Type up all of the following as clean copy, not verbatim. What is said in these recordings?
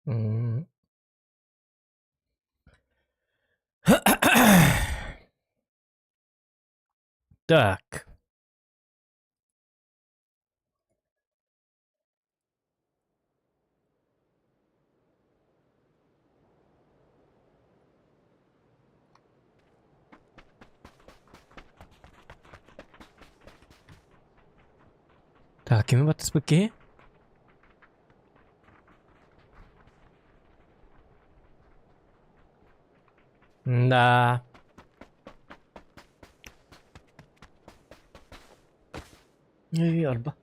М. Так. Так, кими баттаспыт киһи? Да. Эй, арба.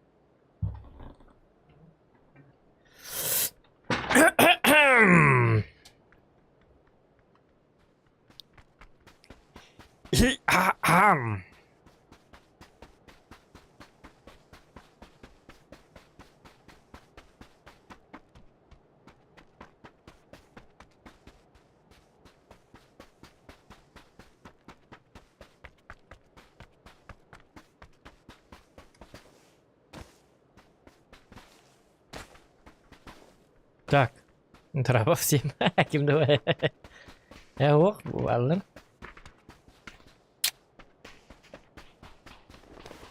Так, Дорообо всем. Ким давай. Ох, буваллар.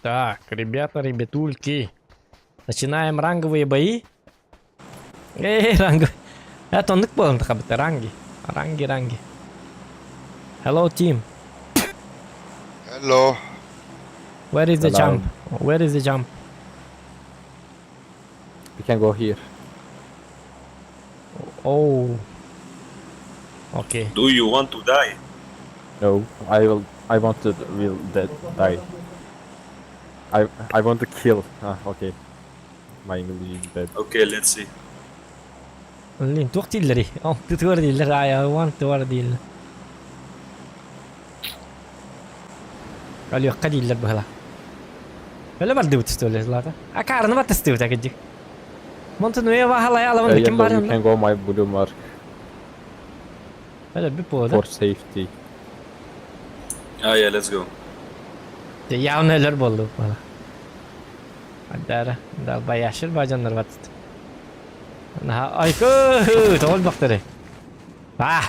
Так, ребята, ребятульки. Начинаем ранговые бои. Эй, ранг. Это оннук буолан тахабыт ранги. Ранги, ранги. Hello, team. Hello. Where is the Hello. jump? Where is the jump? We can go here. Oh. Okay. Do you want to die? No, I will. I want to will dead die. I I want to kill. Ah, okay. My English is bad. Okay, let's see. Блин, туох дииллэрий? Алтытыгар дииллэр, I want to дииллэр. Алиокка дииллэр быһыла. Өлө бардыбыт что ли, Злата? А карны баттастыбыт акыдьык. Монтунуя баһалай алабын Uh, ким yellow, бар you can go my blue mark Өлө бүп буолда. for safety. Ah, yeah, let's go. Явно өлөр болду бала. Адара, да баяшыр бажандар батыт. Наха айкы, тоғол бақтары. А!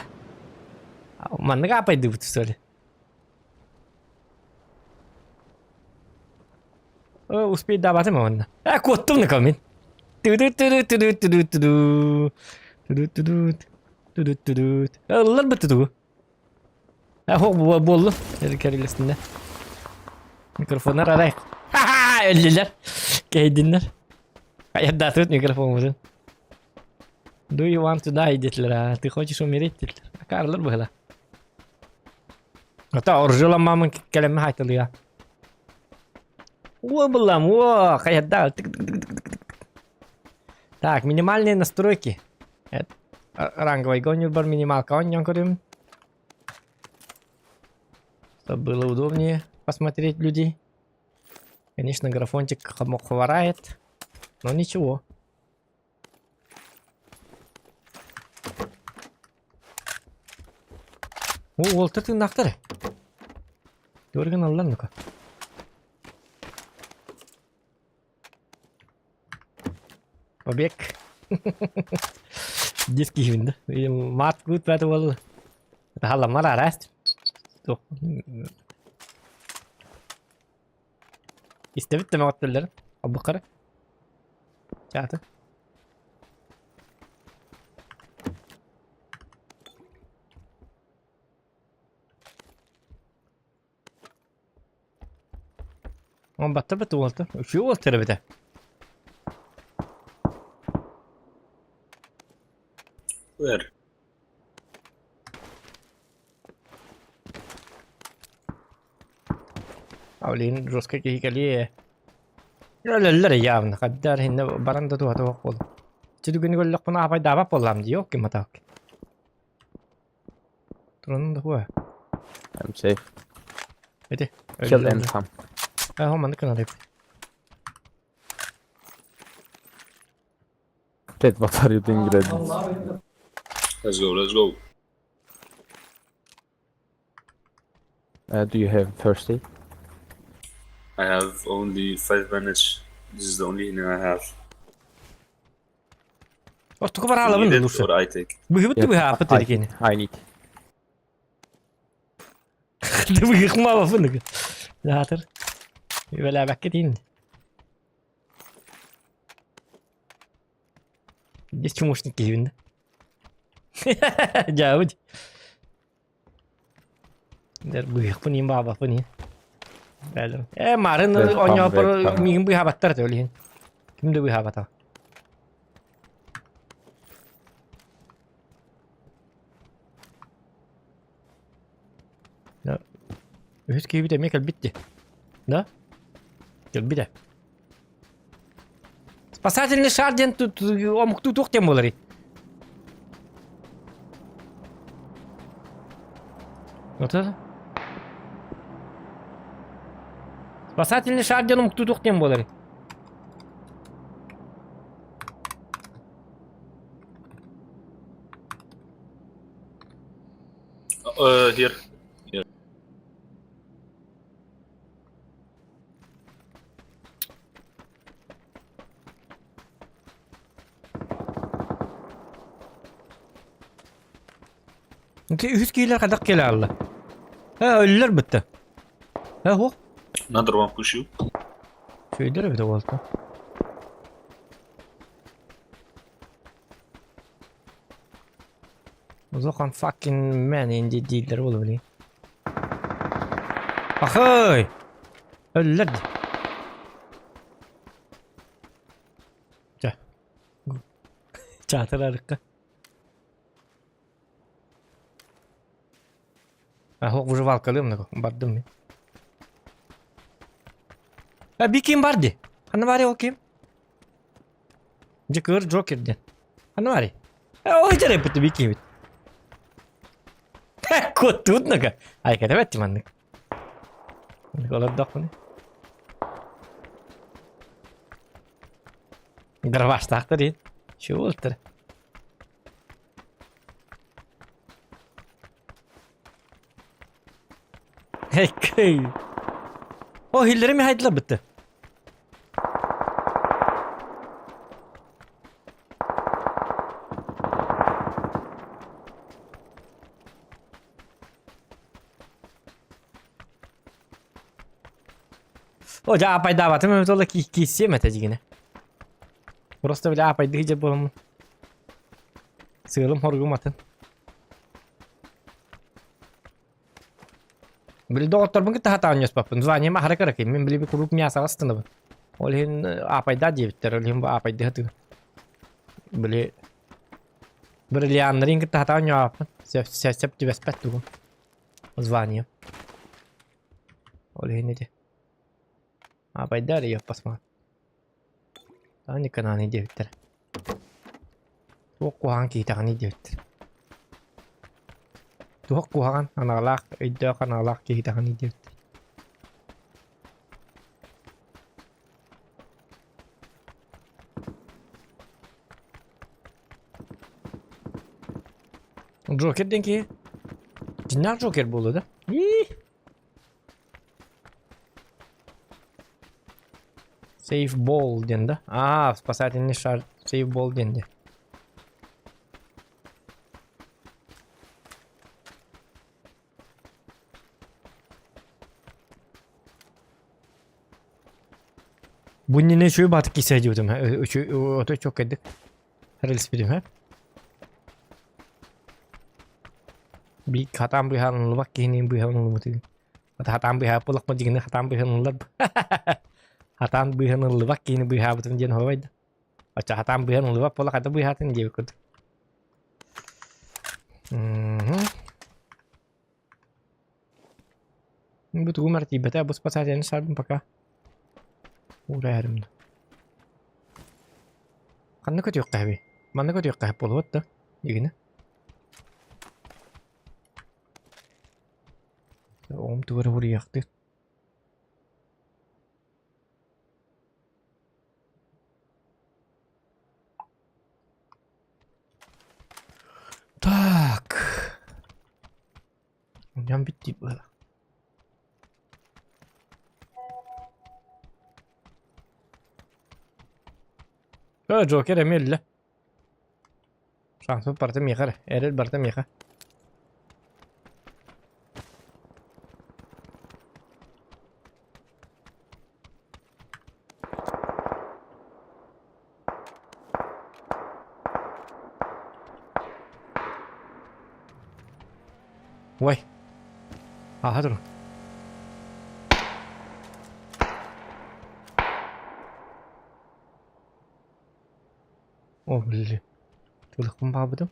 Маннык апайды что ли? Успей давать манна. А, куоттум на мин. Ту-ду-ту-ду-ту-ду-ту-ду. Ту-ду-ту-ду. Ту-ду-ту-ду. Ыллар бытты А, хо, болду. Керилесинде. Микрофоннар арай. Ха-ха, өллүлэр. Кейдиннер. Аярдатыбыт микрофонубутун. Do you want to die диэтилэр, а? Ты хочешь умереть диэтилэр. Акаарлар быһыла. Ата оржуламмамын кэлэммэ хайтылыга. О, буллам, о, хаярда. Так, минимальные настройки. Это ранговый гонюр минималка он көрүм. Чтобы было удобнее посмотреть людей. Конечно, графончик хворает, но ничего. О, ол тыыннаахтар. Көргөн аллар ну-ка. Побег. Диски хивинда. Мат гут бәті ол. Халамар араст. Истебит теме оттулар. Абукара. Чаты. Он баттар бит уолта. Үчү уолтара бите. Where? Блин, жестко киһи Өлөллөр явно. Хаддар хинне баран да туха туох бол. Чүдүгүнү көллөкпүнэ апай даабап боллам дии окки матаак. Туран да хуа. I'm safe. Эти. Kill and come. А, хо маннык кынарып. Red, what are you doing, Red? Let's go, let's go. Do you have first aid? I have only 5 minutes. This is the only thing I have. Ортоку You бараалабын need it лучше. or I take. Быһыбыт Yes, быһааппыт I, дикини. I need. Быһыхмабапын. Заатыр. Үбэлээбэккэ тиин. Здесь чумушник киһибин да. Дьаабыт. Дэр быһыахпын иин баабаппын иин. Бэлэм. Э марын Welcome, оонньооппор welcome. миигин быыһаабаттар этэ ол иһин. Ким да быыһаабатах. Да. Үһүс киһибит эмиэ кэлбит дии. Да? Кэлбит ээ. Спасательный шар диэн омуктуу туох диэн буоларый? Вот это? Спасательный шар диэн омуктуу туох диэн буоларый? Here. Here. Ити үһүс киһилэр хайдах кэлэ аалла? Э, өллөр бытта. Э, һуох. Another one push you. Үчүгэйдэр эбитэ буолта. Улахан fucking man инди дииллэр буолуо билигин. Ахай! Өллөр дии. Чэ. Чаатыр арыкка. А выживалкалыым бардым мин. А би ким бар дии? Ханна баарый ол ким? Дьэ кыыр Джокер диэн. Ханна баарый? Ой дьэ би ким Куоттуут нага. Ай кэтэбэт маннык. Олордохпуна. Дробаштаахтар диэн. Чуолтар. Эккэй. О, хиллерimi хайдылар бытты. О, дьэ аапайдаабатым эбит ол кииссиэм этэ дьигинэ. Просто бile аапайдыы дьэ буоламмын. Сыалым хоругум атын. Били доҕотторбун кытта сатаан ньоспоппун. Званием аһара кыракый. Мин били куруук мясоҕа ыстынабын. Ол иһин аапайдаа диэбиттэр. Ол иһин бу аапайдыы сатыыбын. Били бриллианнарын кытта сатаан ньооппун. Сөп сөп түбэспэт тугум. Звание. Ол иһин ити. Аапайдаа эрэ посмотри. Таанньыкканааны диэбиттэр. Туох куһаҕан киһитэҕиний диэбиттэр. Туох куһаҕан аналаах, өйдөөх аналаах киһитэҕиний диэбиттэр. Джокер диэн киһи дьиҥнээх Джокер буолуо да? Ии! Safe ball диэн да? Аа, спасательный шар safe ball диэн дии. Бу иннинэ үчүгэй баатык киирсэ сылдьыбытым отой чуоккайдык эрэлиспитим һэ. Биир хатаан быыһааныллыбат киһини быыһаныллыбытын хатаан быыһаабыт буоллахпына дьиҥинэн хатаан быыһаныллар хатаан быыһаныллыбат киһини быыһаабытым диэн оһуобай да оччо хатаан быыһаныллыбат буолла хайдах быыһаатын диэбит курдук Бу тугум эрэ тиийбэтэ бу спасательный сарбын пока уурайарым да Ханна көтүөххэ эбий? Манна көтүөххэ буолуот да дигинэ Оҕом тугу эрэ суруйаахтыыр. Так. Мунньан бүттүү быһыылаах. Э, Джокер эмиэ өллө. Шансым барыта миэхэ эрэ. Эрэл барыта миэхэ. Ой. Ааһа турун. О, блин. Тылыкпын баабытым.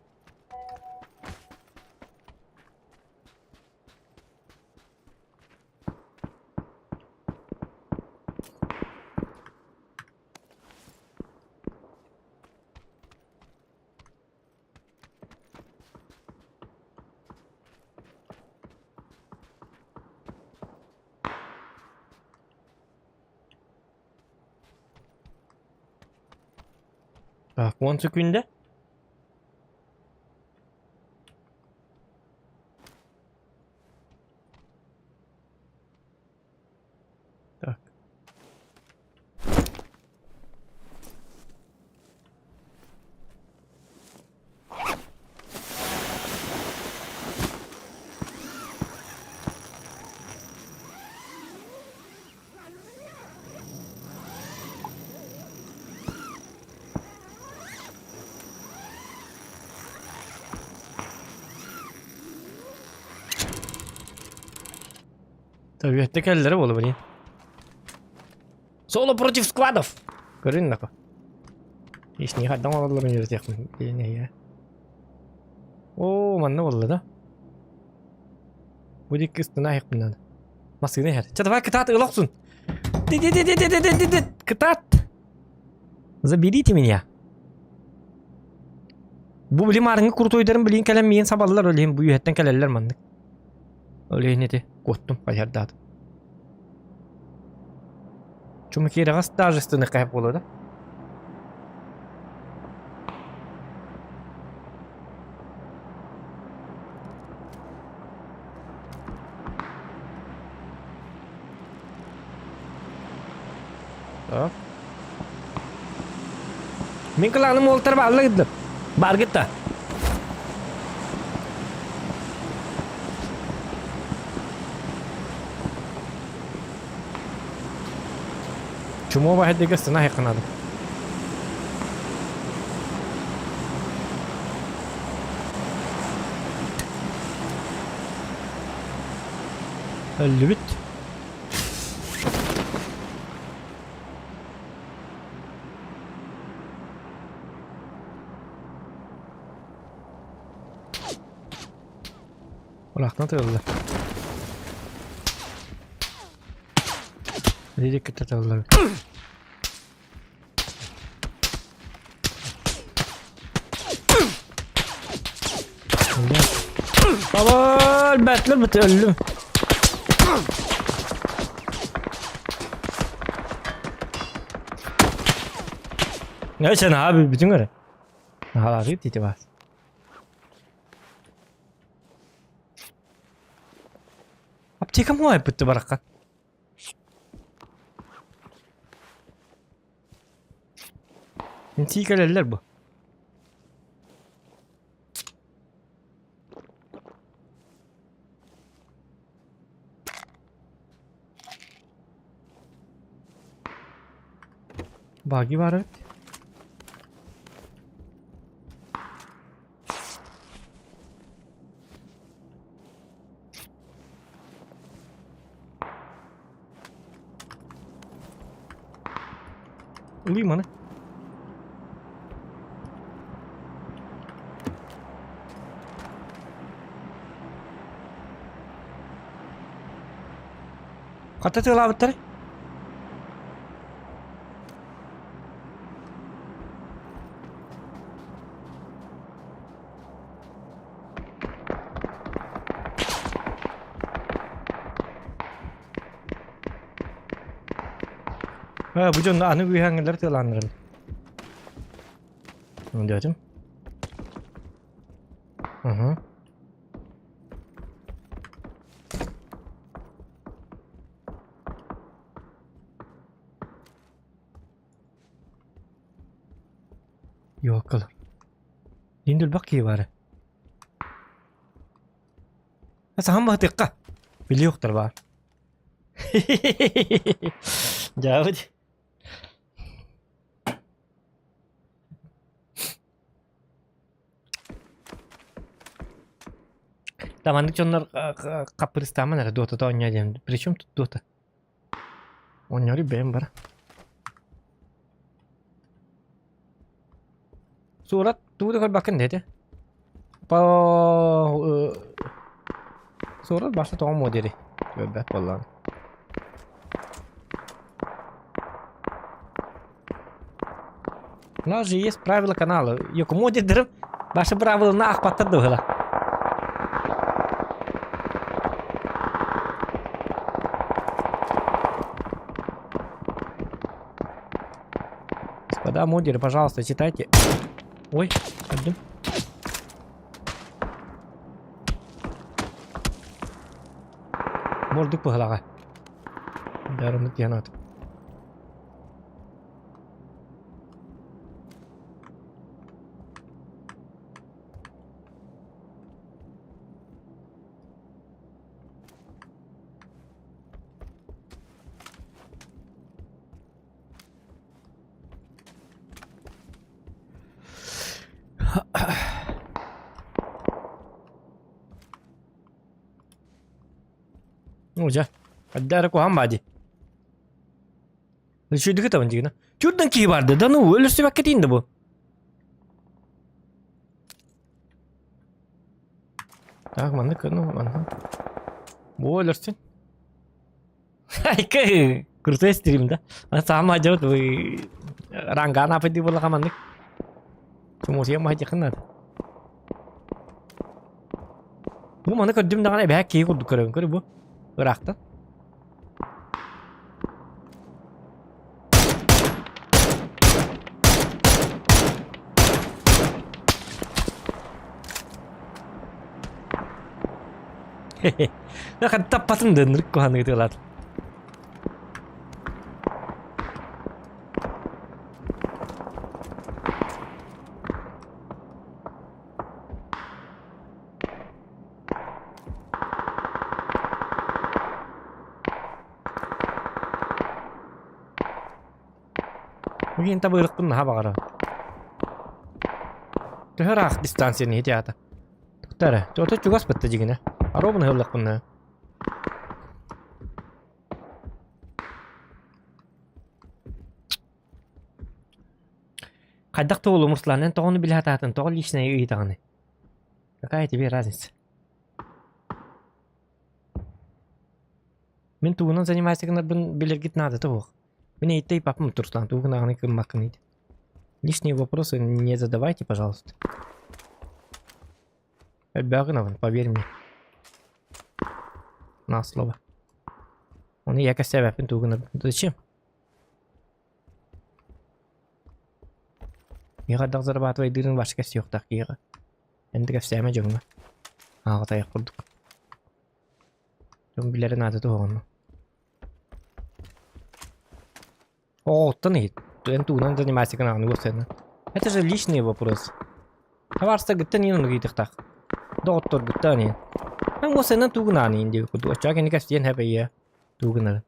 Так, 10 секунда. Так. Үөттэ кэллэрэ буола блин. Соло против складов! Көрүн нахуй. Ишни хайдан олороллорун үөрэтиэхпин диэн Оо, манна буолла да? Бу диэки ыстана иһиэхпин наада. Массыына иһэр. Чэ, давай кытаат ыла охсун! Кытаат! Заберите меня! Бу били маарыҥҥы крутойдарын билин кэлэн миин сабаллар, ол иһин бу үөһэттэн кэлэллэр маннык. Ол иһин ити куоттум, хайардаатым. Чумакираҕа стажистыны хайа буолуо да? Так. Мин кылааным уолтар баалла гыддым. Баргытта. Чумова хэдигэ сына хайканады. Өллүбүт. Улахтан тыылла. Лидик кытта тыллар. Бабал, бәтлер бит өлдүм. Ne sen abi bütün göre. Hala bir var. Аптекам хоо битти баракка. Интии кэлэллэр бу. Баги бар эбит. Ылыы маны. Хата тыалаабыттар. Ha, bu дьон аны үһэҥҥэлэр тыалааннарын. Диэтим. Угу. Ёкалар. Дин элбэх киһи баара. Саһан баһытыахха. Билиохтар баар. Дьаабыт. Да маннык дьоннор хаппырыстааман эрэ Дотата оонньоо диэн. Причем тут Дота? Оонньоору бэйэм бара. Суорат тугу да көрбөккүн диэтэ. По Суорат барса тоҕо муо диэри көрбөт буоллаҕын. У нас же есть правила канала. Якому дедерим ваши правила на ахпаттар дыһыла. Господа модеры, пожалуйста, читайте. Ой, пойдем. Мордук быһылаҕа. Дарымыт диэн Оо дьэ, хайдах эрэ куһаҕан баа дии. Үчүгэйдик ытабын дигинэ. Чурдан киһи барды да ну өлөрсүбэккэ тиийдэ бу. Так, маннык ну манна. Бу өлөрсүн. Айка крутой стрим да. Саама дьот вы ранган апайды буоллаха маннык. Сумусия махайдыхын надо. Бу маны көрдүм даҕаны эбэһэ киһи курдук көрөбүн көрү бу. Ыраахтан. Таппатын да ынырык куһаҕаны ытыалаат. Билигин табыырыкпын наһаа баҕарабын. Төһө ыраах дистанцияны иһити аата? Тута эрэ, ото чугас бытта дьигинэ. Оруобуна ыһыллахпына. Хайдах туолу Мурслан, эн тоҕону билэ сатаатын, тоҕо личное ыйытаҕыный? Какая тебе разница? Мин тугунан занимайся гынарбын билэргит наадата суох. Мин эйиттей папам Турслан, тугу гынаҕыный гыммаккыный Лишние вопросы не задавайте, пожалуйста. Элбэҕи гынабын, поверь мне. На слово. Оны я кэсээбэппин тугу гынарбын. Зачем? Миэхэ хайдах зарабатывайдыырын вообще кэпсиэхтээх киһиэхэ. Эн да кэпсээмэ дьоҥҥо. Ааҕытайах курдук. Дьон билэрэ наадата суох онно. Оҕоттон иһит. Эн тугунан занимайся гынаҕын уопсайынан. Это же личный вопрос. Табаарыстаргыттан иин ону ыйытыахтаах. Доҕотторгуттан иин. Эн уопсайынан тугу гынаҕын иин диэбит курдук. Оччоҕо кини кэпсиэн сөп эйиэ тугу гынарын.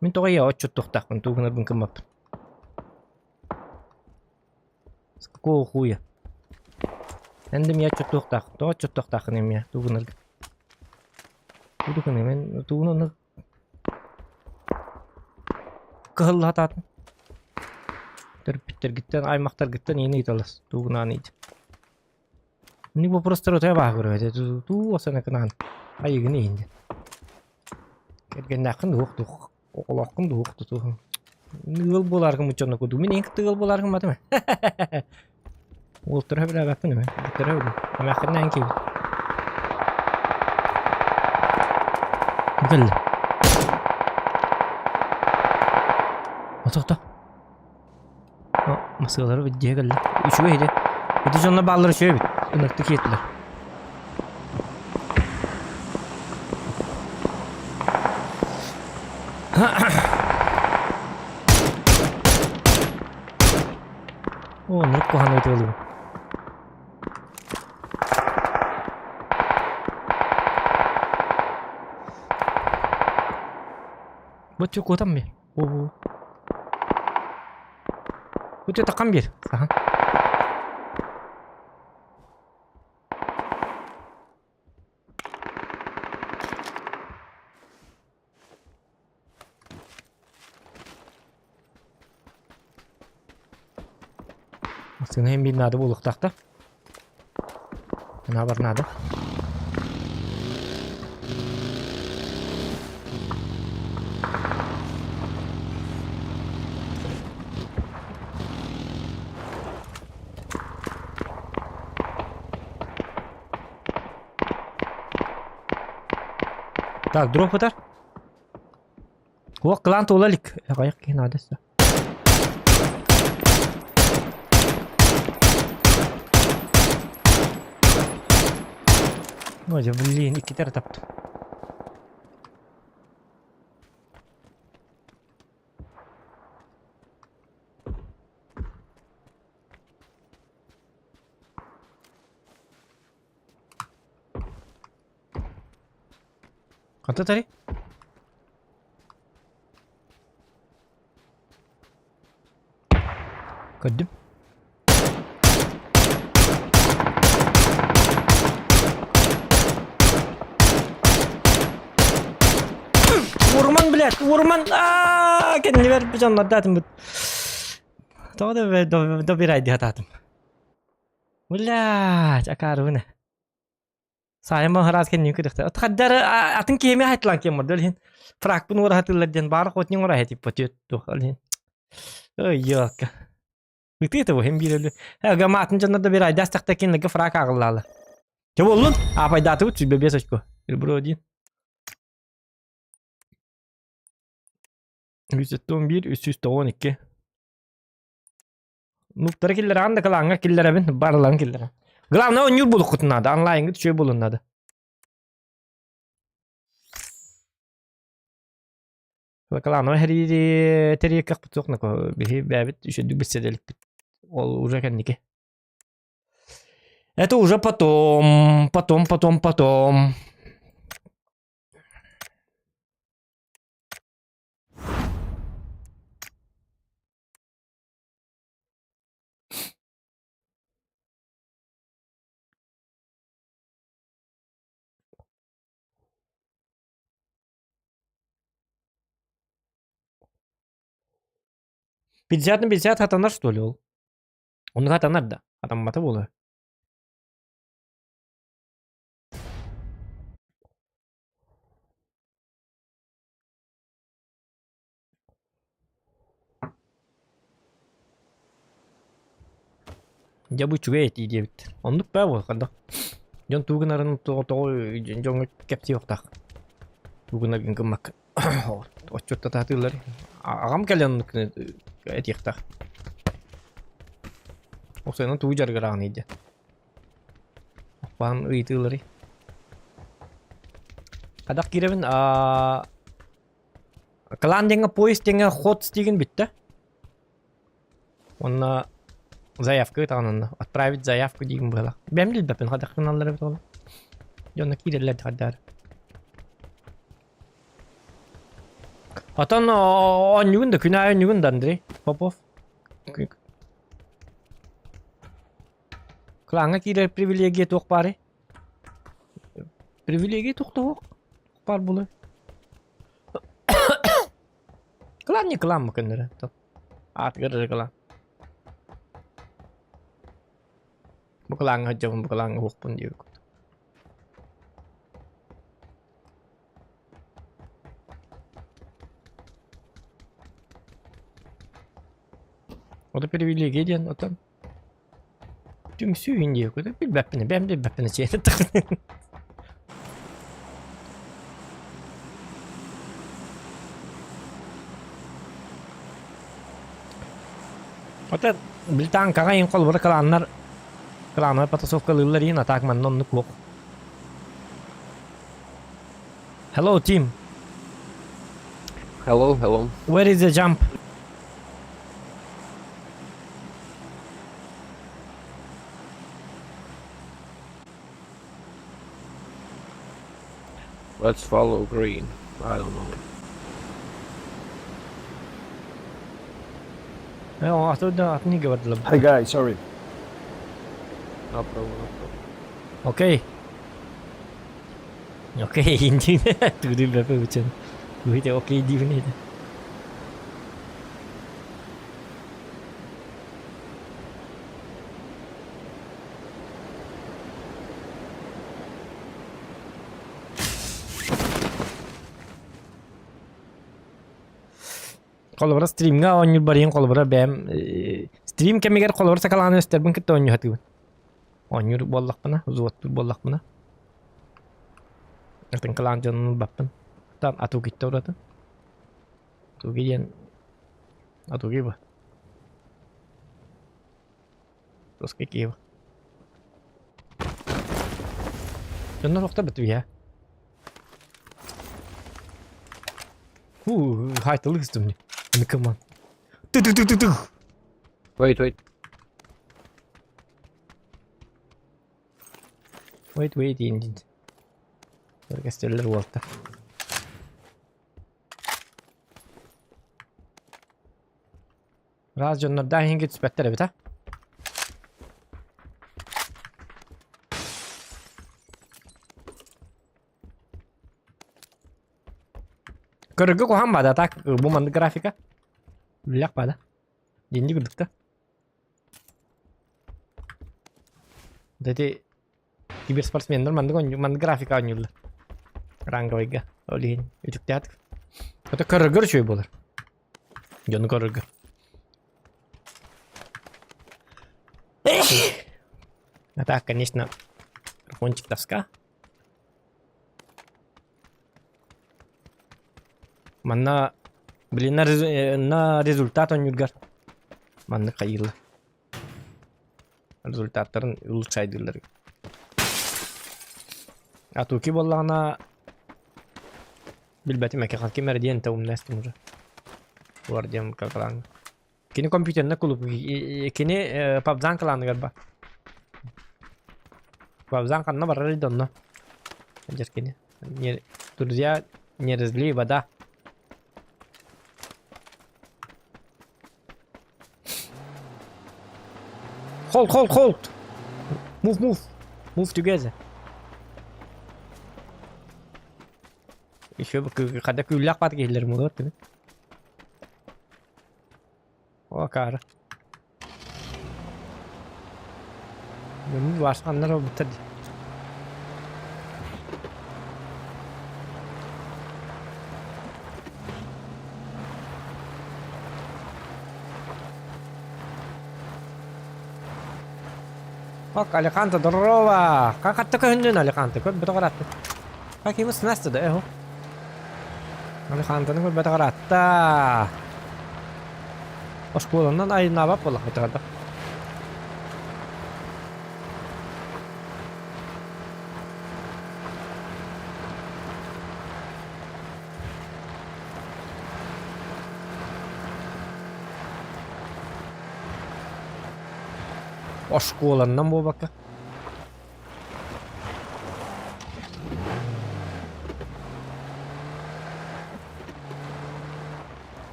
Мин тоҕо ийэ отчуттуохтаахпын тугу гынарбын кыммаппын. С какого хуя? Эн да миэ отчуттуохтаах. Тоҕо отчуттуохтааххын эмиэ тугу гынаргын? Тугу гыныам эн тугун онно кыһылла сатаатым. Төрөппүттэргиттэн, аймахтаргыттан иини ыйыталас. Тугу гынаан ыйыт. Ини вопростары утуйа бааһы көрөбүт. Туу осана кынаан айыгын иһин диэн. Кэргэннээххин дуох дуох, оҕолооххун дуох тутуһун. Ыал буолааргын муччонно курдук. Мин эҥин кытта ыал буолааргын матым. Уолтара билээбэппин эмэ. Бүттэрэ билим. Эмээххиннээн киирбит. Кэллэ. Отохто. Масыалары дьиэ кэллэ. Үчүгэй ити. Ити дьонно бааллар үчүгэй эбит. Ыныртык иэттилэр. О, ынырык куһаҕан ытыалыыбын. Бу куотан бир. Бу таққан бир. Сахан. Массыына иһин биир наада буолуохтаах да. Наабар наада. Так, дроп ытар. Уох кылаан туола илик. Аҕыйах киһи наада өссө. Ой, блин, иккитэ эрэ таптым. Ханта тари? Көрдүм. Ууруман, блядь, ууруман! Аа, кэннибэр дьоннордоотум бут. Тоҕо да добирай дии сатаатым. Блядь, акаарыбын. Саайма хараас кэннин күрүхтэ. Хаддар атын киһими хайтылан киэн мордол иһин. Фракпын уора хатыллар диэн баар хотнин уора хайтиппа түөт туох ол иһин. Ой, ёка. Ытыы это хем биир өлү. Ага атын дьоннор да бир айдаас тахта кинилерге фрак ааҕыллаалы. Чэ боллун? Аапайдаатыбыт 25 очко. Ребро один. 111, 392. Нуптары киллэрэҕин да кылааҥҥа киллэрэбин, барыларын киллэрэн. Главное, оонньуур булуккутун наада, онлайҥҥыт үчүгэй буолуон наада. Кылааныма хэриири тэрийиэккэхпит суох нако биһи бэйэбит үчүгдүк билсэ Ол уже кэнники. Это уже потом, потом, потом, потом. 50 на 50 хатанар что ли ол? Оннук хатанар да. Хатаммата буолуо. Дьэ бу үчүгэй этии диэбиттэр. Оннук баа буол ханна. Дьон тугу гынарын тоҕо тоҕо дьоҥҥо кэпсиэ уохтаах. Тугу гынаргын гыммакка отчуоттатаатыыллар. Аҕам кэлэн оннук этиэхтээх. Оксана тугу дьарыгыраҕыный диэн. Аппаан ыйытыыларый. Хадах киирэбин аа Клан диэҥҥэ поезд диэҥҥэ ход стигин бүттэ. Уонна заявка ыытаҕын онно. Отправить заявку диигин быһалаах. Бэйэм билбэппин хайдах гыналлар эбит ол. Дьонно киирэллэр хайдаар. Отон оонньугун да күн аайы оонньугун да Андрей Попов. Клаҥҥа киирэр привилегия туох баарый? Привилегия туох да суох. Баар буолуо. Клан не клан көннөрө. Аатыгар эрэ клан. Бу клаҥҥа сылдьабын, бу клаҥҥа уохпун диэбит курдук. Ото привилегия диэн отон Түмсүү иһин диэки билбэппин, бэйэм да билбэппин эчиэн. Ота британкаҕа иһин холобура кылааннар кылааннар потасовкалыыллар иһин, а так манна оннук суох. Hello team. Hello, hello. Where is the jump? Let's follow green. I don't know. Атын иһгэ бардылар. Hi guys, sorry. No problem, no problem. Окей. Окей, инди. Тугу бэпэ бычын. Тугу окей диибин этэ. Холобура стримҥа оонньуур барыйын холобура бэйэм стрим кэмигэр холобура сакалааны өстөрбүн кытта оонньуу сатыыбын. Оонньуур буоллахпына, взводтуур буоллахпына. Атын кылаан дьонун ылбаппын. Там атуу киттэ ураты. Атууги диэн атууги бу. Русский Киев. Дьоннор охтор бит Ху, хайтылык үстүмни. Come on. Ты-ты-ты-ты-ты. Wait, wait. Wait, wait, инди. Кестерлер уолта. Раз дьоннордаах иһин түспэттэр эбит а? Көрөргө куһаҕан баада так бу маннык графика. Үллэх баада. Динни курдук да. Вот эти киберспортсменнар маннык маннык графика оонньууллар. Ранговыйга. Ол иһин үтүктээт. Это көрөргөр үчүгэй буолар. Дьону көрөргө. А так, конечно, графончик тоска. Манна, блин, на результат оонньуургар маннык хайыыллар. Результаттарын улучшайдыыллар. А туки буоллаҕына билбэтим эки ким эрэ диэн умнастым уже. Улар диэн кылаан. Кини компьютерна кулуп кини пабзан кылааныгар ба. Пабзан ханна барар да онно. Дьэр кини. Друзья, не разлей вода. Hold, hold, hold! Move, move! Move together. Еще хада күллэх бат киһилэр мулуот түгүн. О, кара. Вашаннар обуттар. Ок, Аликанте, здорово! Как атта көһүннүн Аликанте? Көп бөтө каратты. Как ему снасты да, эхо? Аликантаны көп бөтө каратта. Оскуоланан айнаабап буоллах бөтө Оскуоланнан буолбакка.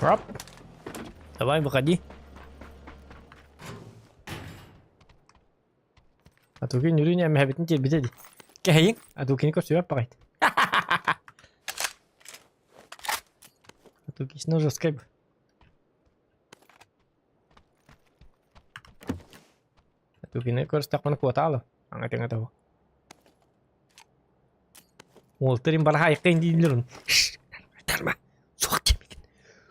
Оп. Давай, выходи. А то күн үрүн эмэһэбитин тиэрбитэ дии. Кэһэйиҥ, а то кини көрсүбэт баҕайыт. А то кисне жесткай. А то кини көрүстэхпинэ куотаалы. Аҥа того. Уолтарым барахайыккын дииллэр Тарма. Суох диэмигин.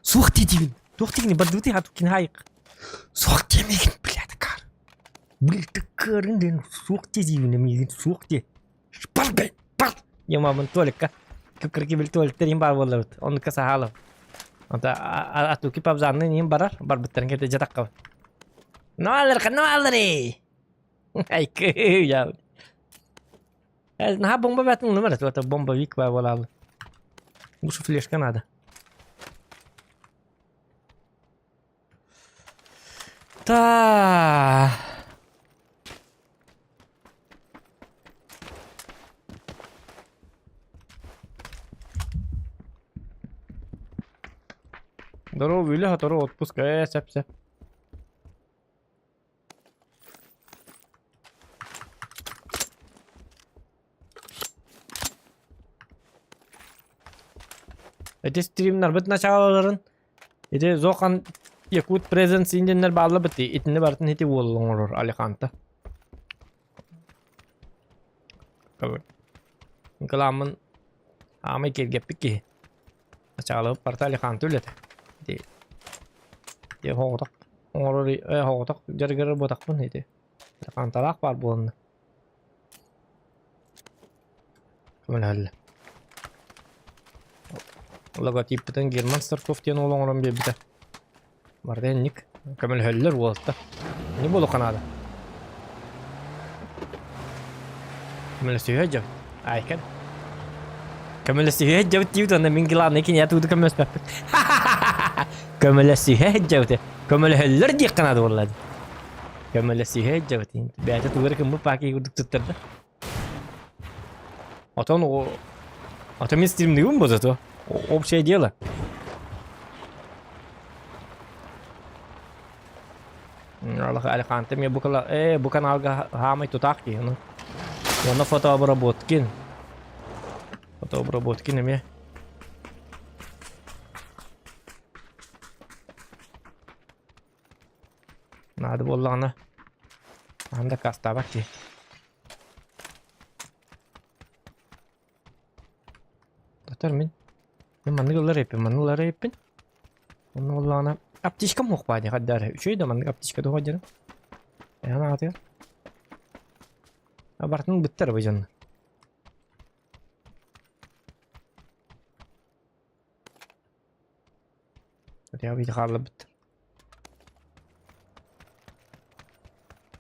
Суох диибин. Туох диигин бардыбыт хату кини хайык. Суох диэмигин, блядь, кар. Блядь, карын ден суох диибин миигин суох дии. Бар бэй, бар. Ямамын туалекка. Күккірге бил туалеттерин бар боллабыт. Оннука сахалов. Онта атуки пабзанны ним барар, барбыттарын кете жатакка. Налыр, налыр. Айкы, я. Наха бомба бәтін номер, это бомбовик бар болалы. Лучше флешка надо. Та. Здорово, үлэ сотору отпуск ээ сөп сөп. Эти стримнарбыт началаларын ити Зохан Якут Presence диэннэр бааллар быт итинни барытын ити уол оҥорор Алиханта. Кыламмын аамай киэргэппит киһи. Начаалабыт барыта Алиханта үлэтэ. Ити ити оҕотох оҥорор оҕотох дьарыгырар буотахпын ити. Алиханталаах баар буоланна. Көмөлөһөллөр. Логотиппытын Герман Старков диэн уол оҥорон биэрбитэ. Барыта инник. Көмөлөһөллөр уолаттар. Не буолуохха наада. Көмөлөсүһэ дьон. Айкан. Көмөлөсүһэ дьабыт диибит уонна мин главный киниэхэ тугу да көмөлөспөппүт. Көмөлөсүһэ дьабыт. Көмөлөһөллөр диэххэ наада буолла. Көмөлөсүһэ дьабыт. Бэйэтэ тугу эрэ кыммыт паки курдук туттарда. Отон Ото мин стримныыбын бу зато. Общее дело. Алиханте мен бу бу каналга хаамай тутаах киһи ну. Уонна фотообработкин. Фотообработкин эмиэ. Наада буоллаҕына хаһан да аккаастаабат киһи. Татар мин мин маннык ыллар эппин, маннык ылар эппин. Онно буоллаҕына аптечкам суох баа дии хайдах эрэ. Үчүгэй да маннык аптечка туох дьарым. Эһэн аҕатыгар. А барытын быттар бу дьоннор. Я хааллыбыт.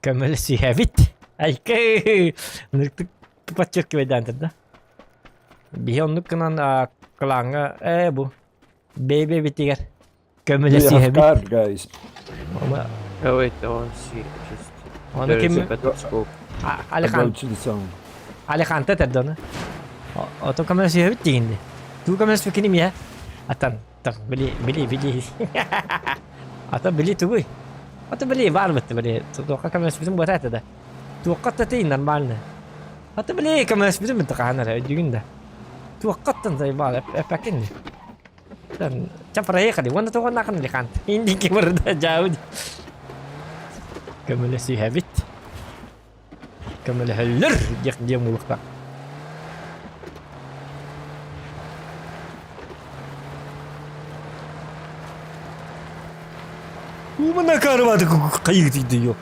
Көмөлөсүһэбит. Айкы! Ынырыктык подчеркивайдаан да. Биһи оннук гынан кылааҥҥа ээ бу бэйбэбитигэр көмөлөсүһэбит. card, guys. Oh wait, I want to see just. Оны There is ким a better scope. Алихан Go to the zone. Алиханта этэр да Ото көмөлөсүһэбит диигин Туу көмөлөспүккүн имиэ Атан так били били били Ата били тугуй Ата били баар бытты били туохха көмөлөспүтүм буота этэ да Туохха тый нормально Ата били көмөлөспүтүм бытты хаһан эрэ өйдүүгүн да Туоххаттан заебал эппэккин ди Ча проехали уонна тоҕоннаахын Алихант Индики барыда дьаабы Көмөлөсүһэбит Көмөлөһөллөр диэх диэн буолуохтаах. Умына карваты кайык дейді yok.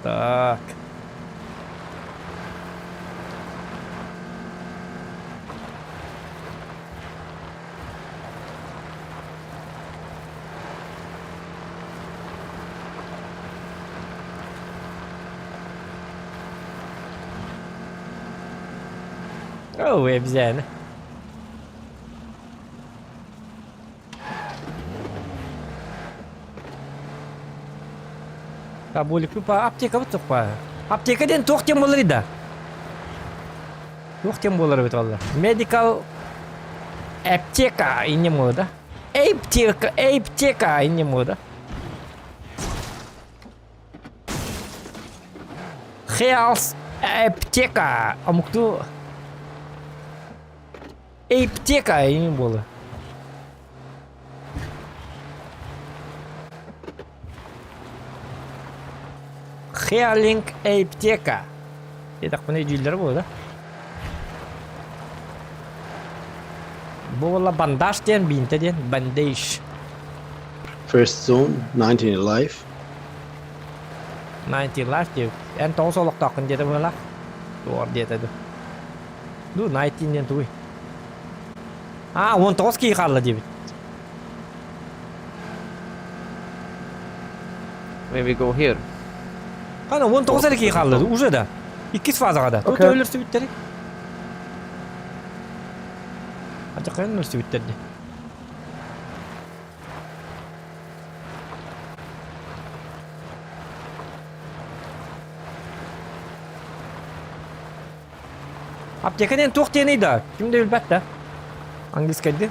Так. Оо, обезьяна. Таболикпа аптека бут Аптека диэн туох диэн буолар да? Туох диэн буолар эбит валла? Medical аптека инне буолар да? Аптека, аптека инне буолар да? Health аптека. Омуктуу аптека инне буолар. Хеалинг аптека. Диэтэхпинэ өйдүүллэрэ буолуо да. Бу буолла бандаж диэн биинтэ диэн bandage. First zone, 19 life. 19 life диэбит. Эн тоҕус олохтооххун диэтэ быһалаах. Туор диэтэ ду. Ду 19 диэн тугуй? А, 19 киһи хаалла диэбит. Maybe go here. Хана 19 эрэ киһи хаалла уже да. Иккис фазаҕа да. Тут өлөрсүбүттэри. Ачакайын өлөрсүбүттэр дии. Аптека диэн туох диэний да? Ким да билбэт да. Английскайды.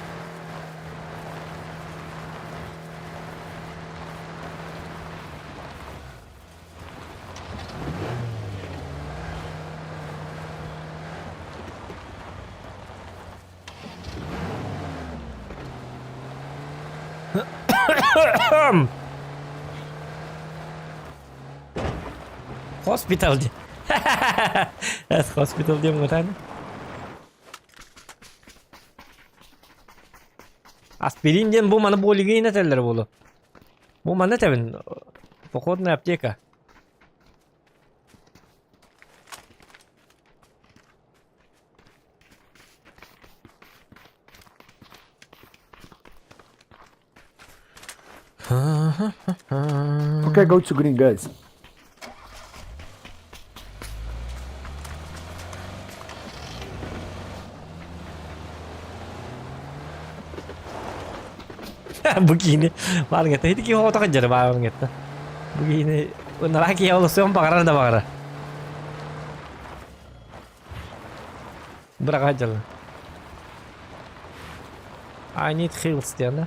Hospital диэн. Hospital диэн мутааны. Аспирин диэн бу маны буолигин этэллэр буолу. Бу маны этэбин. Походная аптека. Okay, go to green, guys. Бу киини баарыҥҥа ити киһи оҕото дьара баарыҥҥа Бу киини ынараа киһи олосуон баҕарар да баҕарар. Быраҕа дьалла. I need heals диэн да?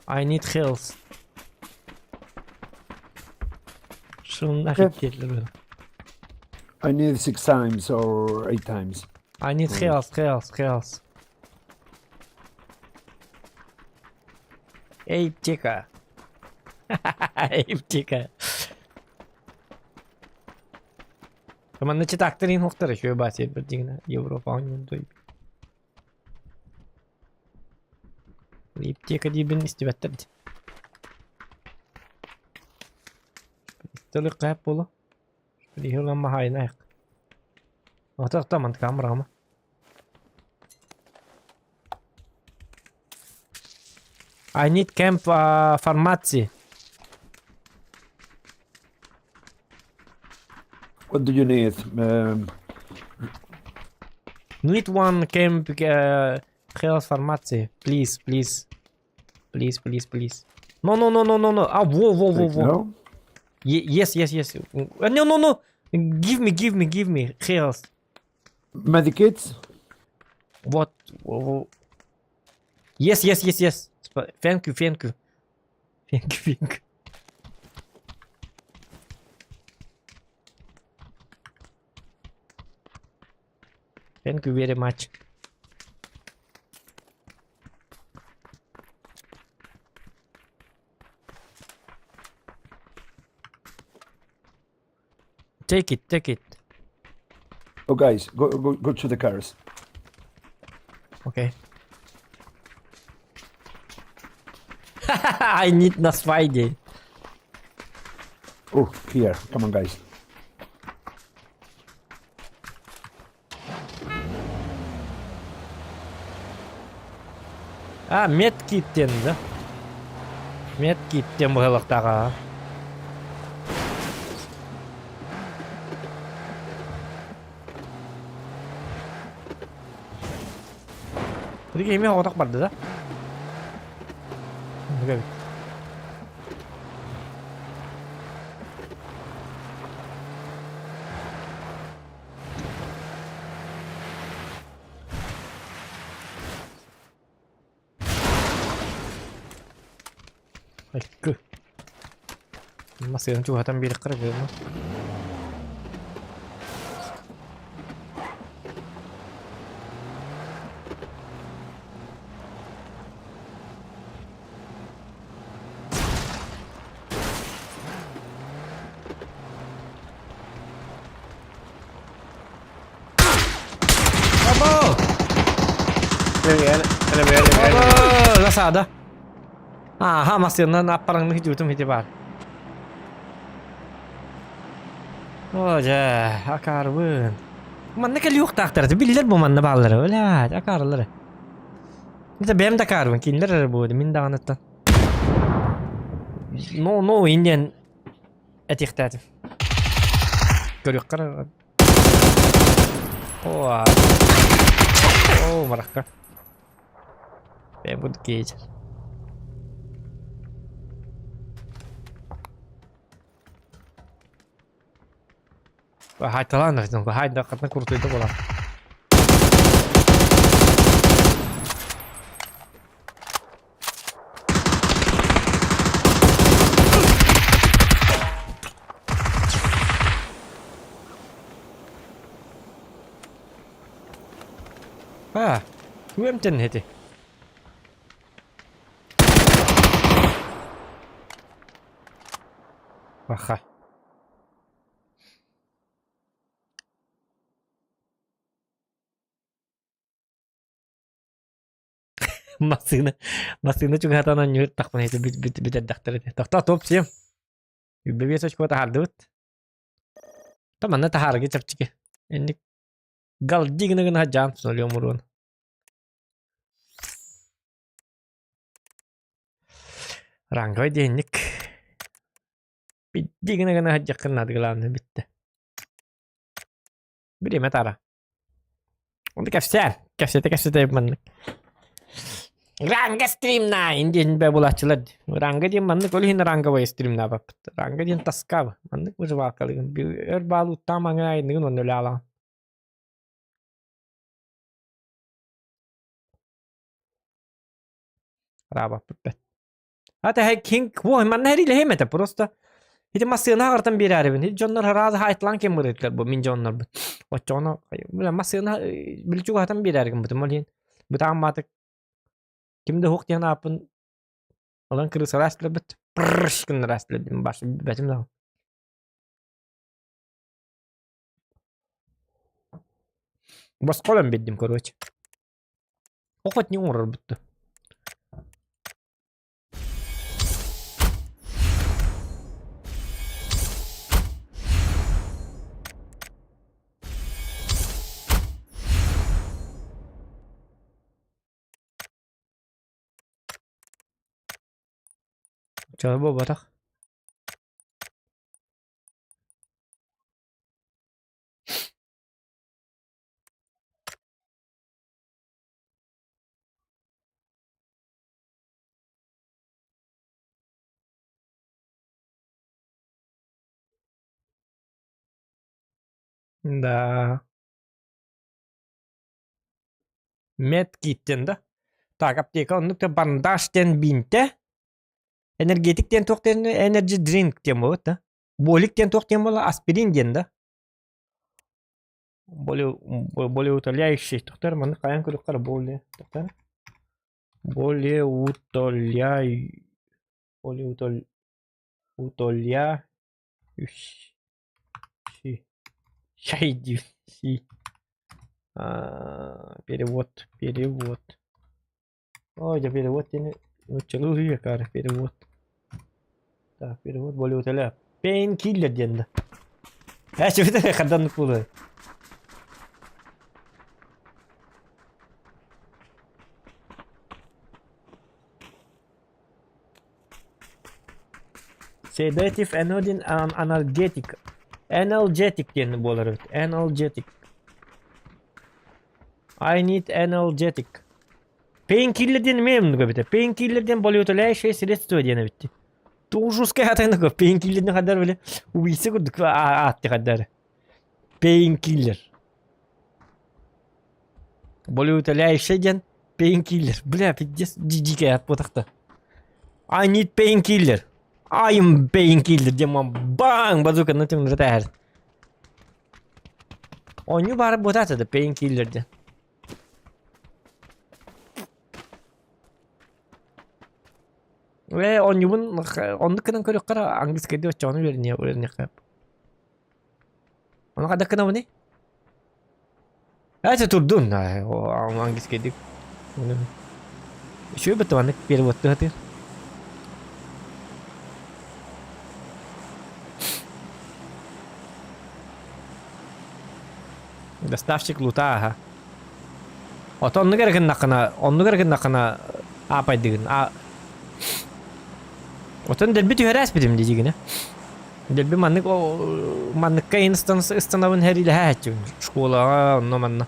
I need heals. Шуннах иттиэллэр I need six times or eight times. I need heals, heals, heals. Эй, птика. Эй, птика. Манна читактарын хуктар еще басер бір дигна Европа оннун Иптека диибин истибэттэр дии. Истэлик кайып болу. Билиһилан махайна Отақта ман камерама. I need camp pharmacy. What do you need? Need one camp health pharmacy. Please, please. Please, please, please. No, no, no, no, no, no. Ah, whoa, whoa, whoa, Like whoa. now? Yes, yes, yes. No, no, no. Give me, give me, give me health. Medikits? What? Yes, yes, yes, yes. Thank you, thank you. Thank you, thank you. Thank you very much. Take it, take it. Oh, guys, go go go to the cars. Okay. I need Nasfaidi. Oh, here. Come on, guys. А, медкиттен, да? Медкиттен быһылыктаҕа. Билиги эмиэ оҕотох барда да? Эбит. Айкы. Масыгын чугатан биэриэххэ эрэ буолла. Abo! Enemy, enemy, enemy, enemy. Abo! Засада. Аха, массыынан аппараҥны хитүүтүм хити баар. О, дьэ, акаарбын. Манна кэлиэхтаахтар этэ, биллэр бу манна бааллара, блядь, акаарылар. Это бэйэм да акаарбын, кинилэр эрэ буолуо, мин даҕаныттан. No, no, инниэн этиэхтээтим. Көрүөххэ эрэ О, о, марахха. Бэйэм курдук киһи Хаайталаан хаайда хатна куртуйда буолар. А, тугу эти? Аха. Массыына, массыына чугаһатан анньыыр тахпын эти бүт бүт бүтэрдэхтэр этэ. Тохтоо топ всем. Үббэ очко таһаардыбыт. Та манна таһаарга чэпчэки. Инник галди гына гына жаам солиом уруон. Ранговай диэнник. Бидди гына гына сылдьаххын наадыгалаан бүттэ. Бириэмэ таара. Онно кэпсээн. Кэпсэтэ кэпсэтэ маннык. Ранга стримнаайын диэн бэ булааччылар. Ранга диэн маннык ол иһин ранговай стримнаабаппыт. Ранга диэн таскаба. Маннык выживалкалыгын. Өр баалууттаам аҥаайыныгын уонна өлө алаҕын. Раабаппыт бэт. Ата хин во манна хэрилэһиэм этэ просто ити массыына аҕартан биэрээрибин ити дьоннор араас хаайтылаан кем мырыттар бу мин дьоннорбут оччоҕуна бля массыына били чугаһатан биэрээригин бутум ол иһин бытаан маатык ким да уһук диэн ааппын ылан кырыысалаас билбит пррш гыннараас билбит баш бэтим да босхолон биддим короче Охот не оҥорор бүттэ. Чэ буолбатах. Да. Медкиттен да. Так, аптека оннук да бандаж диэн биинтэ. Энергетик диэн туох диэн energy drink диэн буолбут да. Болик диэн туох диэн буолла аспирин диэн да. Более более утоляющий. Тохтор маннык хайаан көрүөххэ более тохтор. Более утоляй более утол утоляющий щай перевод перевод ой да перевод диэни нууччалыы уһуйа перевод так перевод более утоля пейнкиллер диэн да Ээ чөбүтэ харданнык буолуой. Sedative anodin analgetic. Analgetic диэн буолар эбит. Analgetic. I need analgetic. Painkiller диэн эмиэ оннук эбит. Painkiller диэн болеутоляющее средство диэн эбит. Туужускай атайнык пейнкиллерни хаддар били убийца курдук аатты хаддар. Пейнкиллер. Болеутоляющий диэн пейнкиллер. Бля, пиздец, дикий аат буотахта. I need painkiller. I am painkiller диэн баң базука на тем рытаар. Оонньуу баара буотаата да painkiller диэн. Ээ, оонньуубун оннук гынан көрүөххэ эрэ английскайдыы оччоҕуна үөрэниэ үөрэниэххэ. Ону хайдах гынабыный? Ээ, турдун английскайдыы. Үчүгэй бытта маннык переводтуу сатыыр. Доставщик лута аха. Ото оннук эрэ гыннаххына, оннук эрэ гыннаххына аапайдыгын. А Отон дэлби түһэрээспитим диигинэ. Дэлби маннык манныкка ыстанабын хэриилэһээччибин. Школаҕа онно манна.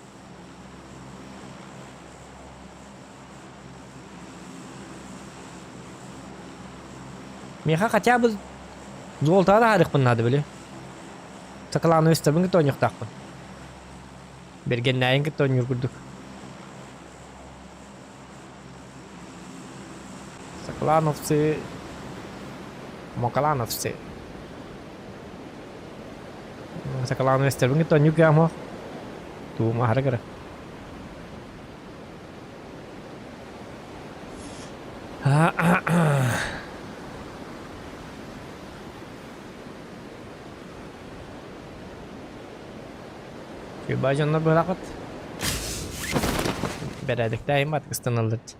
Миэхэ хотя бы золотаҕа таһаарыахпын наада били. Сакалааны өстөбүн кытта оонньуохтаахпын. Бэргэннээйин кытта оонньуур курдук. Саклановцы, Макалановцы. Сакалааны өстөбүн кытта оонньуур кыаҕым Тугум аһара кыра. Куйбаа дьоннор быһалаахыт. Бэрээдэктээһин бат ыстаналлар дии.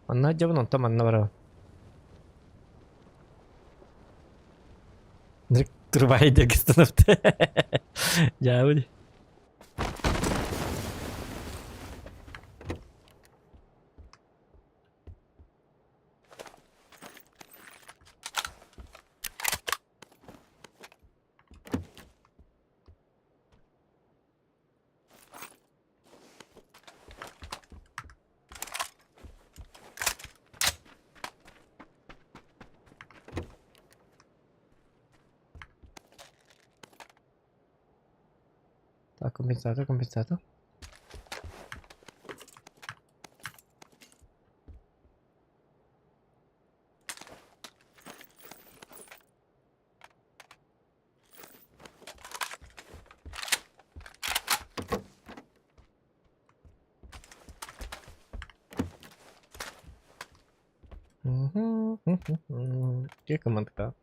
Манна дьабын онтон манна барабын. Трубай диэки ыстанапты. Дьаабы Так, компенсатор, компенсатор. Где командка?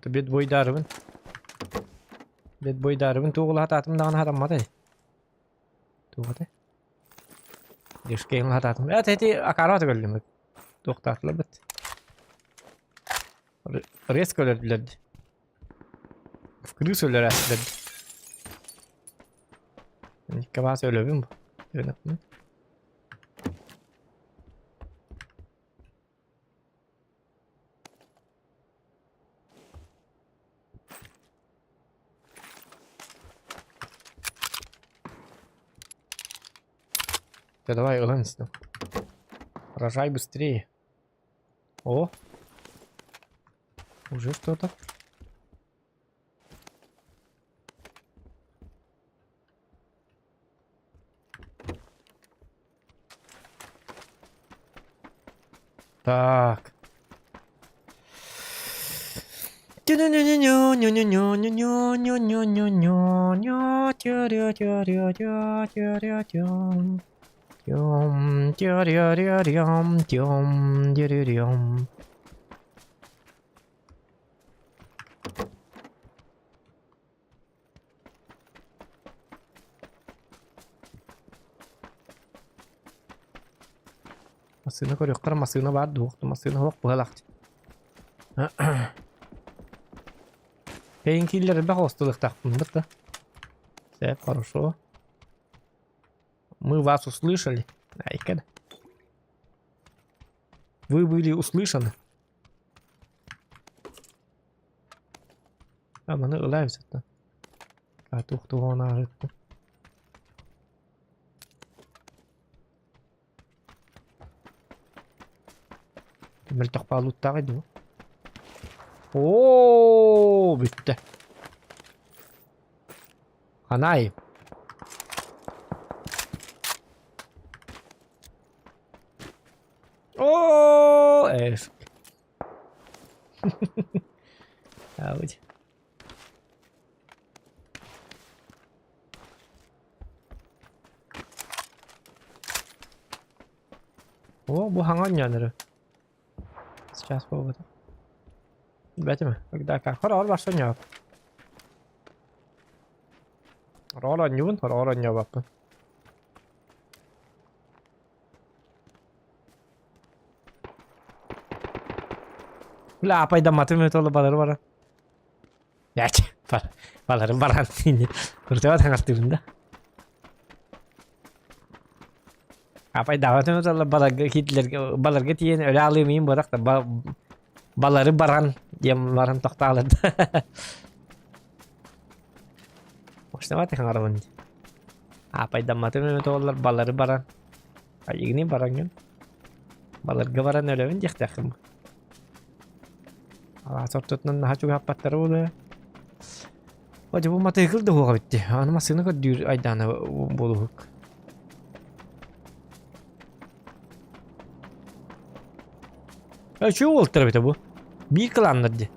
Это бедбой дарыбын. Бедбой дарыбын тугулаатаатым даҕаны хатамматай. Туох Дешкейм хатаатым. Эт эти акараат көрдүм. Туохтаатылар бит. Резко өлөрдүлэр. В крысу өлөрөөттүлэр. Икки баас өлөбүн бу. Да давай, ылан Рожай быстрее. О! Уже что-то. Так. Массыына көрүөххэ массыына баар дуо? Массыына суох быһалаах. Пейнкиллер элбэх остулуктаахпын да. Все, хорошо. Мы вас услышали. Айка. Вы были услышаны. А, маны ылаем сытта. А тух туһуон ааһыттым. Мөлтөх паалуттааҕый дуу? Оо, бүттэ. Ханай. Оо, эс. Аудь. О, бу хаҥа оонньоон Сейчас буолбата. Билбэтим когда как. Хороҕор барса оонньообот. Хороҕор оонньуубун, хороҕор оонньообоппун. Бля, апайдамматым это балары баран. Яч, балары баран Куртева таҥастыыбын да. Апайдаабатым это баларга Гитлерге баларга тиийэн өлө алыымыйын буолах да балары баран диэн баран тохтоолор да. Мощновато хаҥарабын. Апайдамматым эбит оҕолор балары баран. Айыгыны бараҥҥын. Баларга баран өлөбүн диэхтээххин. Алаас ортотунан наһаа чугаһаппаттара буолуо. О, бу матыыкыл да уоҕа битти. Аны массыына көрдүүр айдаана буолуһук. Үчүгэй уолтар эбитэ бу. Биир кылааннар дии.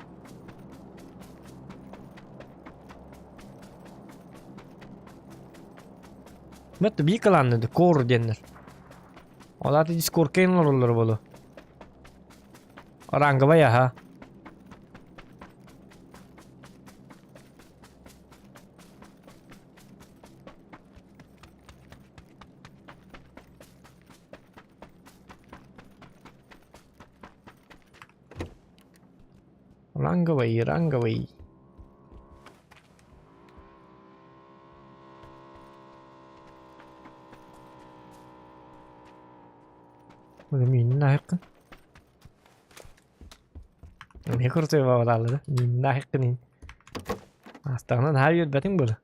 Бэтте биир кылааннар дии, кор диэннэр. Ол аата дискордка оҥороллор буолуо. Ранговай аһа. Ранговый, ранговый. Мин наһыккын. Эмиэ крутой баҕалааллар да. Мин наһыккын. Астаҕына наһаа үөрбэтиҥ буолуо.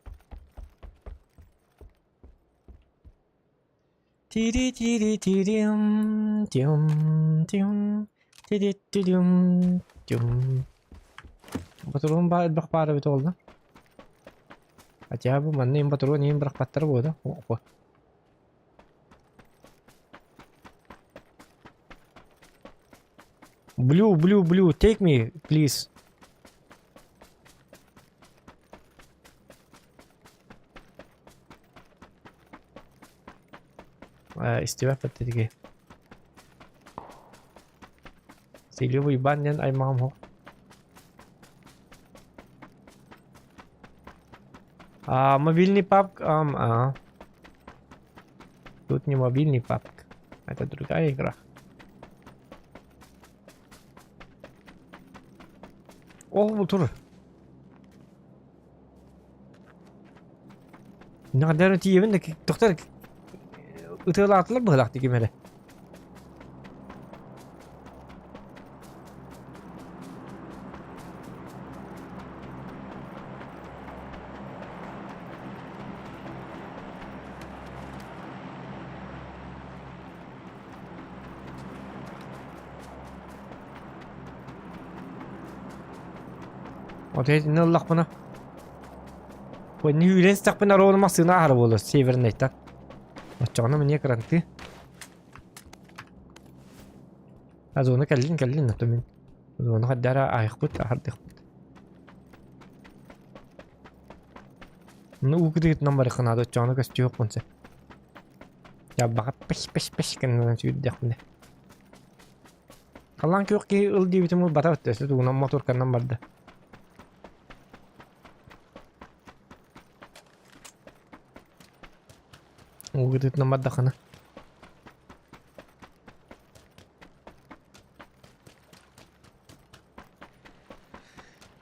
Тири-тири-тирим, тим тим, тири-тирим, тим. Ботуруон баар элбэх баар эбит уолла. Хотя бы манна им ботуруон иһин бырахпаттара буолуо да? Опа. Blue, blue, blue, take me, please. Истибэппит тиги. Силиев Уйбаан диэн аймаҕым суох. А, мобильный папк... Ам, а. Тут не мобильный папк. Это другая игра. Ол бу тур. Наҕдары тиийэбин да тохтор ытыалаатылар быһылаах ким эрэ. Вот итиннэ ыллахпына Уонна үүрэн сыттахпына ровно массыына аһара буолуо севернайтан. Оччоҕуна мне кранты. А зона кэллин кэллин а то мин зона хаддара аайыхпыт аһардыхпыт. Ну уу кытыытынан барыхха наада оччоҕуна көстүөхпүн сөп. Дьаббаҕа пеш пеш пеш гынан сүүрдэхпинэ. Халлаан күөх киһи ыл диэбитим ылбата өттөсө тугунан моторканан барда. Уу кытыытынан бардаххына.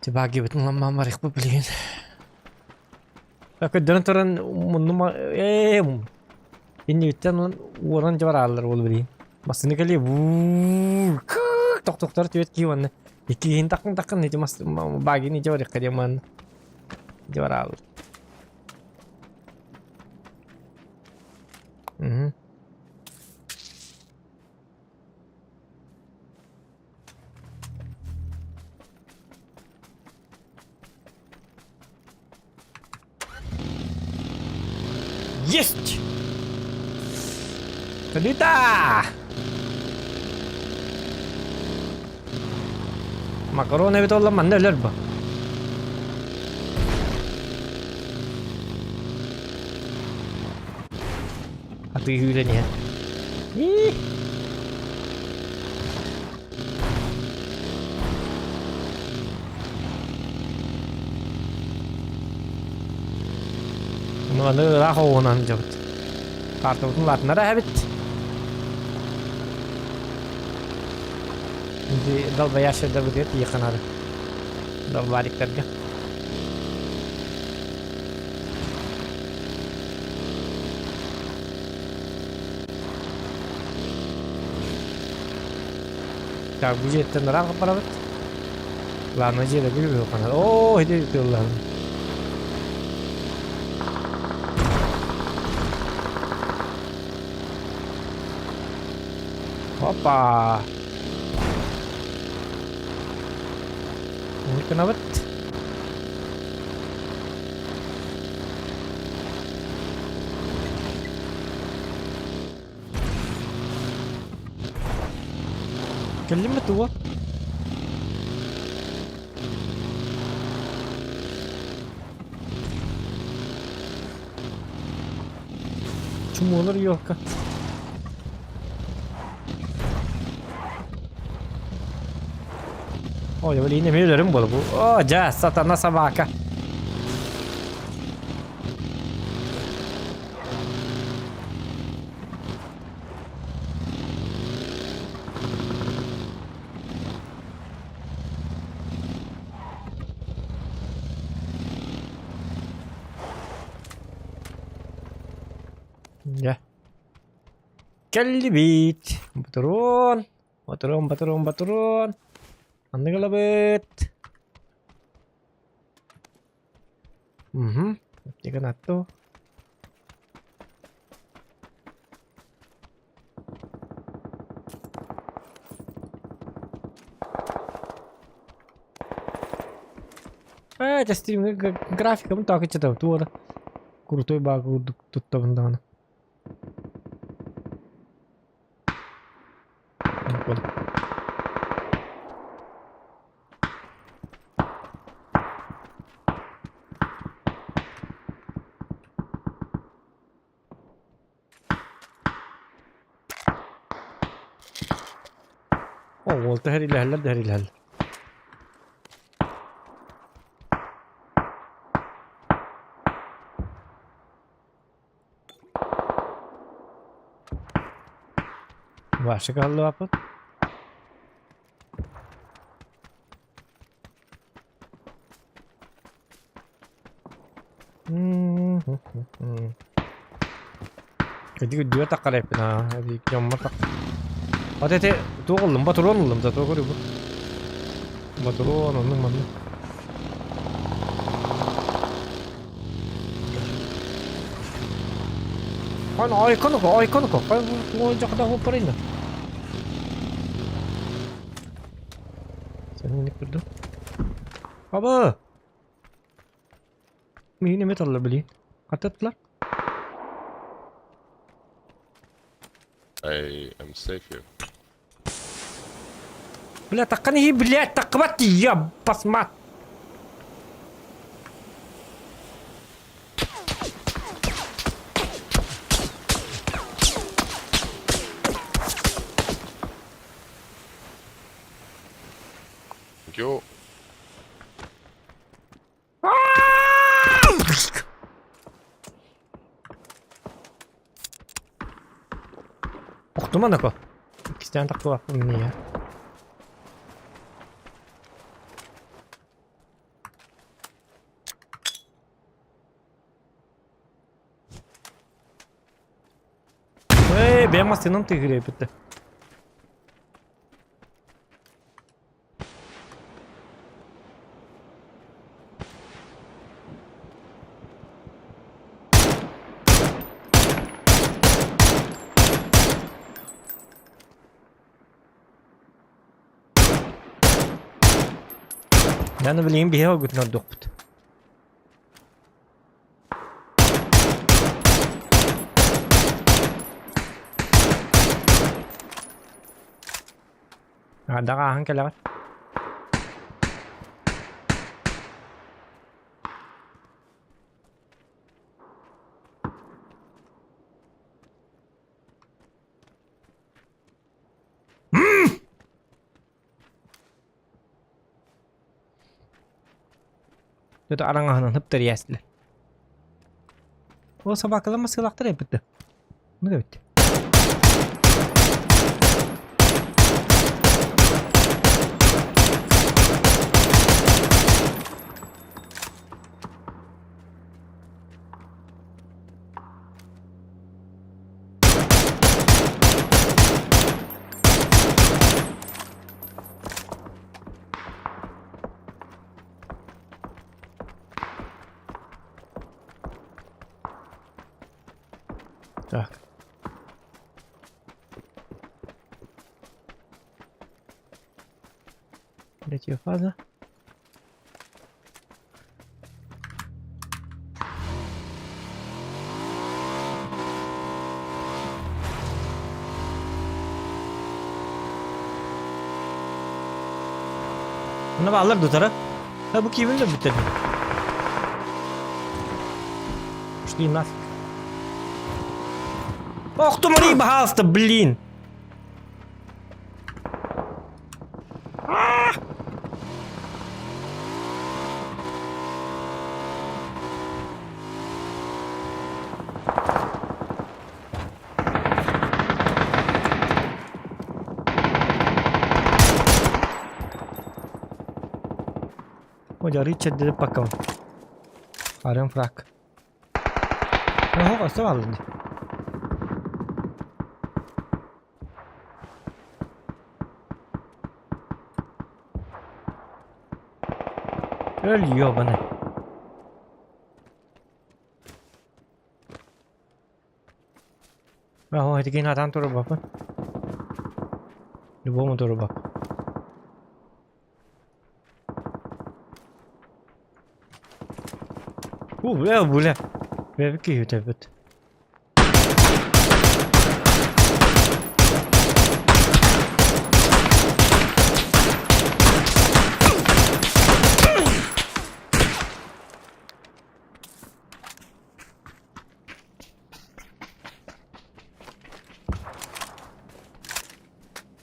Тибагибытын ламмаан барыахпыт билигин. Көрдөрөн туран муннум ээ иннибиттэн уоран дьабарааллар ол билигин. Массыына кэлиэ тохтохтор түөт киһи уонна иккиһин такын такын ити мас багини дьабарыахха диэн манна дьабарааллар. Мгм. Есть! Лита! Макарон эбит олла манна өлөр бу. Атыы сүүрэн иһэн. Ии! Ну, аны ыраах оҕунан дьабыт. Картабытын латынара эһэбит. Ити долбоящердарбытыгар тиийиэххэ наада. Долбариктарга. Так, бу дьиэттэн ыраах барабыт. Главное дьиэ да ханар. Оо, ити тыллаһын. Опа! Гынабыт. Кэллиммит уол. Чумуолар елка. Ой, блин, эмиэ өлөрүм буолла бу. О, дьэ, сатана собака. Дьэ. Кэллибит. Ботурон. Ботурон, ботурон, ботурон. Маннык ылабыт. Угу. Аптека Ээ, стримҥэ графикабын таакыччатабын туора крутой баага курдук туттабын даҕаны. О, уол тэһэрилэһэллэр тэһэрилэһэллэр. Ваша каһыллыбаппыт. Кырдьык үрдүгэр таххарайппын аа дьоммор тах Вот эти туох ыллым ботуруон ыллым зато көрү бу ботуруон оннук маннык Хан айконука айконука хай жакта хоппарайна Сен көрдүм Аба Миигин эмиэ талла билигин. Хаттаттылар. I am safe here. Бля, таккан иһи, блядь, таккыбат я басмат. Thank you. Охтума нако. Иккистээн тахсыбаппын мин Эй, бэйэм массыынам тыгырыйбыт. Дьэ, билигин биһиги оргутун ордуохпут. Даҕа ааһан кэлэҕит. Это араҥаһынан ыптарыйаастылар. Ол собакалар масыылаахтар эбит да. Ну эбит. Так. Третья фаза. Мына бааллар дутара. Ha bu киибин да бүтэрдим. Шли нафиг. Ох ты, Мария, пожалуйста, блин. О, Ричард пока. Харем фраг. Оһох, өссө бааллар дии. Өл ёбаный. Оһо, итигин атаан турбаппын. Любому турбап. У, бля, бля. Бэбик киһи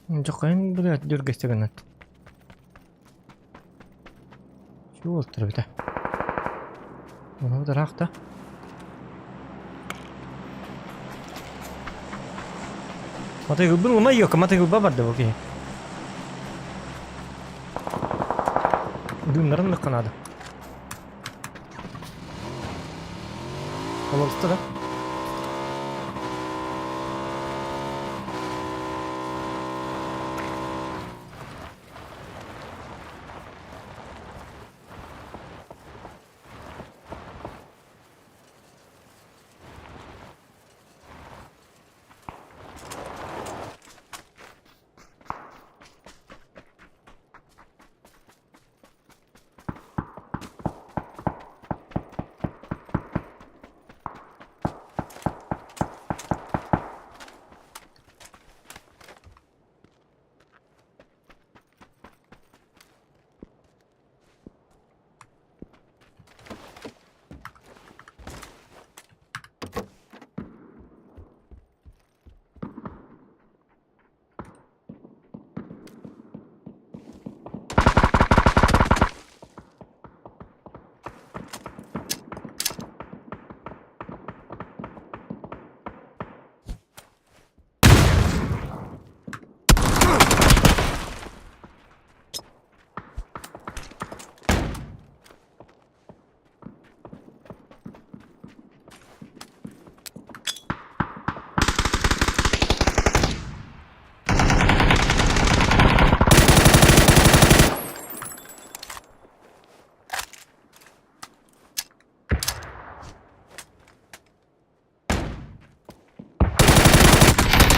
Дьокойун бля дөргөстөгөнөт. Чего олтыр бita? Оны да. Матай губын лума йока, матай губа барды бу киһи. Дымнарын ныкканады. Олорусты да.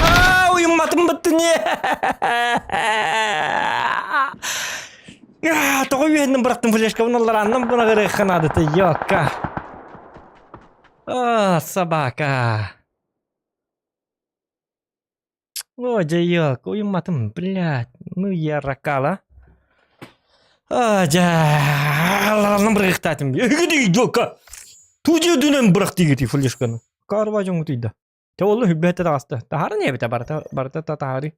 Аа, уйумматым быттыне. Тоҕо үөһэннэн бырахтым флешкабын алларааннан быраҕырыахха наадата ёкка. А, собака. О, дьэ, уйумматым, блядь. Ну, я ракала. А, дьэ, алларааннан бырахтаатым. Эһиги ёкка. Тудья дүнэн бырах диигити флешканы. Карва дьоҥутуйда. Те олу хүббэхэ таҕаста. Таһарын эбитэ барыта барыта татаһары.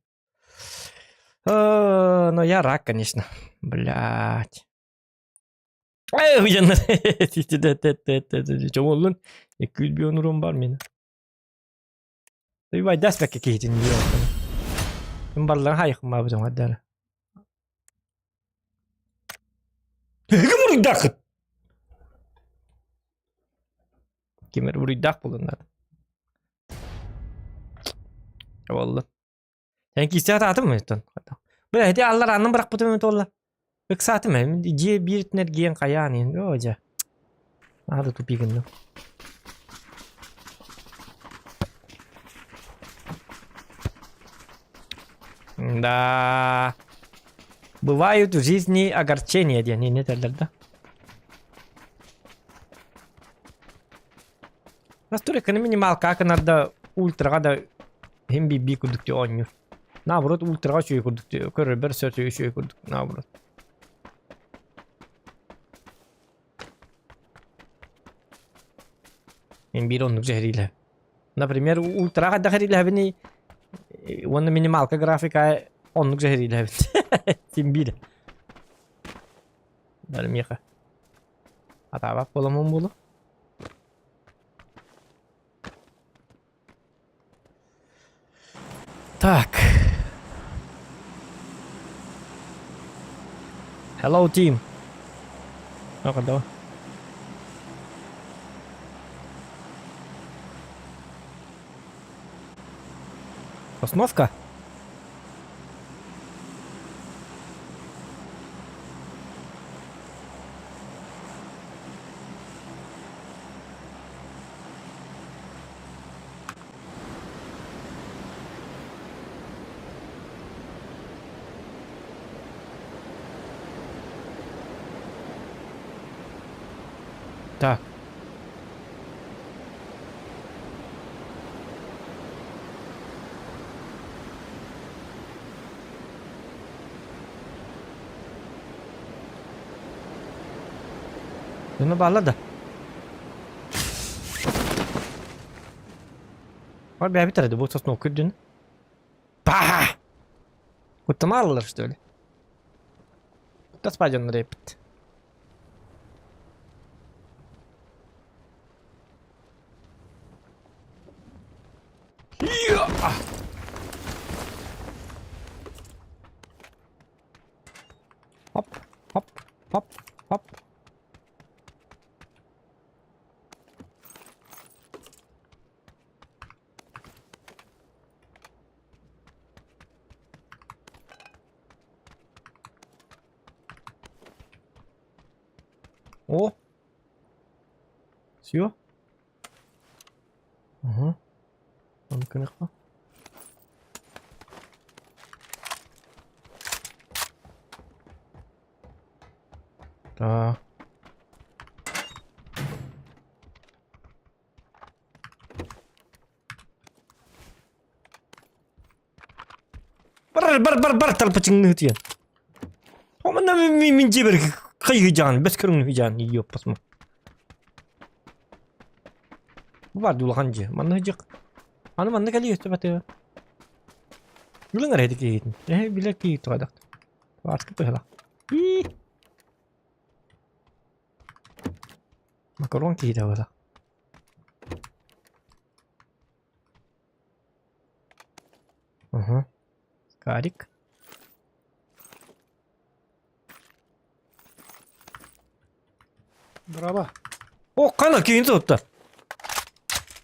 Но я рак, конечно. Блядь. Эй, Чоңоллун. Күл онурум бар мени. Уйбай дэспэккэ киһитин диэн. Барларын хайыхма бутун аддара. Ким буруйдааххыт? Ким буруйдаах булуннар. Оллун. Эн киистээх таатым мөттөн. Бля, ити аллар аннын бырахпытым эми туолла. Ыксаатым эми дьиэ биир эргийэн хайаан иһин. Оо дьэ. Наада тупик гынным. Да. Бывают в жизни огорчения диэн инньэ этэллэр да. Настройканы минималка гынар да ультраҕа да иһин биир курдук оонньуур. Наоборот ультраҕа үчүгэй курдук көрөрбөр сөтү үчүгэй курдук наоборот. Мин биир оннук дьэһириилэ. Например, ультраҕа хайдах эриилэһэбиний уонна минималка графика оннук дьэһириилэһэбит. Син биир. Бары миэхэ. Атаабат буоламмын буолуо. Так. Hello team. Ну-ка, давай. Сосновка? Так. Дьоно бааллар да? Var бэйэбит эрэ бу сосновка үрдүн. Паха! Куттамааллар что ли? Куттаспа дьоннор эппит. Хоп, хоп, хоп, хоп. О! Все? Ага. Онно Так. Бар бар бар бар тарпачыңны тиен. Омана мин мин дьиэбэр хайыһыдьаан, бэс көрүҥнүһүдьаан ийиоппасма. Бу бар улахан дьиэ. Манна дьик. Аны манна кэлиэ өстө Билэн эрэ киһитин. Эһэ билэр киһи туһадах. Варска быһыла. Макарон киһитэ буола. Угу. Карик. Браво. О, қана кейін соттар.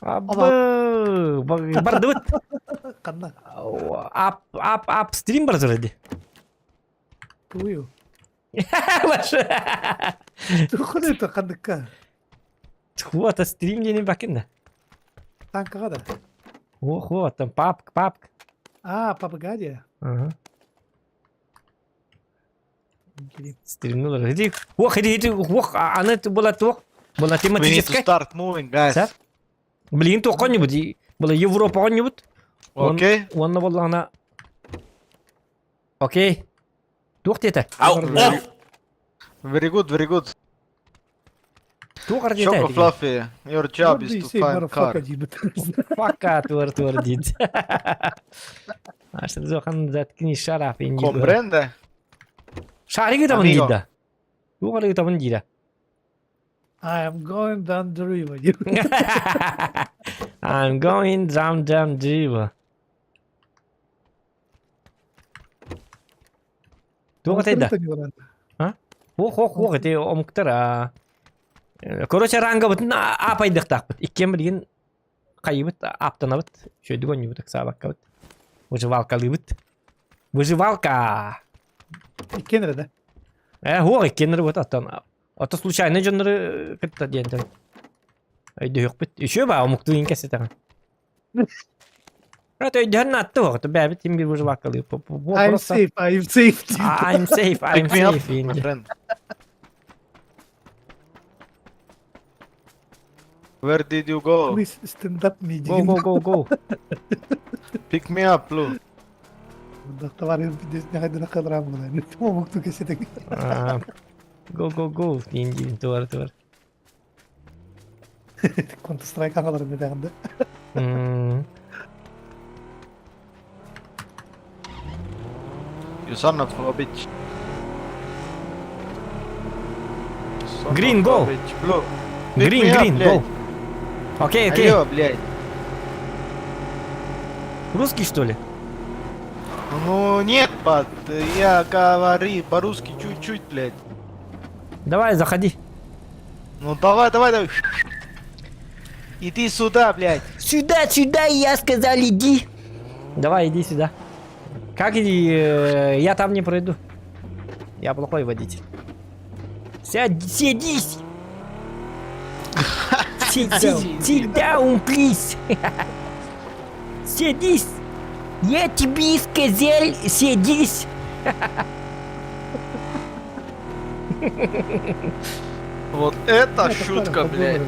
Абы, бардыбыт. Ханна? Ап, ап, ап, стрим бар ди. Тугую. Башы. Тухуну это ханныкка. Вот, стрим диэни бакин да. Танкаҕа да. Ох, вот, там папка, папка. А, папагадия. Ага. Стримнулар. Иди, ох, иди, иди, ох, аны была туох, была We need to тематическая. start moving, guys. Сэр? Билигин туохха была Европа оҕонньубут. Okay. Уонна буоллаҕына Окей. Туох диэтэ? Ау, off! Very good, very good. Туох ар диэтэ? Choco Fluffy, your job What do is you to say, find car. motherfucker, диэбит. Пока туор туор диит. Ашты зохан заткни шараф инди. Comprende? Шарик ытабын Amigo. диир да. Туох ары ытабын диирэ. I am going down the river диэбит. I'm going down down the river. Туох этэй да? Ох, ох, ох, ити омуктар аа. Короче, рангабытын аапайдыктаахпыт. Иккиэн билигин хайыбыт, ааптанабыт. Үчүгэйдик оонньуубут, ыксаабаккабыт. Выживалкалыыбыт. Выживалка! Иккиэн эрэ да. Э, хуох иккиэннэри вот оттон. Ото случайно дьоннору кытта диэн өйдөһүөхпүт. Үчүгэй баа омуктуу иин кэсэтэҕин. Это өйдөһөн наатты оҕото бэйэбит син биир выживакалыы I'm safe, I'm safe. I'm safe, I'm Pick me up, safe. my friend. Where did you go? Please stand up me. Go, go, go, go. Pick me up, Blue. Go, go, go. Диин диин туар туар. Counter Strike аҕаларын этэҕин You son of a bitch. Son Green, of a go. bitch. Blue. Pick Green, me up, green, go. блядь. Окей, окей. Алло, блядь. Русский, что ли? Ну нет, бат, я говори по-русски чуть-чуть, блядь. Давай, заходи. Ну давай, давай, давай. Иди сюда, блядь. Сюда, сюда, я сказал, иди. Давай, иди сюда. Как иди? Я там не пройду. Я плохой водитель. Сядь, садись. Sit down, please. Садись. Я тебе сказал, садись. Вот это шутка, блядь.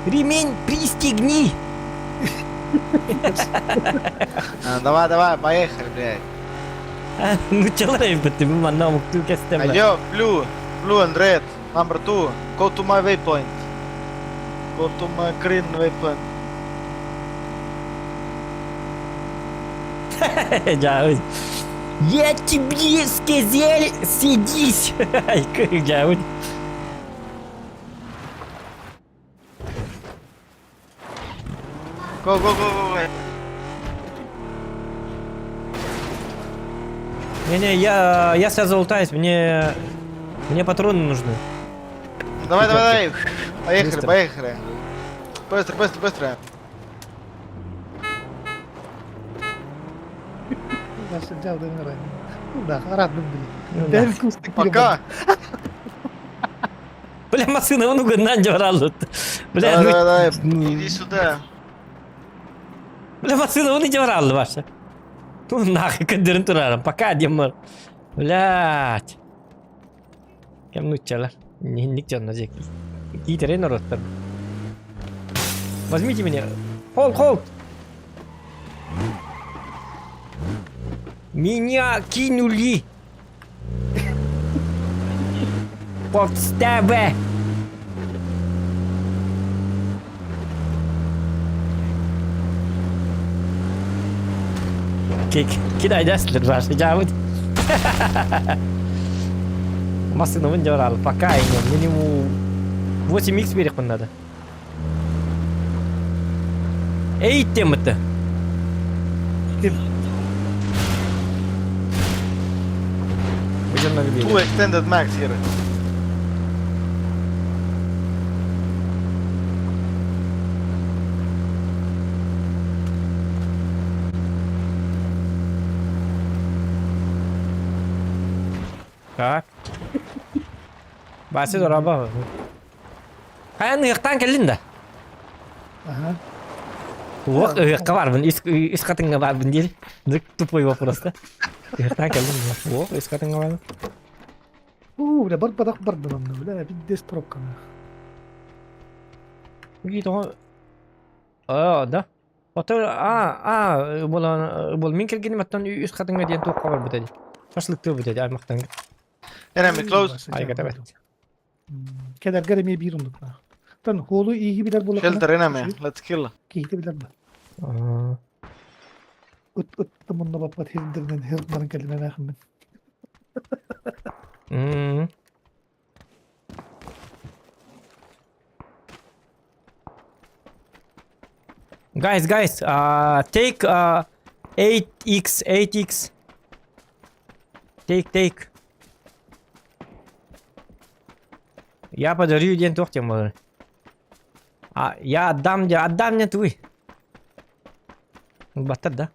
Ремень пристегни. А, давай, давай, поехали, блядь. Нууччалар эбит, бу манна омуктуу кэстем. Алло, blue, blue and red, number two, go to my waypoint. Go to my green waypoint. Дьэ, Я тебе сказал, садись. Дьэ, Go, go, go, go, go. Не-не, я сейчас залутаюсь, мне патроны нужны. Давай, давай, давай. Поехали, Быстро. поехали. Быстро, быстро, быстро. Ну да. Пока. Бля, массыына угуннан дьораллыт. Бля, Давай, ну, давай, давай. Иди сюда. Бля, массыына уну дьораллы ваша. Ну нахуй кэддэрэн турарым, пока диэммэр. Блядь. Кэм нууччалар. Инник дьонно дьэ. Киитэрэй норуоттар. Возьмите меня. Hold, hold. Меня кинули. Подстава. Кидай дәслер ваши дьэ. Массыынабын дьорал, пока и минимум 8х берег надо. Эй, тема-то. Будем на Two extended mags here. Так. Вася дорообо. Хайа ыһыахтаан кэллиҥ дуо? Ага. Уох, ыһыахха баарбын, Үс Хатыҥҥа баарбын диир. Тупой вопрос да. Ыһыахтаан кэллиҥ дуо? Уох, Үс Хатыҥҥа баарбын. У, бля, бар бадах бардым, бля, пиздец пробка. Тоҕо... А, да. Ото а, а, буолан бол мин кэргэним оттон Үс Хатыҥҥа диэн туохха барбыта дии. Шашлыктыы барбыта дии, аймахтан. Enemy close. Айга табат. Кэдэргэр эмиэ биир оннук. Тан хуолу ииһи билэр буолла. Shelter enemy. Let's kill. Киһити билэр ба. Аа. Ыт ыт мунна баппат хирдеринэн хирдарын кэлинэн ахыммын. Guys, guys, take 8x, 8x. Take, take. Я подарю диэн туох диэн буолар. А, я отдам, отдам мне твой. Баттар, да?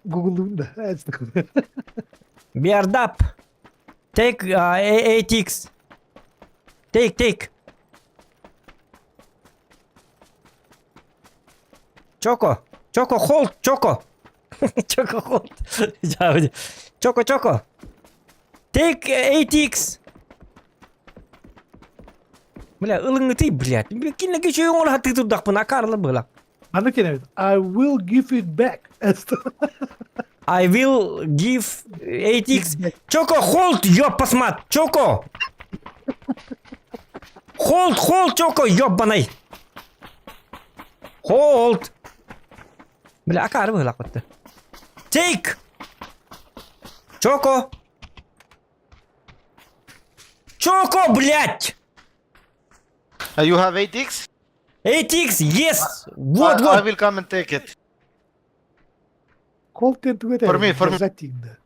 Гуглуун да. Бердап. Take 8x. Take, take. Чоко! Чоко, hold, Чоко! Чоко, hold. Чоко, Чоко! Take 8x! Бля, ылыҥҥытый, блядь. Кинилэргэ үчүгэй оҥоро сатыы турдахпына, акаарылар быһыылаах. Маннык диэн эбит. I will give it back. I will give 8x. Чоко, hold, ёппасмат! Чоко! Hold, hold, Чоко, ёбаный! Hold! Бля, акаары быһыылаах бытты. Take! Чоко! Чоко, блядь! You have 8x? 8x, yes! Вот, I вот! will come and take it. Hold диэн тугу этэр? For me, for me. Держать тиийдэ.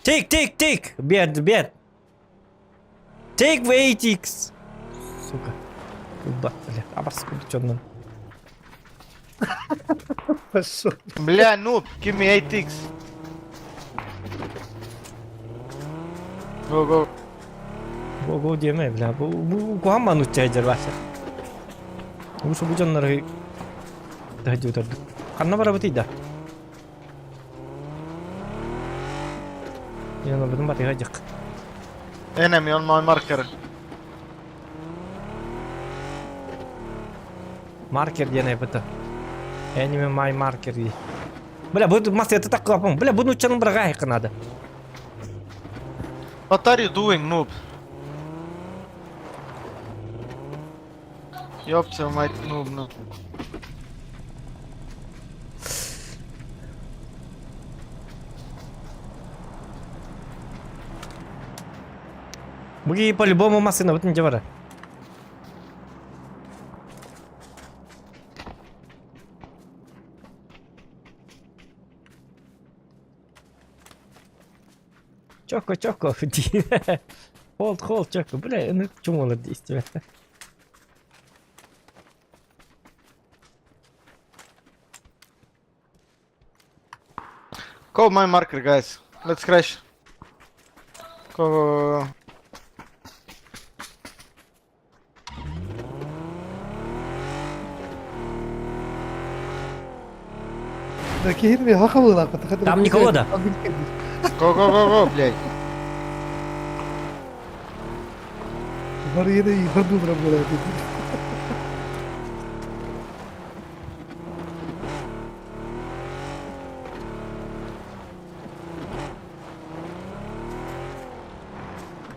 Take, take, take! Бет, бет! Take 8x! Сука. Куда, бля, абас курчоннан. Пошел. Бля, noob, give me 8x. Go, go. Go, go диэмэ, бля. Бу, бу куһаан нуучча дьэр бааса. Бу бу дьоннору таһдьы утардык. Ханна барабытый да? Яна бутун батыга дьык. Enemy on my marker. Маркер диэн айбыта. Enemy my marker дии. Бля, бу масета таккапын. Бля, бу нууччаның бырага айкынады. What are you doing, noob? Ёпта мать, noob, ну. Буги по-любому массына бутын же бара. Чоко, чоко, Hold, hold, чоко. Бля, ну чумолар действие. Go my marker, guys. Let's crash. Go, go, go. Да киһини хахалыылаахпыт. Там никого, да? Go, go, go, go, блядь. Барыйда игордуу буолар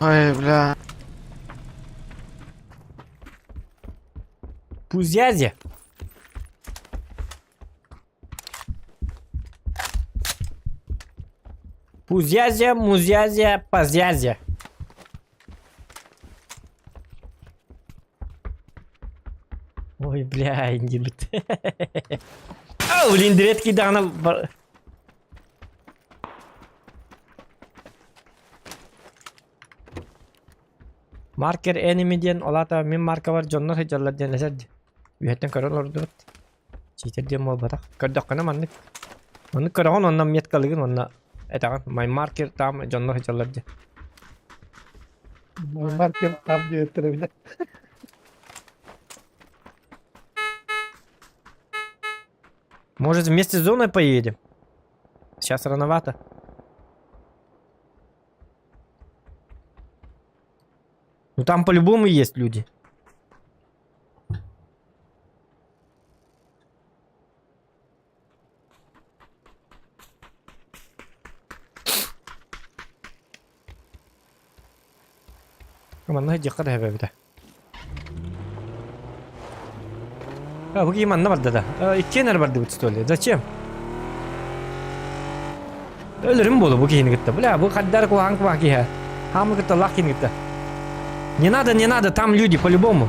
Ой, бля. Пузязи. Пузязя, музязя, пазязя. Ой, бля, индибит. Ау, блин, дретки дана. Маркер enemy диэн ол аата мин маркабар дьоннор сылдьаллар диэн этэр дии. Үөһэттэн көрөн олордубут. Чиитэр диэн буолбатах. Көрдөххүнэ маннык. Маннык көрөҕүн уонна меткалыгын уонна этэҕин. My marker там дьоннор сылдьаллар диэн. My marker там диэттэрэ билэ. Может вместе с зоной поедем? Сейчас рановато. Ну там по-любому есть люди. Манна дьахар эбэбитэ. А, бу манна барда да. Иккиэн эрэ бардыбыт что ли? Зачем? Өлөрүм буолу бу киһини кытта. Бля, бу хаддар куһаҕан куһаҕан киһи. Хаамы кытта лах киһини кытта. Не надо, не надо, там люди по-любому.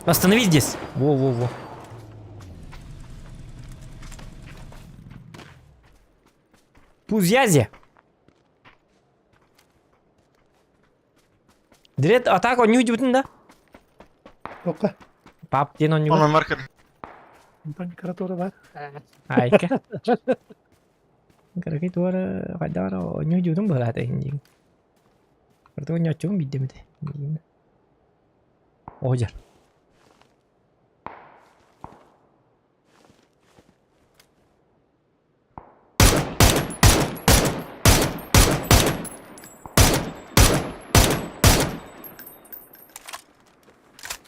Остановись здесь. Во-во-во. Пузязи. Дред атака не удивительно, да? Тока. Пап, где он не On my marker. Онтон каратура бар. Айка. Кыракый туора хайдах эрэ оонньуу дьуутун быһалаата иһин Кырдык оонньооччубун биирдэ эмитэ. Оҕо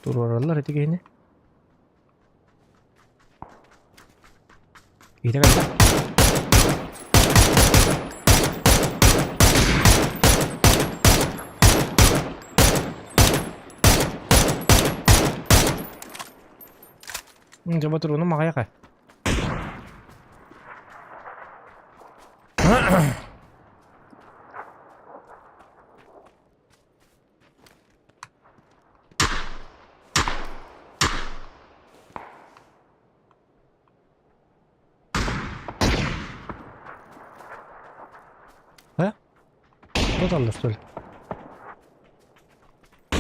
Туруораллар ити киһини. Киһитэ кэллэ. Дьэ ботуруонум аҕыйах ээ. А? Тоталлар что ли?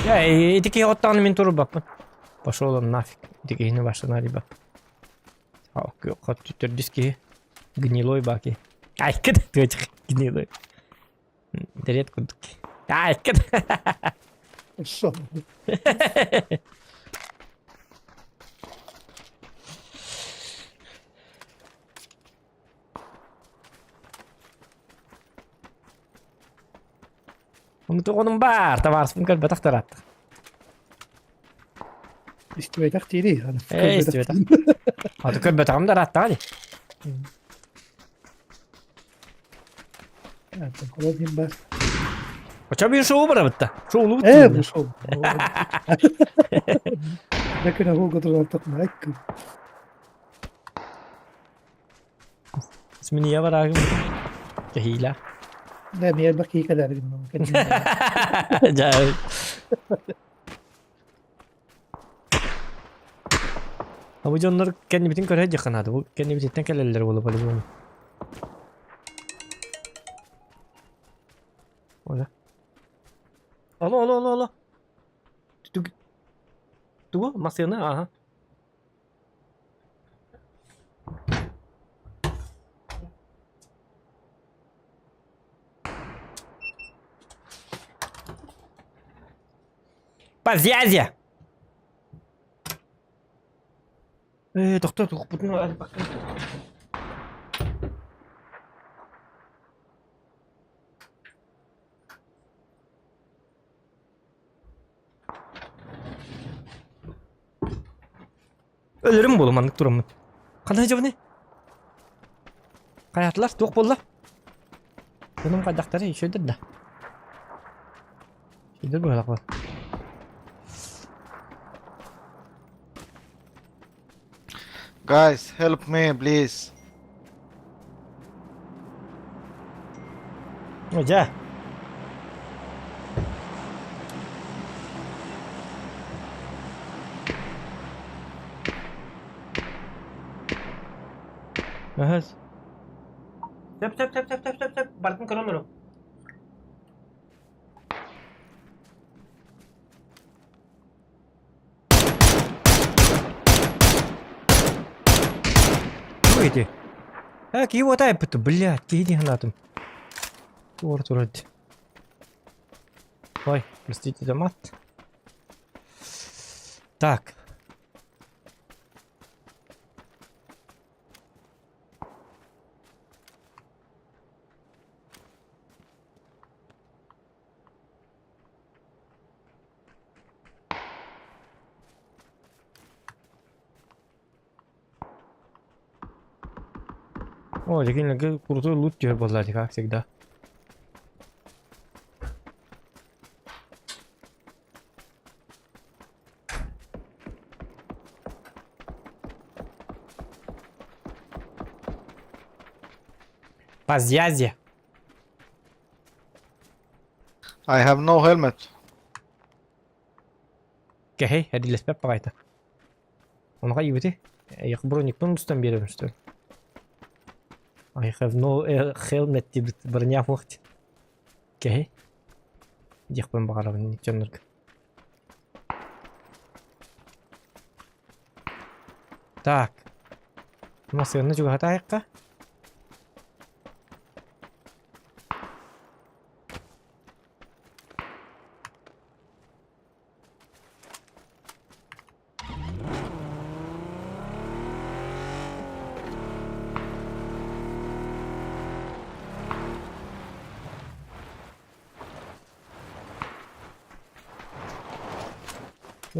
Я ити киһи оттоҕуна мин турбаппын. Пошел он нафиг. Ити киһини башына рибап. Төрдүс киһи. Гнилой баки. Айкыт тыачык гнилой. Дэрет курдук. Айкыт. Шо? Онтугунум баар, табаарыспын көрбөтөх тарааттах. Истибэтэх диири. Ээ, истибэтэх. Аты көрбөтөҕүм да ырааттаҕа дии. Холодин бар. Оча bir шоу барабытта. Шоулубут. Ээ, бу шоу. Ләкин ул готовлантык майк. Смения барагым. Кэһиилээх. Да, мен элбэх киһи кэлэр Дьэ. А бу дьоннор кэннибитин көрө дьахха наада. Бу кэннибититтэн кэлэллэр буолуо по-любому. Оля. Алло, алло, алло, алло. Тугу? Массыына, ага. По связи! Э, тохтоо, тухпутун албакка. Өлөрүм буолу маннык тураммын. Ханна сылдьабыный? Хайаатылар, туох буолла? Дьонум хайдахтарый, үчүгэйдэр да? Үчүгэйдэр быһыылаах буолла. Guys, help me, please. Дьэ. Өһөс. Сөп, сөп, сөп, сөп, сөп, сөп, сөп. Барытын көрөн олору. Бу ити. Э, киһи уота айппыт, блядь, киһи дии санаатым. Туора турар дии. Ой, простите за мат. Так. О, дьэ крутой лут түһэр буолла как всегда. Пазьязи. I have no helmet. Кэһэй, эрдилэспэт баҕайыта. Онуоха иибити эйиэхэ броникпын устан биэрэбин что ли? I have no helmet диэбит броня суох дии. Кэһэй. Диэхпин баҕарабын дьоннорго. Так. Массыынаны чугаһатаайахха.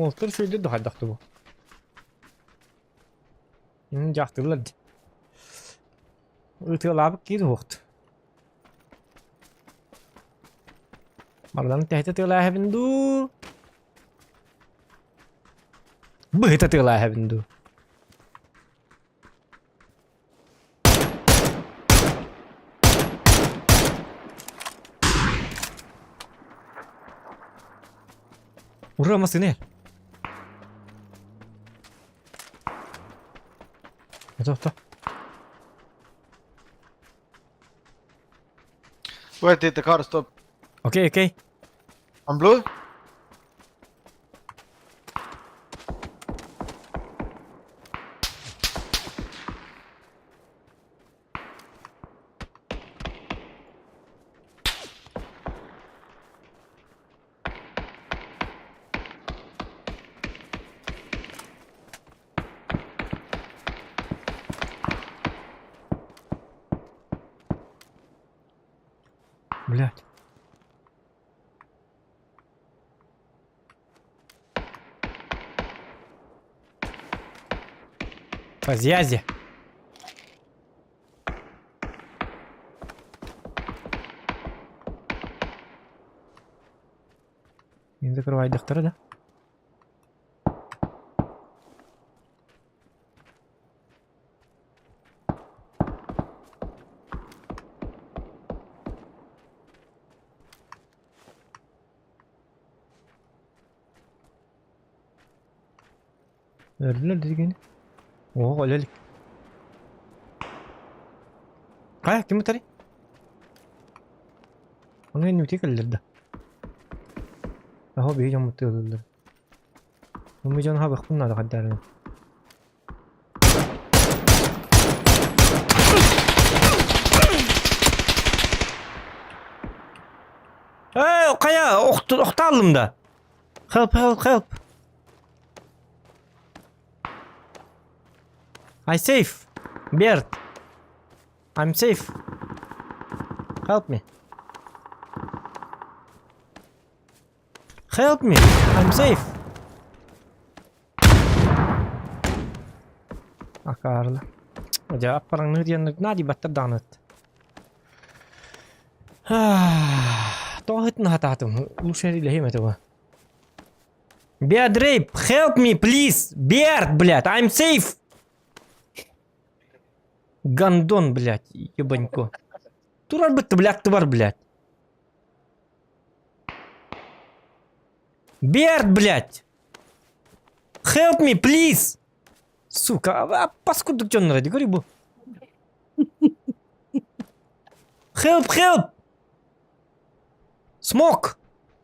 Уолтар сүөдэр да хайдах бу. Дьахтыллар дии. Ытыалаабыт киир уохт. Марланы тэһитэ тыалааһабын дуу? Быһыта тыалааһабын дуу? Ура, массыына! Тохто. Where did the car stop? Окей, окей. On blue? Блять. Фазязи. Не закрывай доктора, да? Өллөр дигин. Оо, өлө илик. Хайа, ким ытарый? Ону иннибитигэр кэллэр да. Аһо биһи дьоммут тыалыыллар. Уму дьон хабыахпын наада хардаарына. Ээ, хайа, охтааллым да. Help, help, help. I safe. Берт. I'm safe. Help me. Help me. I'm safe. Акаарла. Дьэ, аппараҥныы диэн наадыйбаттар баттар даҕаны. Тоҕо ыһытын хатаатым? Лучше илэһиэм этэ бу. Beard help me, please! Beard, блядь, I'm safe! Гандон, блядь, ебанько. Турар бытты, блядь, бар, блядь. Берт, блядь! Help me, please! Сука, а паскудок дьоннор ради, говори бу. Help, help! Smoke!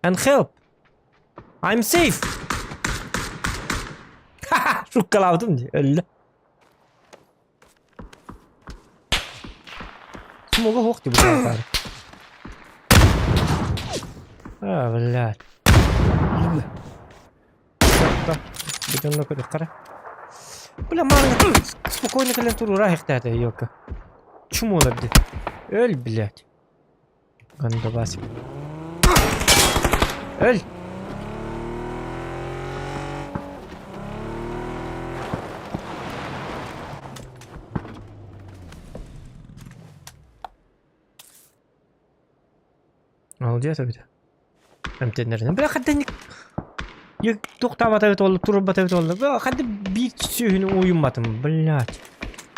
And help! I'm safe! Ха-ха! Шуккалаабытым дии, өллө. Смога суох дии бу А, блядь. Бүтүннө көрүөххэ Бля, мааны спокойно кэлэн турура иһихтээтэ, елка. Чумолар дии. Өл, блядь. Гандабасик. Өл! Молодец эбит. Эмтэннэринэн. Бля, хадда туохтаабата эбит буолла, турбата эбит буолла. Бля, хадда биир сүөһүнү уйумматым, блядь.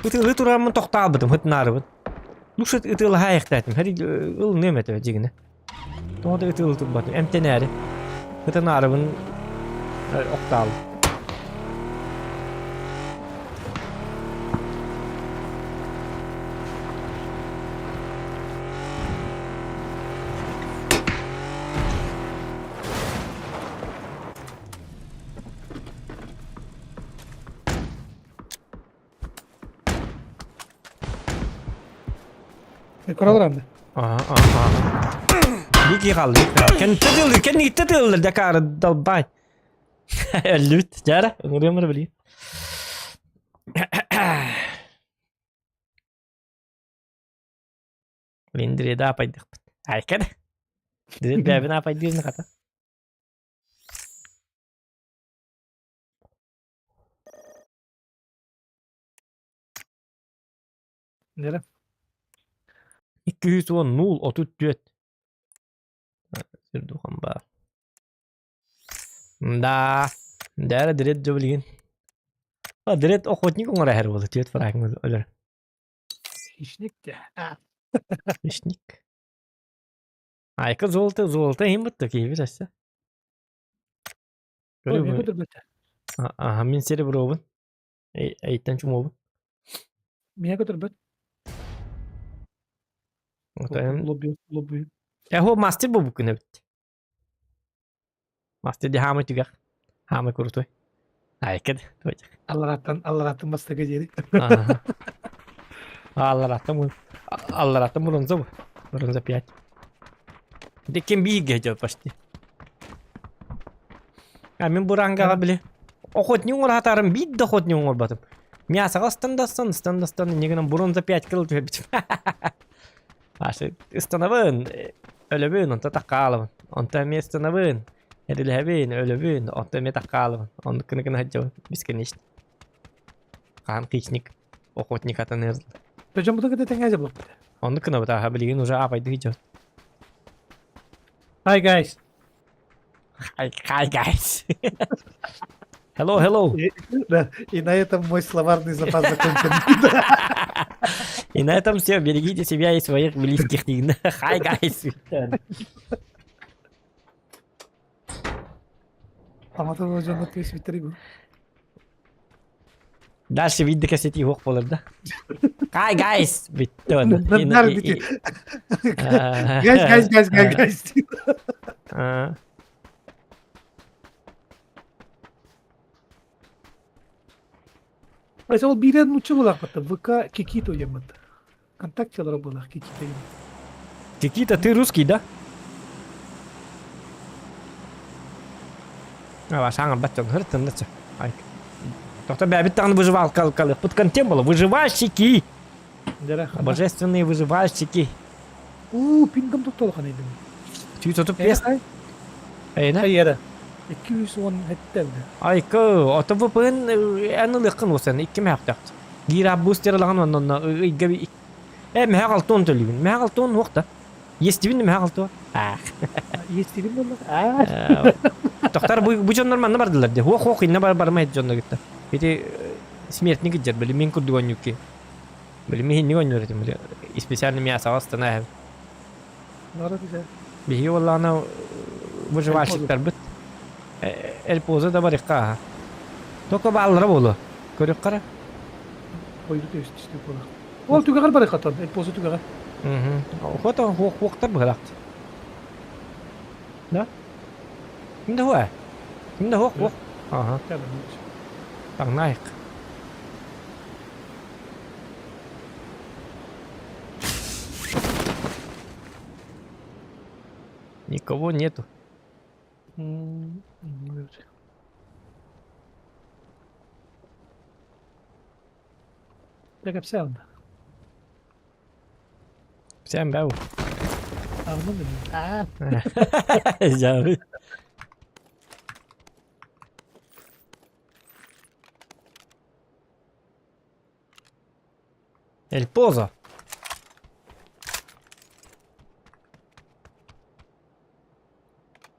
Ытыалыы тураммын тохтообутум, ытынаарыбын. Лучше ытыалаһаайахтаатым. Хэри ылыныам этэ дьигинэ. Тоҕо да ытыалы турбатым. Эмтэнээри. Ытынаарыбын охтаал. Көрөлөр анды. Ага, ага. Бики хаалла. Кэнтэ тыллыр, кэнниттэ тыллыр, дакары долбай. Өллүбүт. Дьара, ыҥырыам эрэ билигин. Линдриэдэ аапайдыахпыт. Айка да. Дырет бэйэбин аапайдыырын хата. Нера. 210 0 34. Сирдухан баар. Да. Дәрі дред жо билигин. А дред охотник оҥоро иһэр буолла түөрт фрагмент өлөр. Хищник те. Хищник. Айка золото, золото иһин бытта киһибит өссө. Көрүү Аха, мин серебробун. Эйтен чумобун. Миэ көтөрбөт. Лобби. Эһо мастер бу күн эбит. Мастер ди хаамай түгэх. Хаамай крутой. Айкед. Аллараттан аллараттан бастакы диэри. Аллараттан аллараттан бронза бу. Бронза 5. Диккен бииргэ дьэ почти. А мин бурангаҕа били охотник оҥоро биир да охотник оҥорботум. Мясоҕа ыстандастан ыстандастан инньэ гынан бронза 5 кило түһэрбитим. Ашы ыстанабын, өлөбүн, онто таккаалабын. Онто эмиэ ыстанабын, эрилэһэбин, өлөбүн, онто эмиэ таккаалабын. Оннук гына гына сылдьабын бесконечно. Хаан хищник, охотник атыныыр. Причем бу кытта тэҥҥэ булбут. Оннук гынабыт аха билигин уже аапайды сылдьабыт. Hi guys. Hi, hi guys. Hello, hello. И, да, и на этом мой словарный запас закончен. И на этом все. Берегите себя и своих близких. Hi guys. Аматор дьонно түс бу. Дальше видно кассети хуох болар да. Hi guys. Бүттэ. Guys, guys, guys, guys, guys. Ол биирэ нуучча буолаахпыт ВК Кикито диэммит. Контактелара буолаах Кикито диэн. Кикита, ты русский, да? А, саҥарбат дьон, хыртыннычы. Ай. Тоқта бэбит даҕаны выживалка Пут контент было. Выживальщики! Божественные выживальщики. У, пингам тутталхан эдим. Түү тутуп бес. Эйна? Хайера. 210 элде. Айка, ото VPN эн ылыаккын усан икки мэхтахт. Гира бустер лаган оннонно ыйга э мэхэ алтон төлүбүн. Мэхэ алтон уохта. Естибин мэхэ алто. Ах. Естибин болла. Аа. Тохтар бу бу дьоннор манна бардылар де. Хуох хуох инна бар барма дьонно гитта. Ити смертник иджер били мин курдук онньукки. Били мин хинник онньур этим били специально мясо астана. Биһиги уоллаана выживальщиктарбыт. Эль поза да барыхха. Только бааллара буолуо. Көрүк Ойду түстү буола. Ол түгэҕэр барыххатан, эль поза түгэҕэр. Охота хуохтар быһылаах. Да? Ким да хуа? Ким да хуох хуох? Ага. Таҥнаайык. Никого нету. Так кэпсээн. Всем бау. Ағынан Жабы. Эль Позо.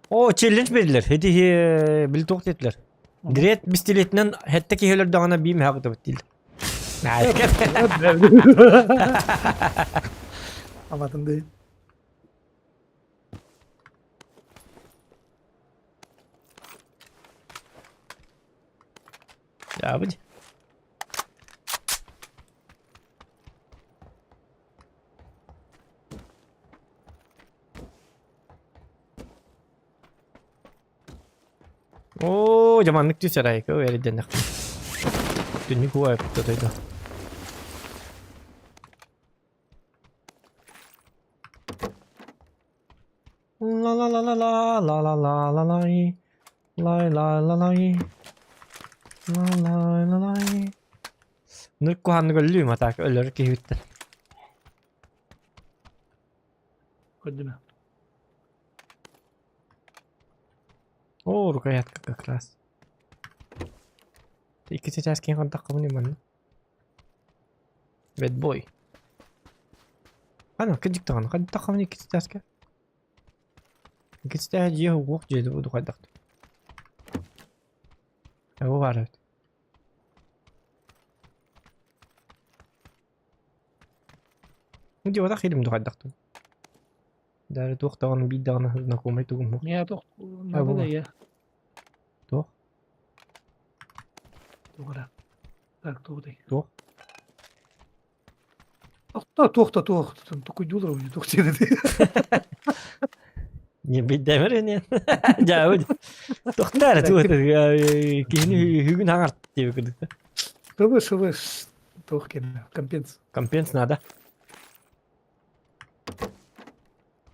О, челлендж бердилер. Хети били туох диэтилэр. Дред пистолетинэн хэттэ киһи өлөрдөҕүнэ биим хаҕытыбыт дииллэр. Аматын дей. Дьаабыт. Оо, дьэ маннык түс эрэ, эрдэнэхпин. Түннүк уа эппит да. Ла ла ла ла ла ла ла ла ла лай лай ла ла лай ла лай ла лай Нырк куһааннык өллүүм атаак өлөр киһибиттэн. Көрдүмэ. О, рукоятка как раз. Икки сейчас киһи хантаххабын манна. Бэтбой. Хана кырдьык даҕаны хайдах даҕаны иккис этээскэ? Иккис этээһэ дьиэ уох дьиэ дуу хайдах Бу баар эбит. Дьиэ илим дуу хайдах дуу? Даже туох даҕаны биир даҕаны знакомый тугум суох. Миэхэ туох надо да я. Туох? Туох эрэ. Так, туох дэй. Туох? Охто туох да туох тукуйдуулар уйу туох диэн Не бидэмэр не. Дьаабы. Тохтаар туох киһини үгүн хаҥарт диэби кырдыкта. Шыбы шыбы туох кэннэ компенс. Компенс надо.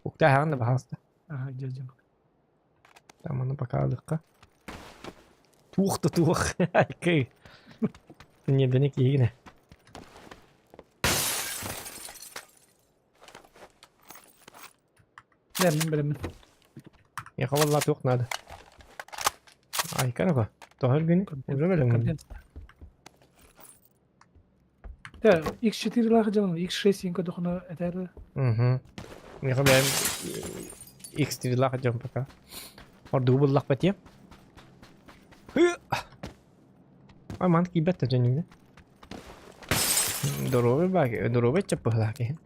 Уктаа хаҕын да баһаалыста. Ага, дьэ дьэ. Там ону пока Туох да туох. Айкый. Ньиэрбэни киһигинэ. Бэлэммин бэлэммин. Миэхэ буолла туох надо. Айка ну-ка. Тоһор күнү. Уже бэлэммин. Тэ, X4 лаах дьон X6 инка дохуна этэр. Угу. Миэхэ бэйэм X3 лаах дьон пока. Ордугу буллах бэтиэ. Ай ман киирбэт да дьонньуҥҥа. Доруобай баа, доруобай чаппыһылаах киһи.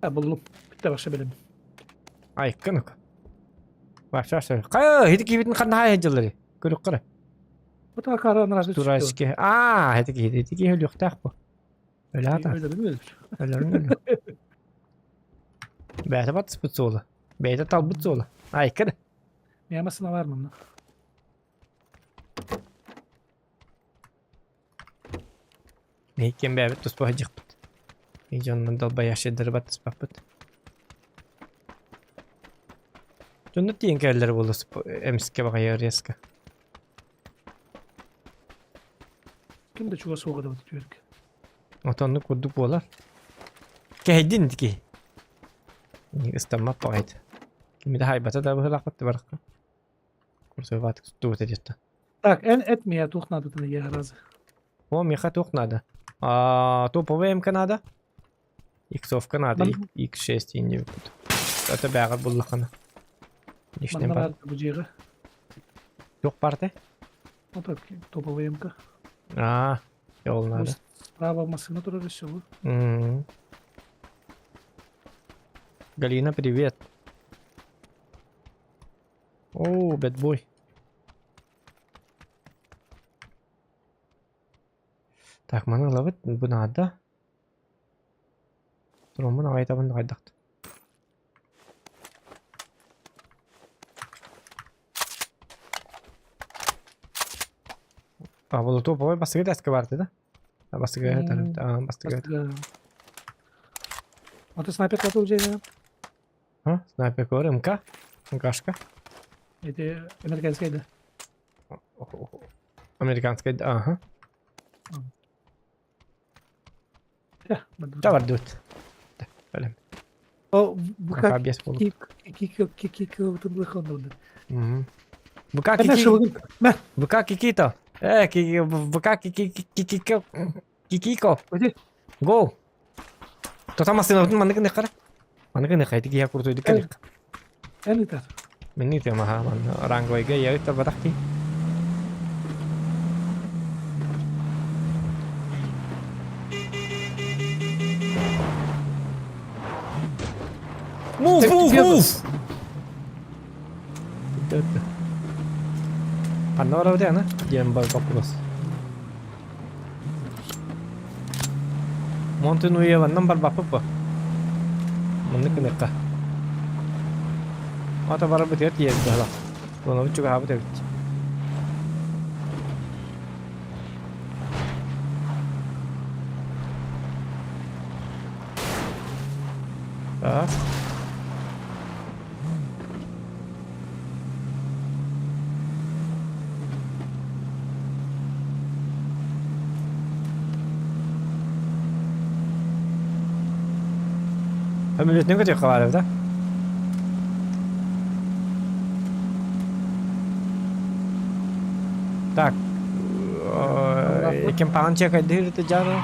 А буллум. Бүтэ бахша бэлэм. Айка ну-ка. Баша Хайа, хити киибитин ханна дьыллары. Көрүк кара. Турайский. Аа, это киһи, ити киһи өлүөхтээх бу. Өлөата. Өлөрүн өлү. Бэйэтэ батыспыт суола. Бэйэтэ талбыт суола. Айкыр. Миэмэ бар манна. Иккиэн бэйэбит туспа сылдьыахпыт. И дьоннор далбайаащайдары баттаспаппыт. Дьоннор тиийэн кэлэллэр буолла эмискэ баҕайы резко. Ким да чугас суоҕа да түөрк. Отоннук курдук буолар. Кэһэйдин ити киһи. Ыстаммат баҕайыта. Кими да хайбата да быһыылаахпыт да барахха. Курсоватык туттубут этиттэ. Так, эн эт миэ туох наадатын ыйа разы. О, миэхэ туох надо? А, топовая МК надо. Иксовка надо, X6 инни бүппүт. Это бэҕэр буллаххына. Лишним Манна бар. баар бу дьиэҕэ. Туох бар те? Вот топовая МК. А, ол надо. Справа массыына турар өссө бу. М. Галина, привет. О, бэтбой. Так, маны ылабыт, бу наада. Туроммун аҕайтабын хайдахт. А, бұл топовой бастыгы дәске барды да? Бастыгы, бастыгы. А ты снайпер катыл же? А, снайпер көр, МК? МКшка? Это американская, да? Американская, ага. Да, бардыбыт. Бэлэм. О, ВК Без болот. ВК Кики. ВК Кикито. ВК Кикико. Кикико. Го. Тота массыына манныгын нехара. Манныгын нехай тики я куртуйду кэлик. Эн итар. Мен итем аха ман ранговойга я итар батахти. Move, move, move! Ханна барабыт ана? Диэн бар вопрос. Монтенуеваннан барбаппыт бу. Маннык гыныахха. Ата барабытыгар тиийэр быһалаах. Туонабыт чугаһаабыт эбит. Так. Өмүлүтүнэн көтүөххэ баар эбит, а? Так, ким паҕан чекайдыыр дьаары?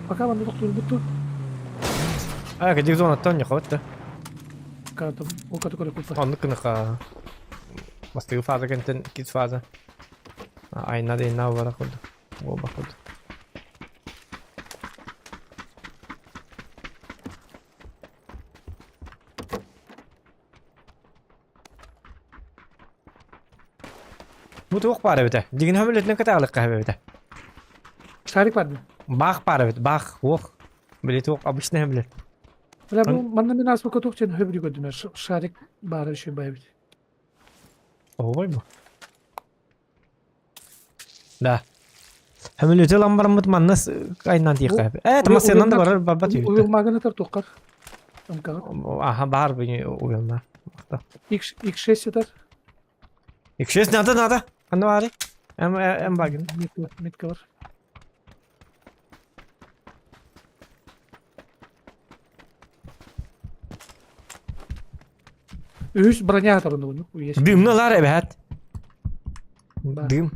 Пока манна тохтуурбут дуо? А, кадик зонаттан ньохот да. Ол каты көрө куппа. Оннук гыныха. Бастакы фаза кэнтэн иккис фаза. Айна да инна бара курдук. Буолбах курдук. Бу туох баар эбитэ? Дьиҥин хөмөлөтүнэн кытаалыкка эбитэ. Шарик бар дии. Баах баар эбит, баах, уох. Били туох обычный хөмөлөт. Бля, бу манна мин ааспыкка туох диэн хөбүрү көрдүм шарик баара үчүгэй баа эбит. Оһуобай бу. Да. Хөмөлөтү ылан бараммыт манна айнан тиэххэ. Э, тамасыанан да барар барбат үһү. Уйулмагын ытар туоххар. Ымкаҕыт. Аха, баар бу уйулма. X X6 сытар. X6 надо, надо. Ханна баарый? Эм эм багын. Метка бар. Үһүс броня атарын Дымны ылар эбэт. Дым.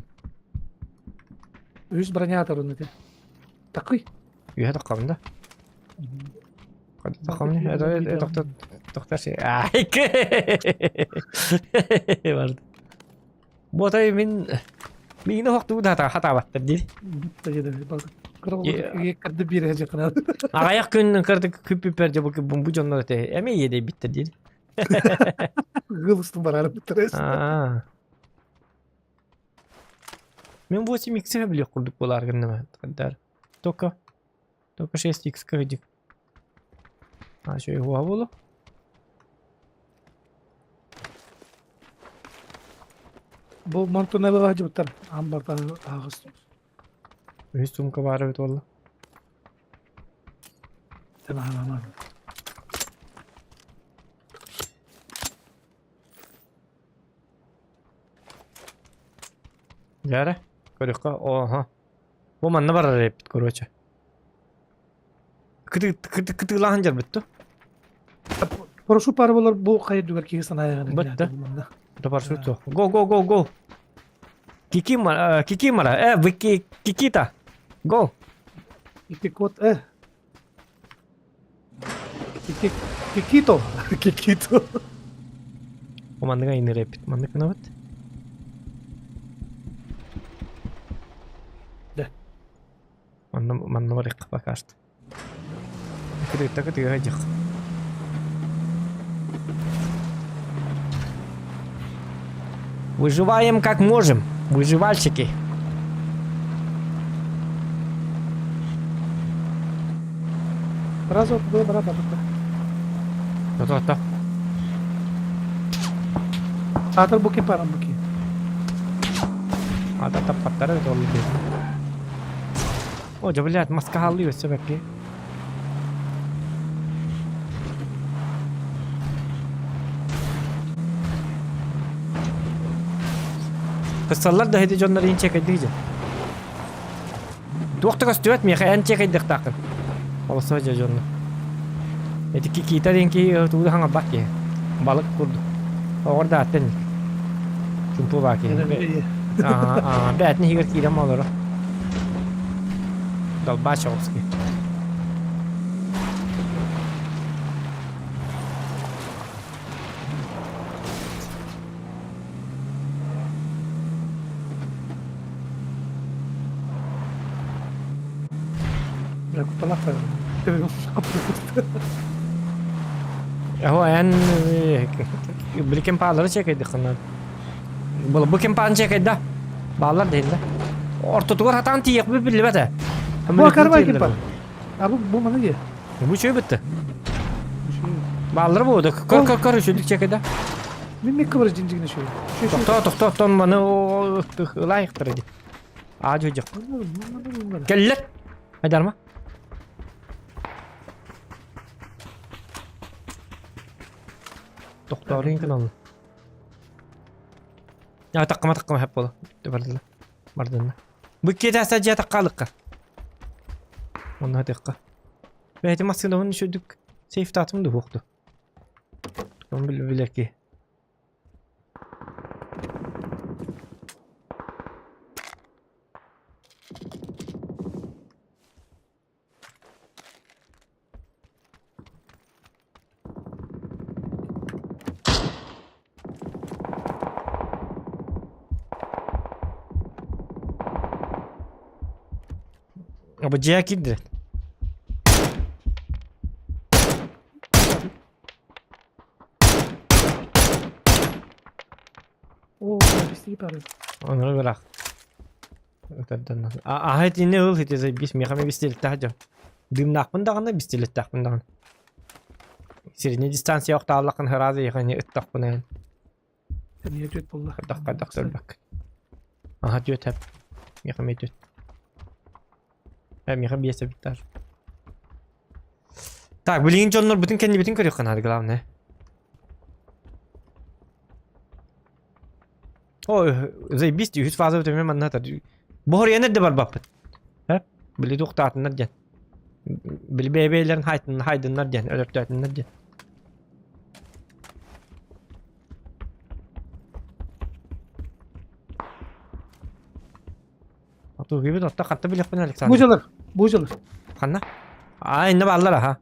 Үһүс броня атарын ити. Такый. Үһэ тоххабын да. Тоххабын. Это тохтор тохтор си. Ай. Барды. Ботай мин миигин охтуу да хатаабаттар дии. Кырды биир жакына. Аҕыйах күн кырдык күппүппэр дьэ бу бу дьоннор этэ эмиэ иэдэйбиттэр диир. Гылыстым барары биттерес. Мен 8 икс билиэх курдук буолаар гынным хаддар. Только только 6 икс кырдик. А что его было? Бу Монтонеллоҕа дьыбыттар амбартан аҕыс. Үһүс сумка баар эбит буолла. Тынаһанаман. Дьэ көрүөххэ оһо. Бу манна барар эбит короче. Кытыылаһан дьарбыт ту. Парашют пара болар бу хайдугар киһи санаайаҕын. Бытты. Да парашют суох. Го го го го. Кикимара, Кикимара, вы Кикита. Го. Ити код Кикито. Кикито. Манныга инер эпит. Маннык гынабыт. Да. Манна манна барыахха пока что. Кытыытта кытыыга дьах. Выживаем как можем. Выживальщики. Сразу было бара бара. То-то-то. Саатар бу ким парам бу ки. Ата таппаттара это ол О, дьэ, блядь, маска хаалыы өссө бэкки. Кыссаллар да ити дьоннор иин чекайдык дьэ. Туох да көстүбэт миэхэ эн чекайдыктааххын. Олосо дьэ дьонно. Ити кикита диэн киһи тугу да хаҥарбат киһи. Балык курдук. Оҕор да аттан Чумпу баа киһи. Бээтин иһигэр киирэн олоро. Долбачевский. Бля, кутталаах Эһо эн биликин паалары чекайдыххына. Бу бу ким паан чекайда? Баалар дейин да. Ортотугар хатаан тиийэх би биллибэт ээ. Бу акарбай ким паан? А бу бу маны дии. Бу чөй битте. Баалар бу да. Көр көр көр үчүдүк чекайда. Мин мекке бар жинжигине шөй. Тохтоо тохтоо тон маны ылайыктыр ди. Аа жок. Келлер. Айдарма. Тохтоорун гынан. Я таққыма таққыма хэп бола. Бардылар. Бардылар. Бу киэтэ дьиэ таққалыққа. Онно тыққа. Бэйти массыынабын үшөдүк сейфтаатым да хуохту. Он билер ки. Бу дьиэ киирдилэр. О, бисти пары. Ону бырах. Аһа итини ыл ити заебись миэхэ эмиэ бистиэлэттээх дьон. Дыымнаахпын даҕаны, бистиэлэттэхпин даҕаны. Средняя дистанция охтааллаххын сразу ехани ыттахпын эн. Эмиэ түөт буолла. Хайдах хайдах сөрбөк. Аха түөт хэп. Миэхэ эмиэ түөт. Э миэхэ биэс эбиттэр. Так, билигин дьоннорбутун кэннибитин көрүөххэ наада главное. О, заебись, үһүс фаза бүтүмэ манна хатар. Боһоруйан эрдэ барбаппыт. Э? Били туохтаатыннар диэн. Били бэйэ-бэйэлэрин хайдыннар диэн, өлөртөөтүннэр диэн. Отугибит отто хатта билэхпин Александр. Бу дьылар, бу дьылар. Ханна? Аа, инне бааллар аха.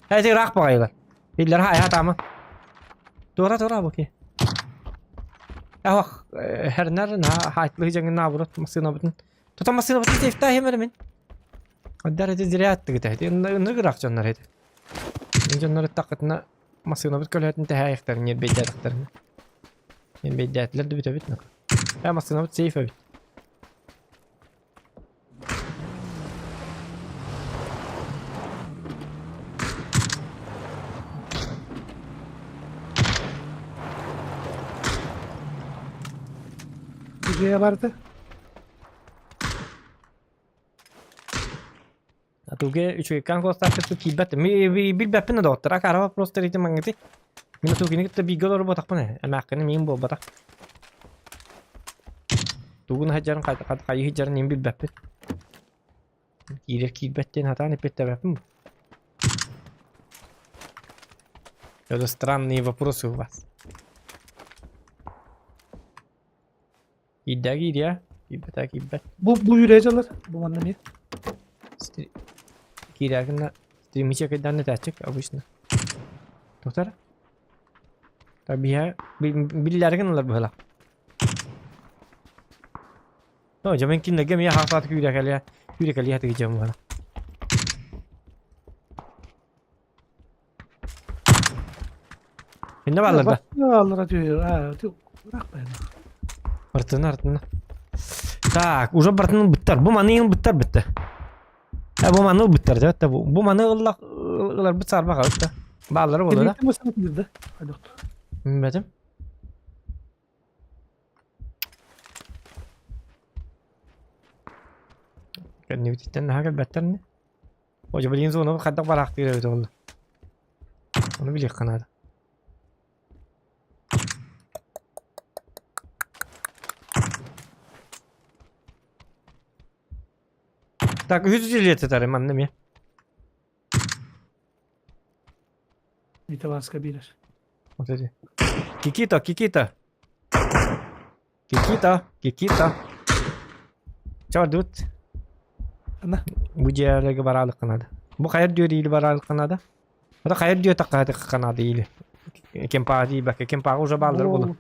Эти ыраах баҕайылар. Биллэр хайа таама. Туора туора буки. Ах, хернер на хайтлы жеңин наоборот массыынабытын. Тута массыынабытын сейфта хемер мин. Адар эти зря аттыгыта. Эти ыныгыраах дьоннор эти. Дьоннор тақытына массыынабыт көлөһөтүн тэһээйэхтэрин ньирбэйдээтэхтэрин. Ньирбэйдээтилэр да бүтэбит нак. Э массыынабыт сейф эбит. Дьиэ барда. Атуге үчүгэйкээн куоластаахпыт киирбэт. Билбэппин да доҕоттор. Акара вопростар ити маҥҥыты. Мин атугини кытта бииргэ олорботахпын ээ. Эмээххини миин буолбатах. Тугун сылдьарын хайыы сылдьарын мин билбэппин. Киирэр киирбэт диэн сатаан эппиэттэбэппин бу. Это странные вопросы у вас. Киирдэ киириэ, киирбэтэ киирбэт. Бу бу үүрэ дьалар. Бу манна эмиэ. Киирээкинэ стримиче кайдан этээччик обычно. Тоқтар? Та биһэ биллэргин ылар быһыла. Ну, дьэ мен кинилэргэ эмиэ хаахтаат күүрэкэлиэ күүрэкэлиэ хатыгы дьэ быһыла. Инне бааллар да? Бааллара түһү. Аа, ыраах байна. Артына, артына. Так, уже бартын быттар. Бу маны быттар бытты. Э, бу маны быттар да, бу. Бу маны ыллах ылар быт сарба калды. Бааллары болду да. Билбэтим. Кэннибититтэн наһаа кэлбэттэр ини. О, билигин зона хайдах бараахтыыр эбит буолла. Ону билиэххэ наада. Так, үһүс жилет этэр манна эмиэ. Виталанска биэрэр. Вот эти. Кикита, Кикита. Кикита, Кикита. Чардут. Ана. Бу дьиэлэргэ бараалыкка наада. Бу хайар дүөр или бараалыкка наада. Это хайар дүө такка канада или. Кемпаа диибэккэ. Кемпааҕа уже бааллар буолу.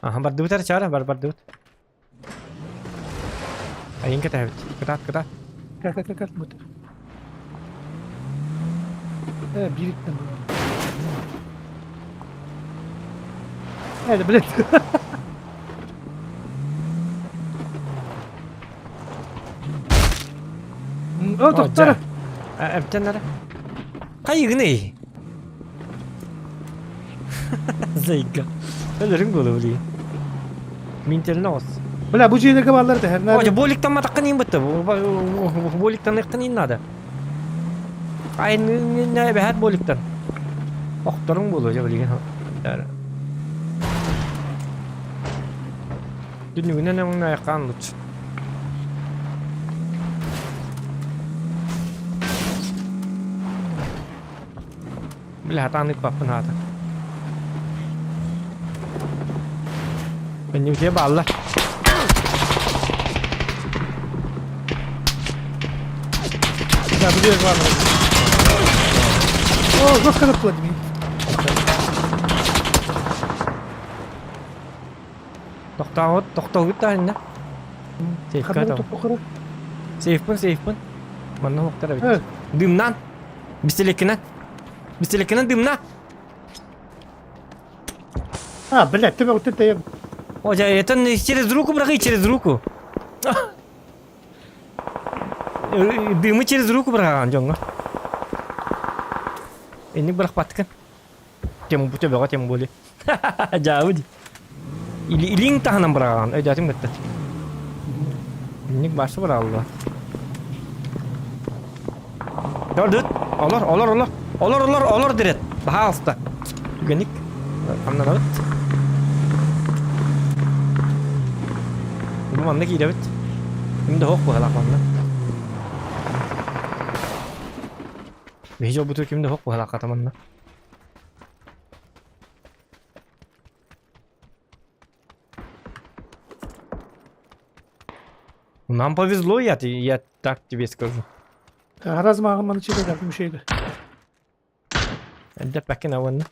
Аха, бардыбыт эрэ чара, бар бардыбыт. Айын кэтэһэбит. Кытаат, кытаат. Как как как бут. Э, бириттен бу. Э, блядь. О, доктор. Эптен эрэ. Хайыгыный? Зайга. Өлөрүҥ буолуо билигин. Минтелин оҕус. Бля, бу дьиэлэргэ бааллар да хернар. Ой, боликтан матаккын иин бытты. Боликтан ыктын иин надо. Ай, не бэһэт боликтан. Охторуҥ буолуо дьэ билигин. Түннүгүнэн өҥнө айаххаан лучше. Бля, хатаан ыыппаппын хаата. Кэннибитигэр бааллар. Да, бу дьиэ бааллар. О, жестко Владимир. Тохтообут, тохтообут да иннэ. Сейфка Ханна там. тохтоохоро? Сейфпын, сейфпын. Манна октар эбит. Дымнан. Бистилеккинен. Бистилеккинен дымна. А, блядь, ты вот это я... О, это через руку браги, через руку. Дымы через руку быраҕаҕын дьоҥҥо. Инник бырахпаткын. Тем төбөҕө тем более. Дьаабы дии. Илиҥ таһынан быраҕаҕын, өйдөөтүҥ бытта. Инник башы быраҕылла. Дордут, олор, олор, олор. Олор, олор, олор дирет. Баһаалыста. Түгэнник хамнанабыт. Бу манна киирэбит. Ким да суох быһалаах манна. Биһи дьолбутугар ким да суох быһалаах хата манна. Нам повезло, я, я так тебе скажу. Раз мағын маны чекер мүшейді. Эрдэппэккин уонна.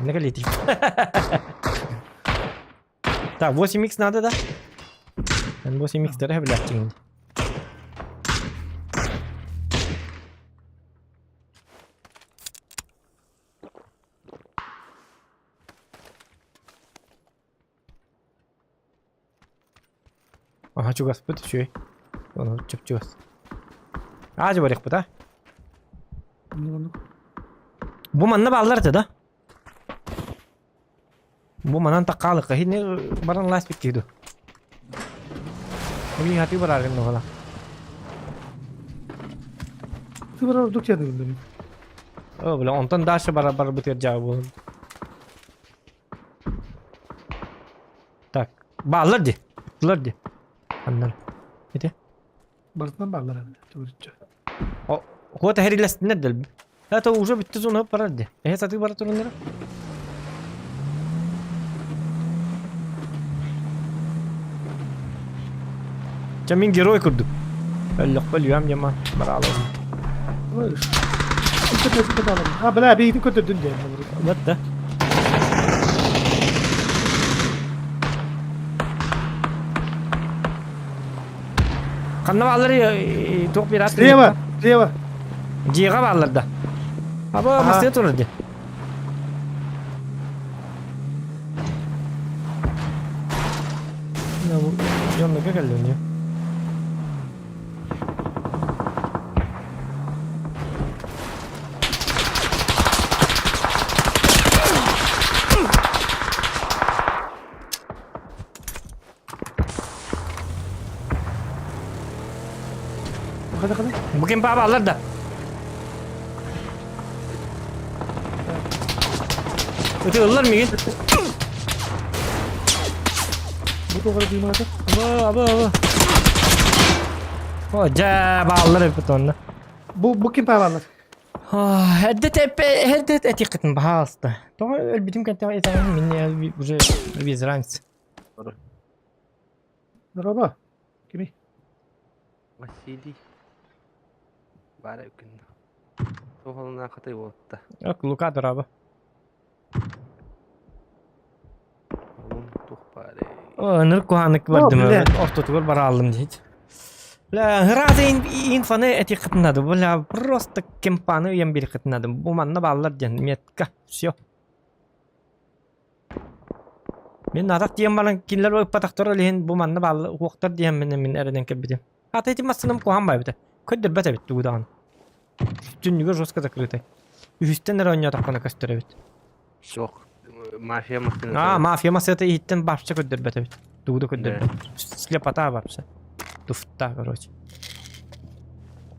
Иннэ летим. Так, 8х надо, да? 8х дэрэ билээччиҥ. Аха чугаспыт үчүгэй. Ону чуп-чугас. Аадьы барыахпыт а? Бу манна бааллар этэ да? Бу манан таккаалыкка хини баран ласпит киһи дуо? Эбии хатыы барааргын нуһала. Ты барар ордук тиэдигин О, бля, онтон дальше бар барбытыгар дьаа буолун. Так, бааллар дии. Ыттылар дии. Аннан. Ити. Барытынан бааллар эбит. Түгүрүччү. Хуота хэрилэстиннэр дэлби. Это уже бүттү зона барар дии. Эһэ сатыы бара туруннара. Чэ мин герой курдук. Өллөхпө өлүөм дьама бараалабын. А, бля, бейді көтөрдүн диэн. Вот да. Ханна бааллар туох биэрат? Слева, слева. Дьиэҕэ бааллар да. Аба мастыга турар дии. Дьоннорго кэллим дии. Хада хада. Бу ким бааллар да. Ытыыллар мигин. Бу тоҕо дыымаата? Аба, аба, аба. О, дьэ, бааллар эбит онно. Бу бу ким бааллар? Эрдэ тэппэ, эрдэ этиэххитин баһаалыста. Тоҕо өлбүтүм кэнтэ этээҥин мин уже без разницы. Здорово. Кими? Василий. Баара үкүн. Туохалына хатый буолта. Ок, Лука дорообо. Олум туох баарый. Ынырык куһааннык бардым. Ортотугар барааллым диэт. Бля, ыраас инфаны этиэххитин Бля, просто кемпаны ыйан биэриэххитин Бу манна бааллар диэн метка. Все. Мин атах диэн баран кинилэр ыппатахтар ол иһин бу манна бааллар уохтар диэн мин мин эрэнэн кэлбитим. Ата ити массыынам куһаҕан баайбыта. Көрдөрбөт эбит тугу даҕаны. Түннүгэ жестко закрытый. Үһүстэн эрэ оонньоотоххуна көстөр эбит. Суох. Мафия массыыната. А, мафия массыыната иһиттэн вообще көрдөрбөт эбит. Тугу да көрдөрбөт. Слепота вообще. Туфта, короче.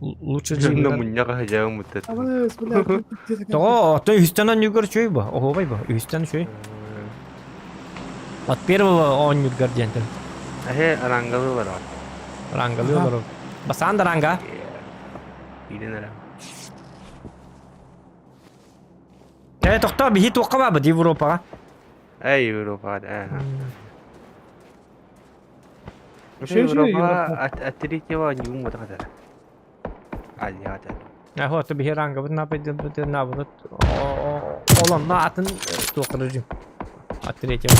Лучше Дьонно мунньах аһыдьаҕым бутта. Тоҕо, оттон үһүстэн оонньуугар үчүгэй бу. Оһуобай бу. Үһүстэн үчүгэй. От первого оонньуургар диэн Эһэ рангалыы олорор. Рангалыы олорор. Басаан да ранга. Биирин эрэ. Э, тохтоо, биһи туохха баабыт Европаҕа? Эй, Европаҕа да. Шö, шö, Европа от третьего ньуум батахатара. Азиата. Ахо, то биһи рангабыт напайдыбыт наоборот. Олонно атын туох режим. От третьего.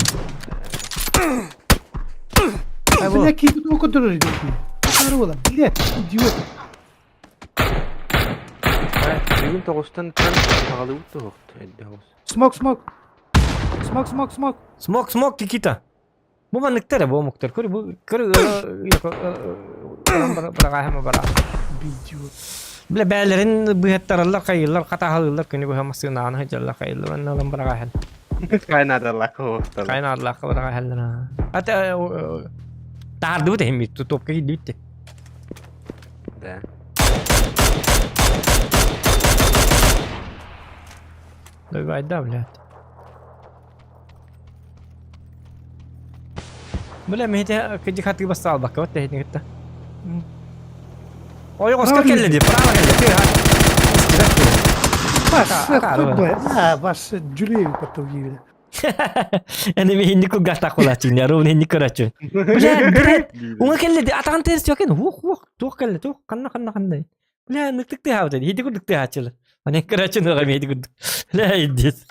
Бля, киһи туох көрдөрөр. баар буолан, блядь, идиот. Бүгүн тоҕустан саҕалыыбыт туһуохт эрдэ оҕус. Смок, смок. Смок, смок, смок. Смок, смок, Кикита. Бу манныктар эрэ бу омуктар. Көр бу көр быраҕааһыма бара. Идиот. Бля бээлэрин быһаттараллар, хайыыллар, хатааһылыыллар, күнү быһа массыынааны сылдьаллар, хайыыллар, онно ылан быраҕааһын. Хайнаадаллаах оҕусталар. Хайнаадалаахха быраҕааһаллар. Ата таһардыбыт эһиммит, топка киирдибит. Да. Давай, да, блядь. Бля, мете кыдьы хатыы бастаалбакка вот тэһитин кытта. Ой, оскар кэллэ дии, право кэллэ, ты А, ваш Джулиев потом Эни миһинни кулгахтаах кулааччын, ровно инник көрөөччү. Бля, блядь, уҥа кэллэ дии, атаҕын тыас тиокен, ух, ух, туох кэллэ, туох, ханна, ханна, ханна. Бля, ныктык тыаһаабыт ини, ити курдук тыаһааччылар. Аны көрөөччү нуга эмиэ ити курдук. Бля, индиец.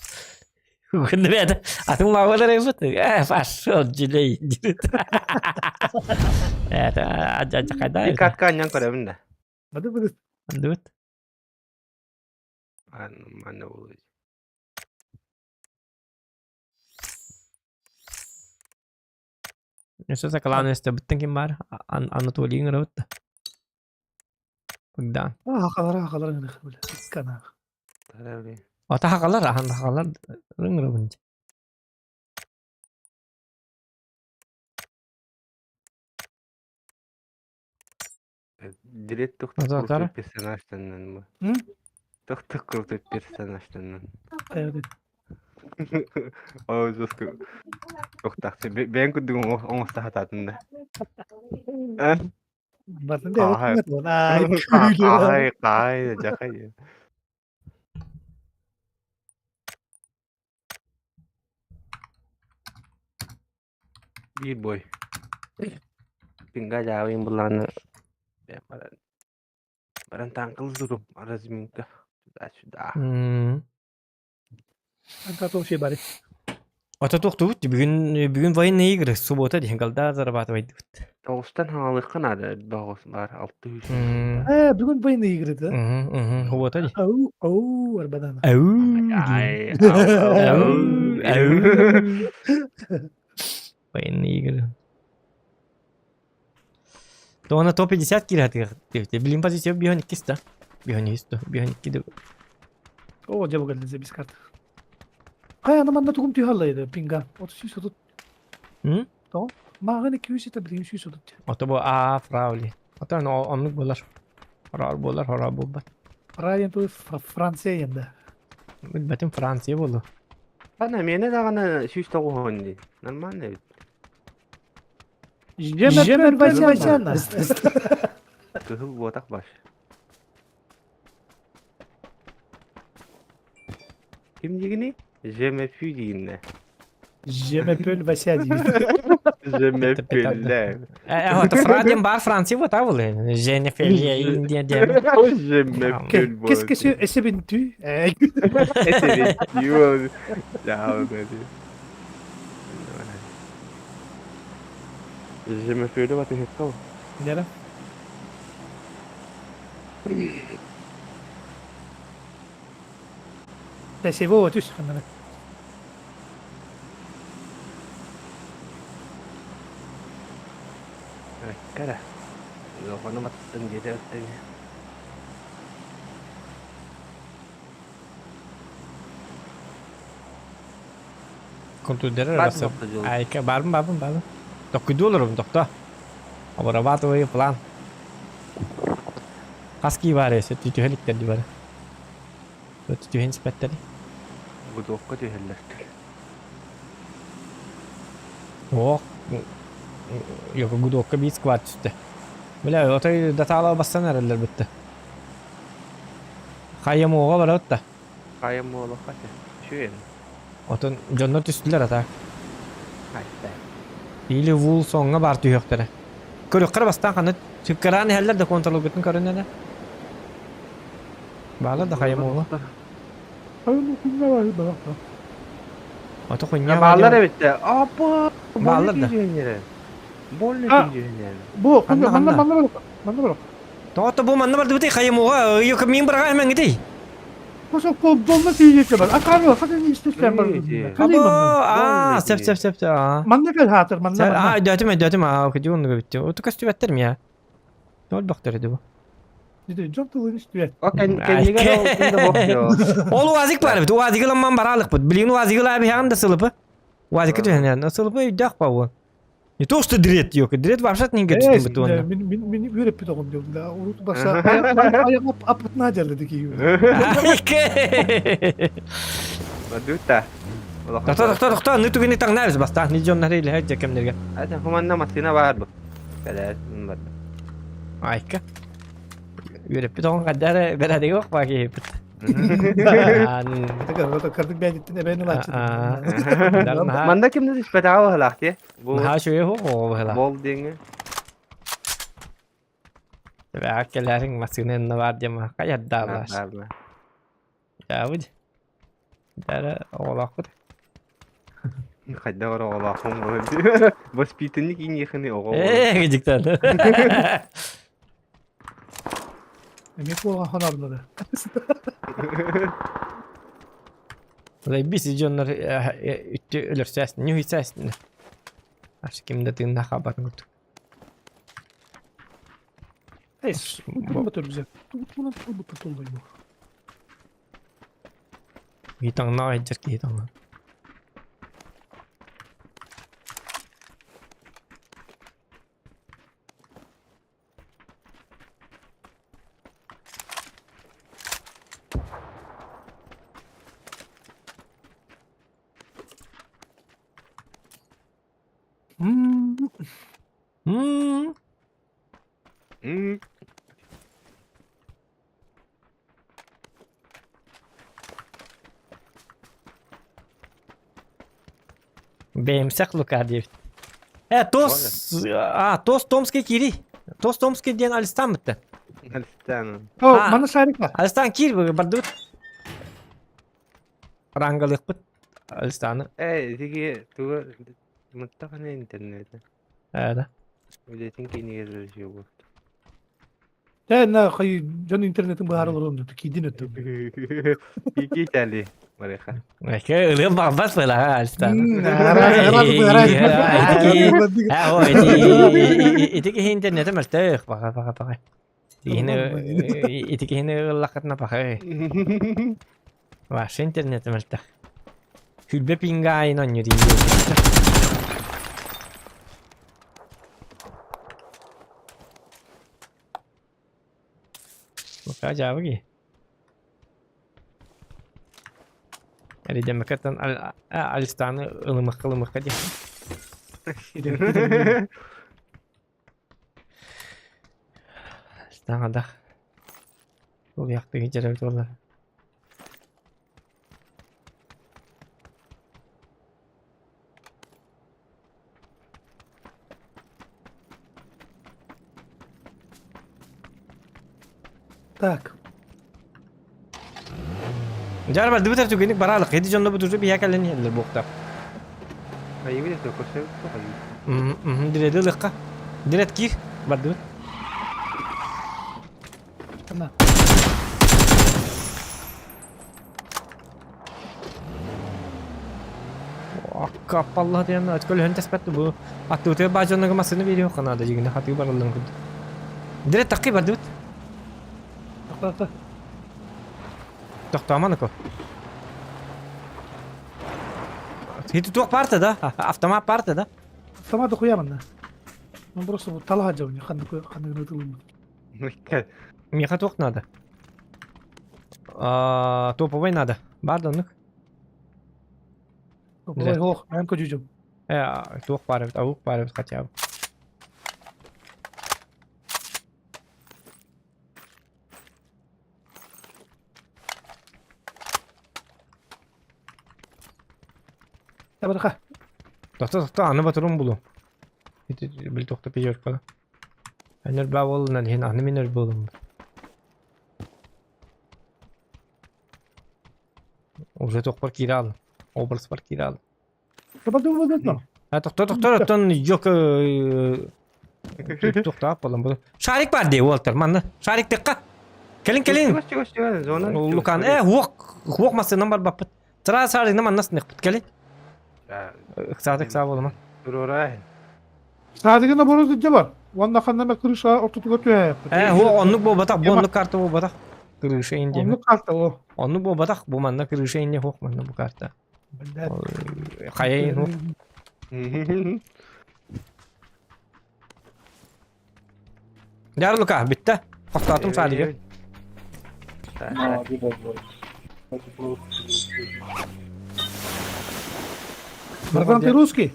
Күннэ бэйэтэ атын лаабалар эбит. Э, пошел, дьүлэй, диэбит. Это адьа И катка анньан көрөбүн да. Бады бады. Андыбыт. Манна буолуо. Өссө сакалаан өстөбүттэн ким баар? Анатолий ыҥырабыт да. Богдан. Хахалар хахалар ыҥырых бile. Иккана. Ата хахалар ахан хахалар ыҥырабын. Директ тохтох крутой персонажтаннан бу. Тохтох крутой персонажтаннан. О, жестко. Тохтах. Бэйэн курдук оҥосто хатаатын да. Каай, каай, жахай. Биир бой. Пинга дьаабыйын буллаҕына баран баран таҥкылы разминка туда-сюда. Антон бары. Ата тохтубут бүгүн бүгүн военные игры суббота диэн голда зарабатывайдыбыт. Тоҕустан хаҥалыахха наада тоҕус баар алты үс. Э, бүгүн военные игры да? Суббота ди. Ау, ау, арбадан. Ау. Ай, ау, ау. Военные игры. То она топ-50 киирэ Билин позиция биһон иккис да. Биһон үс да. Биһон икки да. О, дьэ бу кэллин без карт. Хай, аны манна тугум түһаллайды, пинга. 33 30. М? То? Мааҕын 200 это билигин 130. Ото бу А фраули. Ото оннук буолар. Хороор буолар, хороор буолбат. Фрайен ту Франция енді. Билбэтим Франция буолу. Ана миэнэ даҕаны сүүс тоҕуһун дии. Нормально эбит. Жемер Васяна. Кыһыл буотах баш. Ким дигини? Жемепü дигинне. Жемепөл Вася диир. Жемепүллэ. Э, Франция бар Франция вот авылы. Женефелия Индия диэн. Жемепүл Qu'est-ce que c'est Эсебинтü? Эсебинтü. Жемепүлү батыһыкка. Нера? Спасибо, түс ханнары. Кара. Лохону маттын диэтэ өттөҥ. Контудер арасы. Айка барбын барбын барбын. Токуйду олорум тохто. Обрабатываю план. Хас кии баар эсэ түтүһэликтэр ди бары. Түтүһэн испэттэр. Гудокка түһэллэртэр. Ох. Йоко гудокка биир сквад түстэ. Бля, отой датаала бастан эрэллэр бытты. Хайамуоҕа барабыт да. Хайамуола хата. Үчүгэй. Отон дьоннор түстүлэр ата. Хайта. Или вул соҥҥо баар түһүөхтэрэ. Көрүөххэ бастаан ханна түккараан иһэллэр да контролгутун көрөн эрэ. Баалар да хайамуола. Ото хуйня Баалар эбит да. Апа. Баалар да. Больно А. күндүһүнэн. Бу, Ханна, манна, ханна? манна барок. Манна барок. Тоҕо бу манна бардыбытый хайымуга ыйык мин быраҕа эмэҥитий? Косо колдонно тиийиэккэ бар. Акаары, хатын истэстэн бар. Видите. Кэлий манна. Аа, Больно сөп сөп сөп аа. Манна кэл хаатыр, манна, Аа, манна. өйдөөтүм өйдөөтүм аа, кыдьы оннуга бүттү. Оту көстүбэттэр мия. Ол бохтор edi bu. Дии, дьон тылын истибэт. О кэннигэр ол да бох Ол уазик бар бит. Уазигы ламман баралык бит. Билигин уазигы лаби хагын да сылыпы. Уазикы түһэн сылыпы өйдөөх ба ол. Не то что дрет yok. Дрет вообще не Э, бит онно. Мин мин мин үөреппит оҕом диэн да урут баса аяҕа аппытына дьаллы киһи. Бадута. Тохто тохто тохто ны түгүнү таҥнабыз бастаан ни дьоннор илэ дьэ кэмнерге. Ата хуманна массыына баар бу. Кэлээр бар. Айка. Үөреппит оҕон хаддара бэрээдэги ох баа киһиппит. Кырдык бэйдиттин эбэни лааччы. Манна кимде түспэтаҕа баһылаах тие. Бу Наһаа үчүгэй оҕо быһылаах. бол диэҥҥэ. Бэҕэ кэлээриҥ массыына инна баар диэн хайардаалааш. Дьаабыт. Дьара оҕолоохпут. Хайдах эрэ оҕолоохпун буолан Воспитанник иҥиэхини оҕо Ээ, гидиктан. Эмиэ куолаҕа хонордо. Лайбис дьоннор үттү өлөрсөөс, ньүһүйсөөс. Аш ким да тыыннаах хаалбатын курдук. Эс, бу бу бу Киһи таҥнаах илдьэр киһи таҥна. М. Бэйэмсэх Лука диэбит. Э, Тос, а, Тос Томский киири. Тос Томский диэн Алистан бытта. Алистан. О, мана шарик бар. Алистан киир бардыбыт. Рангалыахпыт Алистаны. Э, итиги тугу муттахана интернет. Э, да. Үлэтин кинигер жугу. Тэ на хай дьон интернетин быһаар олорон дуу киидин өттү. Кики тали мареха. Эке ылыам баҕарбат буолаҕа Алистан. Ити киһи интернете мөлтөх баҕа баҕа баҕа. Ити киһини ыллаххытына пахай. Вообще интернете мөлтөх. Хүлбэ пинга айын онньу дии. Лука дьаабы киһи. Эридэммэкэттэн Алистаны ылымыкка ылымыкка диэн. Алистан адах. Улуйахтыгы дьэрэбит буоллар. Так. Дьэ бардыбыт түгэнник бараалык. Ити дьонно бу уже биһиэхэ кэлэн иһэллэр буохта. Айыбыт это көрсөбүт тоҕо. Диреди ылыахха. Дирет киир. Бардыбыт. На. Аккаппалла диэн көлөһөн тэспэт бу. Аттыбытыгар баа дьонного массыына биэриэх наада дьигинэ хатыы баралларын курдук. Дирет таккый бардыбыт. Тохто. Тохтоомон око. Хити туох парта да? Автомат парта да? Автомат хуяманна. Он просто вот талаха жауни ханны ханны гынытылым. Миэхэ туох надо? А, топовый надо. Бар да оннук. Ой, ох, мен көжүжүм. Э, туох баар эбит, аук баар эбит хотя бы. Табарха. Тохто, тохто, аны батырым булу. Били тохто пятерканы. Өнөр баа буоллунан иһин аны мин өр буолум. Уже тохпор киирэ аалым. Образ бар киирэ аалым. Табарды болдун. А тохтор тохтор оттон yok тохтоох болон бу. Шарик бар дии уолтар манна. Шарик тыкка. Кэлин кэлин. Лукан э хуок хуок массыынан барбаппыт. Сара шаригна манна сыныхпыт кэлин. Ыксаат ыксаа болума. Турурай. Садыгы набору сылдьа бар. Уонна ханна крыша ортотугар түһээппит. Э хуок оннук буолбатах бу оннук карта буолбатах. Крыша инде. Оннук карта о. Оннук буолбатах бу манна крыша инде хуок манна бу карта. Блядь. Хайа хуок. Дьаар Лука, бүттэ. Хохтоотум саалыгы. Братан, ты русский?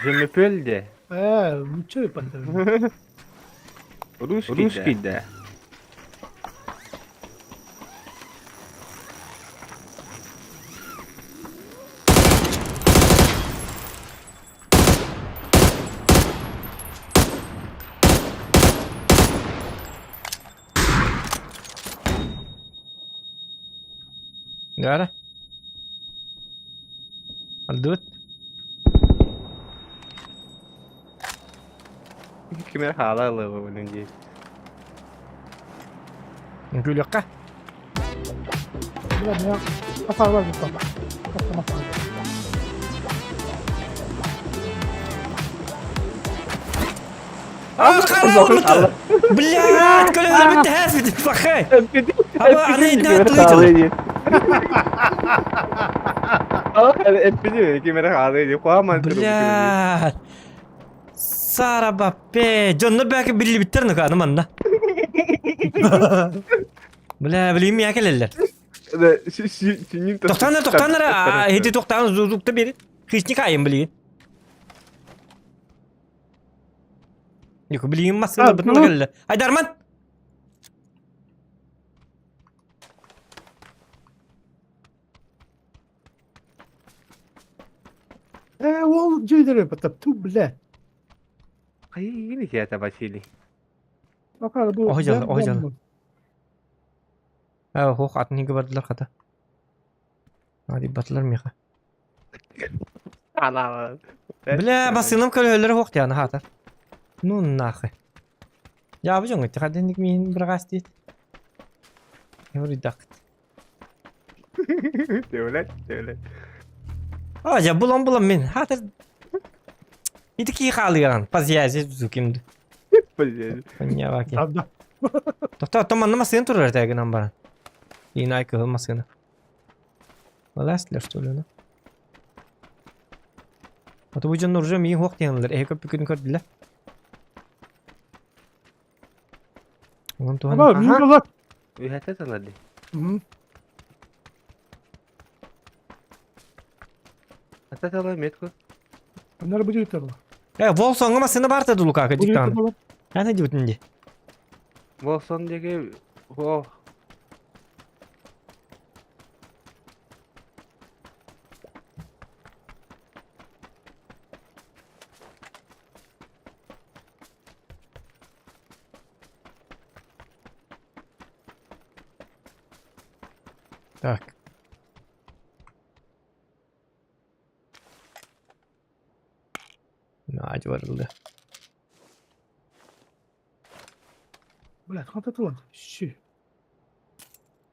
Землепель Э, ну чё я Русский, Русский да. Дьаара. Алдыбыт. Кимер хаала ылыа дии. Үҥкүүлүөххэ. Бля, меня оторвали там. Блядь, көлөһөрбүт тэһээспит пахай. Аба аны иннэ тылыйтыл. Блядь. Сара Баппе. Дьоннор бәки биллибиттер нука аны манна. Бля, билигин миэхэ кэлэллэр. Тохтааннар, тохтааннар, ити тохтаан зузукта бери. Хищник айым билигин. Юк, билигин массыына бытына кэллэ. Айдарман! Э, ол дьиэлэри бата, ту, бля. Хайыгын исиэтэ Василий. Акары бу. Оһо дьалла, оһо дьалла. Э, хоох атын иһгэ бардылар хата. Наадыйбатылар миэхэ. Ана. Бля, массыынам көлөһөллөрө суох диэн хаатар. Ну нахуй. Дьаабы дьоҥҥо хаденник миин быраҕаас диэт. Эвридакт. Төөлөт, төөлөт. А, дьэ булан булан мин. Хаатар. Ити кии хаалыган. Пазиязи зукимды. Поняваки. Да. Тохтоо, оттон манна массыына турар этэ гынан баран. Иинай кыһыл массыына. Вылазили, что ли, ну? А то бу дьон уже миигин хуох диэнэлэр, эһи көппүкүн көрдүлэр. Онон туһан Ама, мин була. Үһэтэ тылады. Ата тылы метку. Аннары бу жигиттер була. Э, Волсоҥҥо массыына баар да Лукака Бу жигиттер диктаан. була. Аны дибитин ди. Волсон диэки о Так. Наадь барылды. Бля, ханта тылан. Щи.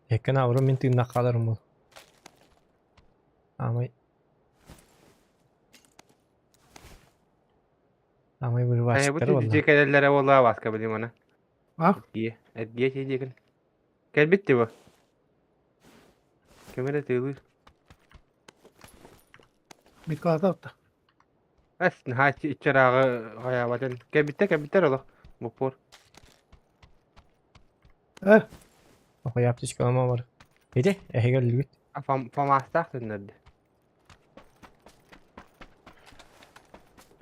Эккен авру мин тыыннах хааларым ол. Амай. Амай Э, бу выживальщиктар буолла. дьиэ кэлэллэрэ буолла Васка билим аны. А? Эргиэ, эргиэ диэкин. Кэлбит дии бу. Ким эрэ тыылыыр. Микалата атта. Эс, наһаа иччэрааҕы хайаабатын. Кэлбиттэр, кэлбиттэр олох. Буппуор. Э, Охой аптечкалама бар. Ити, эһиги өллүгүт. Фамастаах төннөрдө.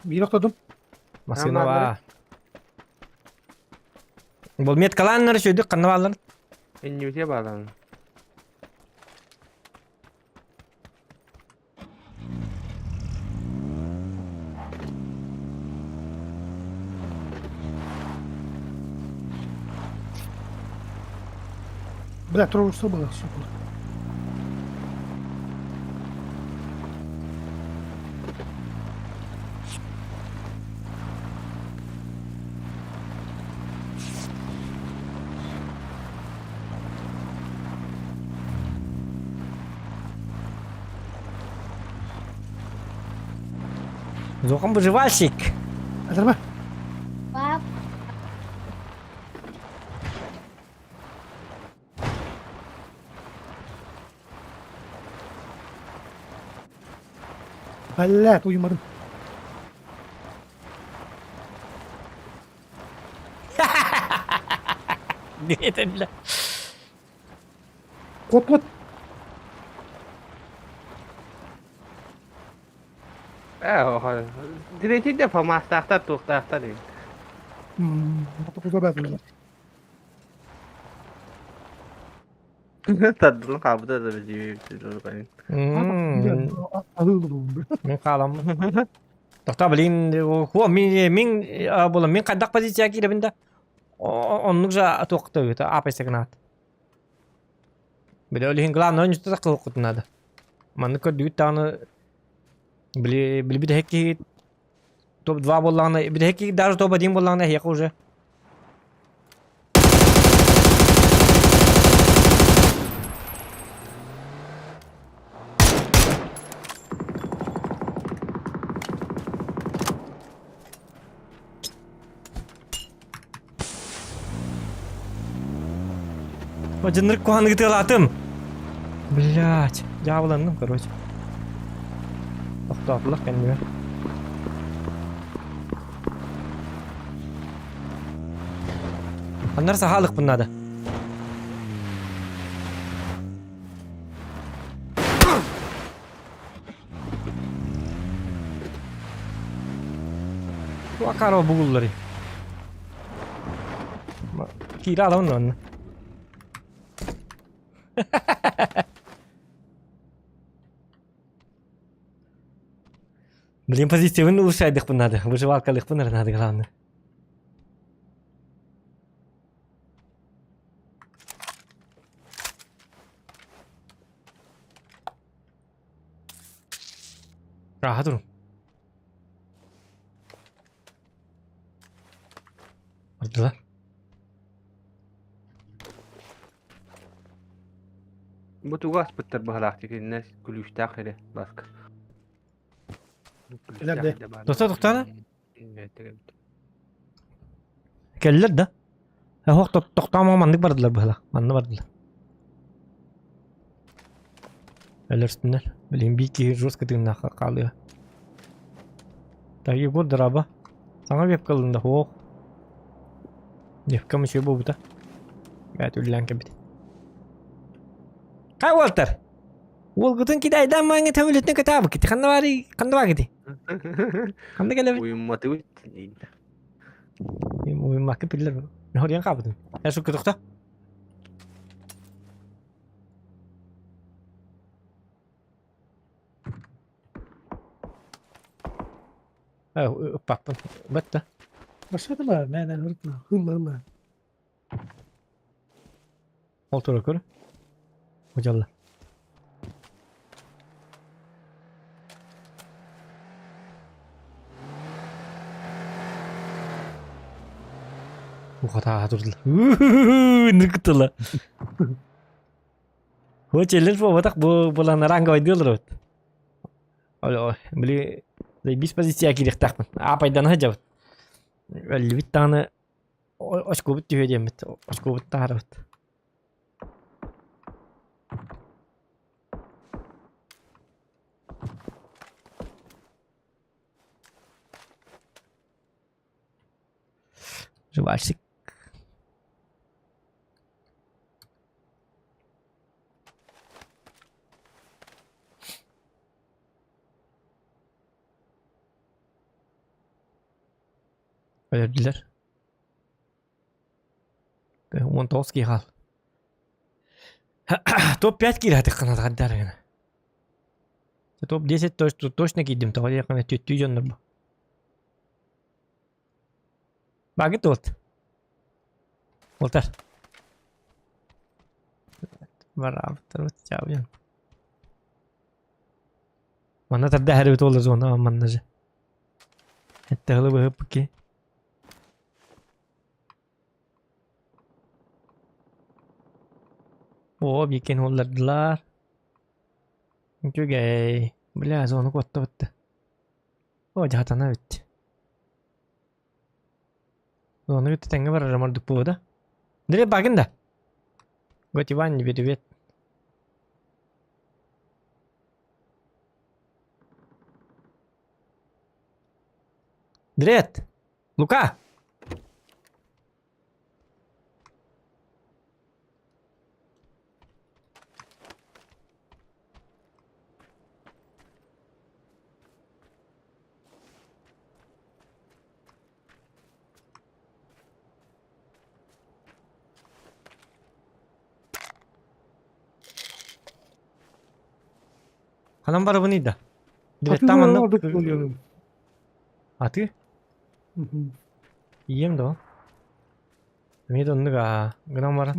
биир охтодум. Массыына Амаалары. баа. Бұл меткалааннары сөйдік қанна баалар. Инньүтэ баалаан. Бля, трое было, сука. Зохан выживальщик. Азарма. Пап. Блядь, уймадым. Диэтэ бля. Кот кот. Третий де фамастаахтар туохтаахтар диэн. Тардылын хаалбыта да билиибит. Мин хааламмын. Тохтоо блин, хуо мин мин була мин хайдах позиция киирэбин да оннук же туохта ыыта апайса гынаат. Били ол иһин главное онньута таххылыккытын надо. Маннык көрдүгүт даҕаны били били бүтэһик киһи топ-2 буоллаҕына бүтэһик киһи даже топ-1 буоллаҕына эһиэхэ уже Одиннырык куһаҕаны ытыалаатым. Блять, дьаабыланным, короче. Тохтоотулар кэннибэр. Аннар сахалыкпын надо. Акаро бугуллары. Киирэ аламын онно. Блин, позитивын улучшайдыхпын надо. Выживалкалыхпын надо, главное. Раха турун. Бардылар. Бу тугу аспыттар быһалаах кинилэр күлүүстээх эрэ ласка. Кэлэр Тоста тохтоно? Кэллэр да. Оһох тохтоомоҕо маннык бардылар быһалаах. Манна бардылар. Өлөрсүннэр. Билигин биир киһи жестко тыыннаах хаалыа. Так, Егор драба. Саҥа вебка ылында суох. Вебкам үчүгэй буолбута. Бэт үллээн кэлбит. Хай Уолтер! Уолгутун кидайдан маҥҥа төмүлүтүн кытаабыккыт. Ханна баарый? Ханна бааргытый? Ханна кэлэбит? Уйумматыбыт. Уйуммакка биллэр. Хоруйан хаалбытым. Э, сука, тохто. Ыппаппын. Бэтте. Başladılar. Ne ne hırtla. Hırla hırla. Ол тура көр. Удьалла. Ухатаа турдулар. Ныкытыла. Бу челлендж буолбатах бу булан ранговай дыалар эбит. Били бис позиция киириэхтээхпин. Аапайдана сылдьабыт. Өллүбүт даҕаны очкобут түһүө диэммит. Очкобут таһаарабыт. Жвачик. Өлөрдүлэр. 19 киһи хаал. Топ-5 киирэ хатыххына гына. Топ-10 точно киирдим, тоҕо диэххинэ түөттүү дьоннор бу. Багыт уот. Уолтар. Бараабыттар чаабыйан. Манна тарда хэрбит уолла зона манна же. Этте хылы быһыппыки. Оо, бикен уоллардылар. Үчүгэй. Бля, зона куотта бытта. О, дьаһатана эбит. Ону кытта тэҥҥэ барарым ордук буолуо да. Дре багын да. Вот Иван не привет. Дред! Лука! Ханан барабыный да? Директам Атыылар манна ордук буолуом. Аты? Ийэм да ол. Эмиэ да оннук аа. Гынан баран.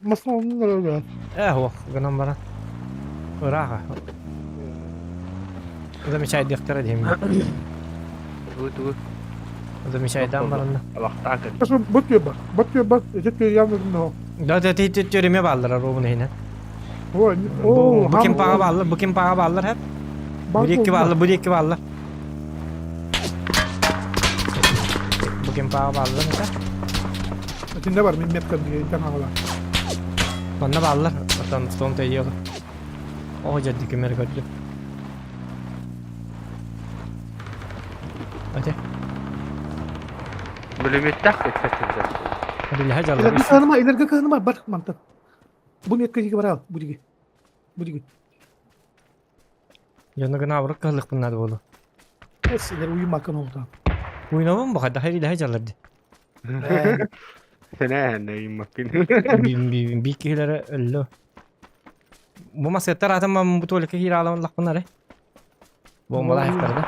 Масаланнар Э, ох, гынан баран. Ыраах аа. Замечайдыахтара диэм. Тугу тугу. Замечайдаан баранна. Алахтаах кэллэ. Бу бар, бу бар, ити явно но. Да, да, ти тюрьме бааллар ровно иһинэн. О, Бу ким паға бааллар, бу ким паға бааллар хэп. Бу диэки бааллар, бу диэки бааллар. Бу ким паға бааллар это? Итиннэ бар, мин меткам диэн аҕала. Манна бааллар, оттон стон тейиэҕэ. Оо дьэрди кимэр көрдүм. Ате. Бүлүмүттэх көттө. Билэһэ дьаллар. Илэргэ кыһыныма, илэргэ кыһыныма, бар мантан. Бу метка диги барал, бу диги. Бу диги. Дьону гына абырык кыһыллыкпын наада буолу. Эс, илэр уйумаккын олтан. Уйнабын бу хайда хайда дьаллар ди. Сэнээн уйумаккын. Би киһилэрэ өллө. Бу масыаттар атым бу туолекка киирэ аламын аре. Бомбалаах да.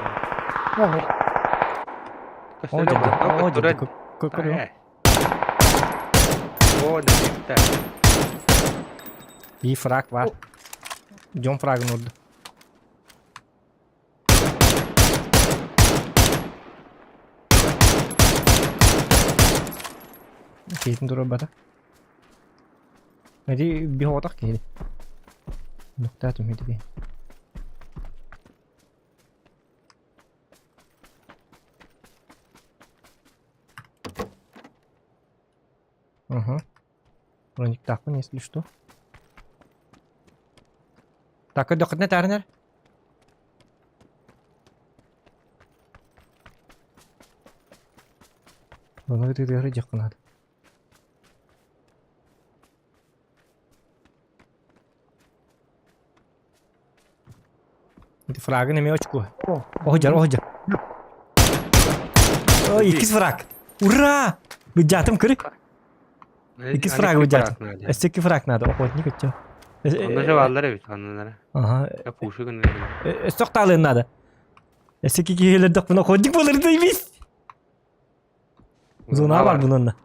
О, дьэ, о, дьэ, көрү. О, да. Би фраг бар. Дьон фрагын урду. Киһитин турарбата. Эти биһоҕотох киһи. Нуктаатым ити Ага. Брониктаахпын, если что. Так, көрдөххүтүнэ таарынар. Ону ытыытыгар дьаххын наада. Ити фрагын эмиэ очко. Оһдьар, оһдьар. Ой, иккис фраг. Ура! Быдьаатым кырык. Иккис фраг быдьаатым. Өссө икки фраг надо. Охотник өттө. Онно же бааллар эбит ханналара. Ага. Пушу гына. Өссө охтаалыан надо. Өссө икки киһилэрдэх охотник болар дейбис. Зона бар бунанна.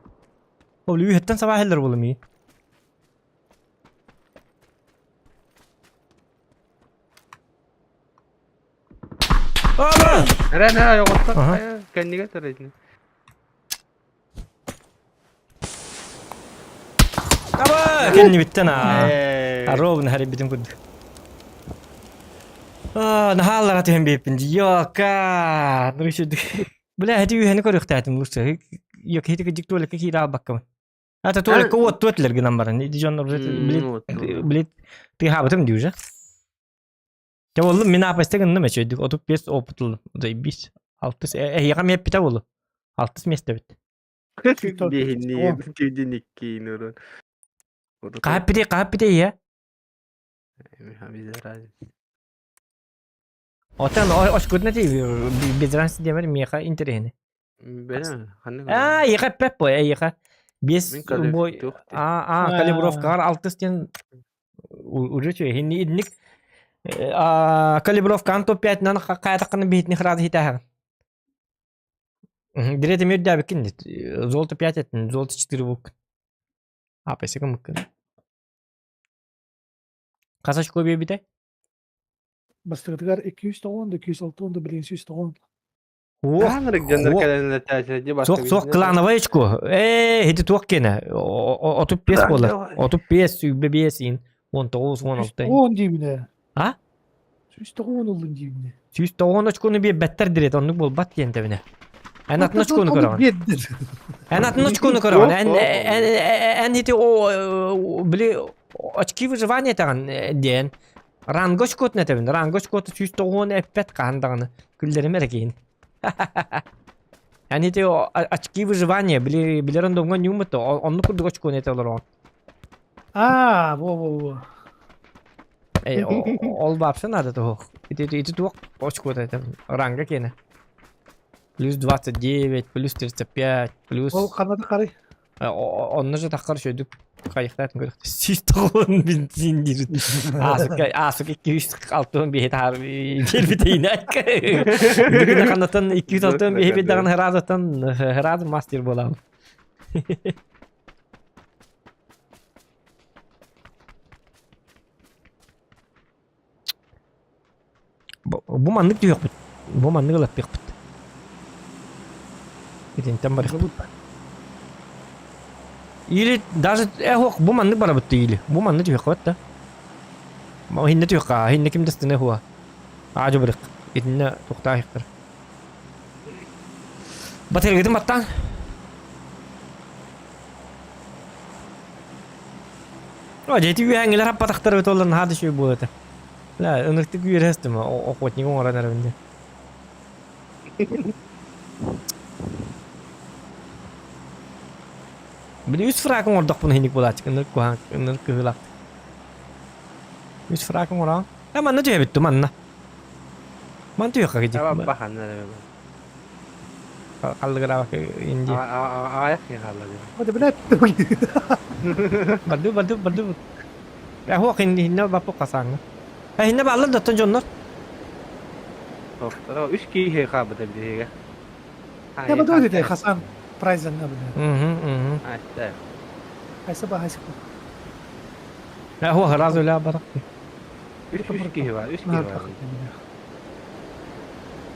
Ол үйеттен сабаа хеллер болум iyi. Ама! Эрэ нэ ойоҕоттор кэннигэ төрөйдүн. Аба! Кэннибиттен аа. Ровно харибитим курдук. Аа, наһааллара түһэн биэппин дьиока. Бля, эти үһэни көрүөхтээтим лучше. Йок, хити кыдьык туолекка киирэ албаккабын. Это туолекка уот туотлер гынан баран. Иди дьоннор блин, блин, тыһаабытым дии уже. Дьэ боллум мин аапайста гынным эчөйдүк 35 опыт ыллым. Заебись. Алтыс эһиэхэ миэппитэ болу. Алтыс место бит. Биһинни түйдин иккиин урун. Хааппити, хааппити ийэ. Отон очкутна ти без разницы диэмэр миэхэ интэриэһинэй. Бэлэ, ханнык Аа, эйиэхэ эппэт буо, эйиэхэ биэс бой аа аа калибровкаҕар алтыс диэн уже үчүгэй. Инни инник аа калибровкаҕын топ пятынан хаайатаххына биһитини сразу хитээһэҕин. Дириэт эмиэ үрдээбиккин золото пять этин, золото четыре булкун. Апайсы гыммыккын. Хас очко биэрбитэй? Бастакытыгар 290 да 260 да билигин 190. Уох, Суох, суох, клановай очко. Ээ, ити туох киэнэ? 35 буолар. 35, 25 ин. 19, 16. 190 диибинэ. А? 190 ыллын диибинэ. 190 очкону биэрбэттэр дириэт, оннук буолбат диэн тэбинэ. Эн атын очкону көрөҕүн. Биэрдир. Эн атын очкону көрөҕүн. Эн эн эн ити о били очки выживания этэҕин диэн. Ранго очкотун этэбин. Ранго очкота 190 эппэт хаһан даҕаны. Күллэрим эрэ киһини. Эн ити очки выживания били билэр ондоҥҥо ньууммут оннук курдук очкону этэ олороҕун. Аа, во во во. Э, ол вообще надо того. Ити ити туох очкота это ранга киэнэ. Плюс 29, плюс 35, плюс... Ол ханна қарай? Онно же таххар шөйдүк хайыхтаатын көрөхтө. Сүүс тоҕуон бензин диир. Аасык аасык 265 таар биэрбитейне. Бүгүн ханнатан 265 бирдаҕын хыраазаттан хырааз мастер буолам. Бу маннык түһүөхпүт. Бу маннык ылаттыахпыт. Итинтэн барыахпыт. Или даже э бу маннык барабыт или бу манны түһүөхпүт да. Хинне түһүөххэ, хинне ким да хуа. Аажы барык. Итинне тухтаахтар. Батыргытын баттаан. О, дьэ ити үөһээҥҥилэр хаппатахтар эбит буоллар наһаа да үчүгэй буолуо этэ. Бля, ынырыктык үөрэ сыстым, охотник оҥорон эрэбин дии. Били үс фраг оҥордохпуна иһинник буолааччы, ынырык куһаҕан, ынырык кыһыылаах. Үс фраг оҥороон. Э, манна түһэбит ту, манна. Ман түһүөххэ кидик. Баханна Халлыгыраабакка инди. Аҕыйах киһи хаалла дии. Вот, блядь, Барды, барды, барды. Э, хуох иннинэ баппы хасааҥҥа. Э, иннэ бааллар да дьоннор. Үс киһи хаалбыта биһигэ. Я буду это Хасан прайзанна бля. Угу, угу. Хайса ба хайса. Э, хуох разу ля барак. Үс киһи бар, үс киһи бар.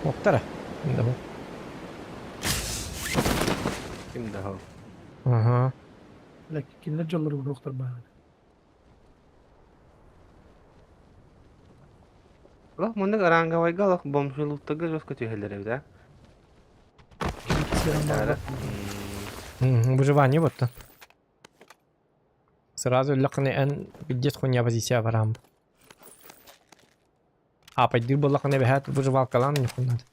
Оттара. Ким да ол. Ага. Кинилэр дьоллору уруохтар баҕана. Олох муннук ранговайга олох бомжулуктарга жестко түһэллэр эбит а. Выживание вот то. Сразу өллөххүнэ эн билдьит хуйня позиция бараам. Аапайдыыр буоллаххына эбэһээт выживалкалаан ньухун надо.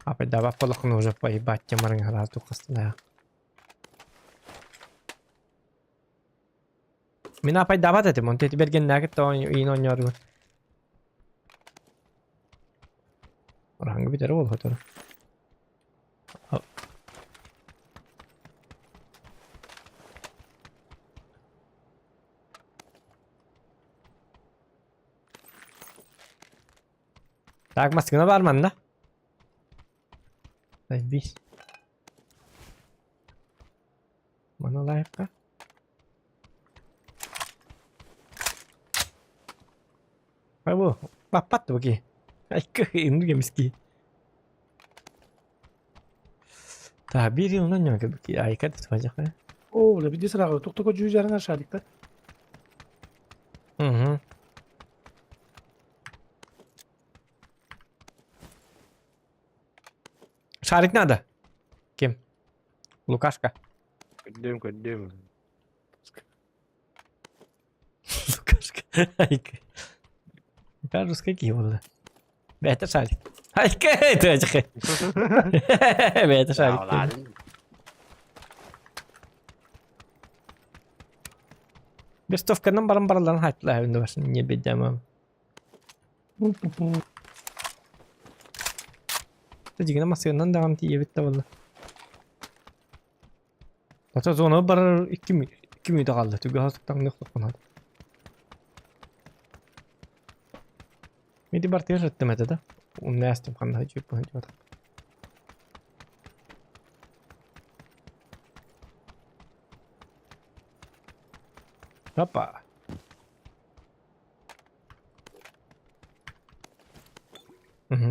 Аапайдаабат буоллаххына уже поебать тем араас туххастына. Мин аапайдаабат этим, онто ити бэргэннээкит да иин оонньооргун. Оранга бүтэр ол хотору. Так, массыына баар манна. Заебись. Маны лайфка. Бу, баппат бу ки. Айкы, инну кемиски. Та биир йылынан ньоҥ ки айка да Оо, бля, биди сырағы, тоқтоко жүз жарыңа шарикта. Угу. Шарик надо. Ким? Лукашка. Көрдүм, көрдүм. Лукашка. Айка. Кажус какие болды. Бэйэтэ шарик. Айка, это Бэйэтэ шарик. Листовканан баран бараларын хаттылар эбин да не бедямам. Дьиҥинэ массыынанан даҕаны тиийэбит да буолла. Ото зона барар икки мүнүүтэ хаалла. Түгэҕэ таҥныах наада. Ити бартыгар сыттым этэ да. Умнастым ханна чүп диэбэтэх. Опа.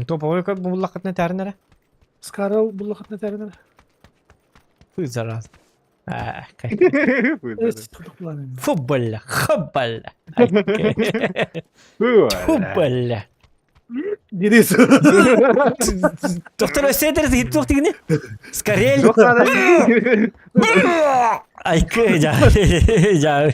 Топовой как буллахытына тәрін әрі? Скарал буллахытына тәрін әрі. Фы, зараза. Фу, бля, ха, бля. Фу, бля. Денис. Доктор өссө этэр туох тигини? Скорее. Айкы, жа. Жа.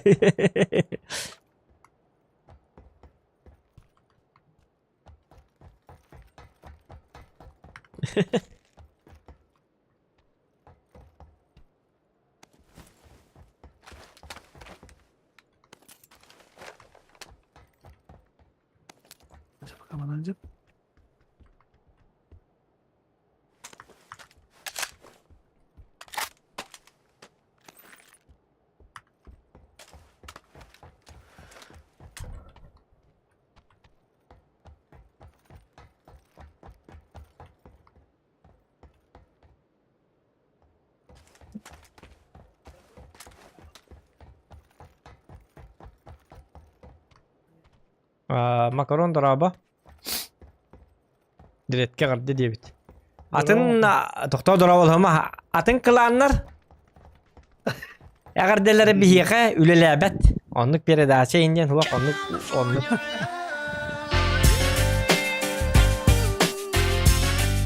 Макарон дорообо. Диреткэ эҕэрдэ диэбит. Атын тохтоо дорооболоһума атын кылааннар эҕэрдэлэрэ биһиэхэ үлэлээбэт. Оннук передача индиэн хуох оннук оннук.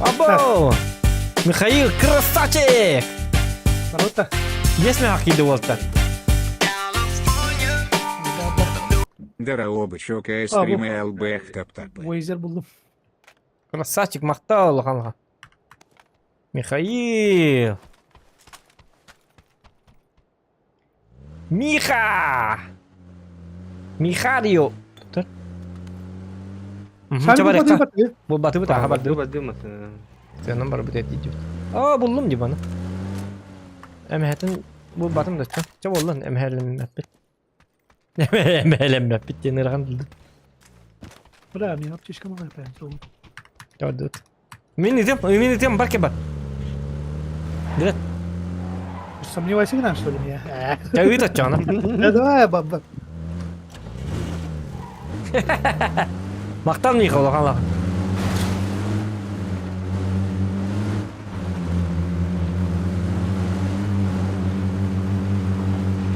Або! Михаил, красавчик! Круто. Есть мягкий уолтар? Здорово, бычок, стрим ЛБ таптапы. Уэйзер булдум. Красавчик, махтал улахан Михаил! Миха! Михарио! Бу батыбыт аха бардыбыт. Сыанан барбыт этии Аа буллум дии баны. Эмэһэтин булбатым да чэ буоллун эмэһэлэммэппит. Эмэһэлэммэппит диэн ырахан дылды. Бля, мне аптечка малая прям. Төрдүт. Мин ытым, мин ытым, бар бар. Дырет. Сомневайся нам, что ли, меня? Я ыт отчана. Да давай, баба. Махтал Миха, улахан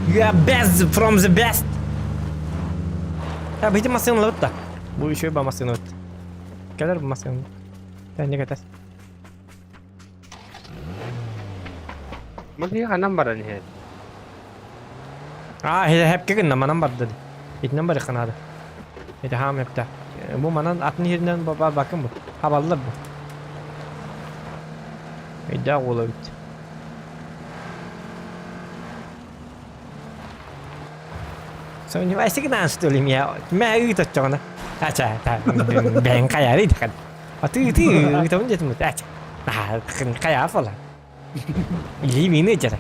You are best from the best. Я бити массыын ылабыт да. Бу еще ба массыын ылабыт. Кэлэр бу массыын. Тэнни кэтэс. Маны ханан баран иһэр. Аа, хэпке гынна манан барды. Итинэн барыхха наада. Ити хаам эптэ. Бу манан атын иһиринэн бакын бу. Хабаллар бу. Өйдөөх уола эбит. Сомневайся гынан что ли меня? Мэ ыыт оччоҕуна. Ача, бэйэҥ хайаары итэхэн. Аты ыты ыытабын диэтим ача. Хайаа фола. Илии миини дьара.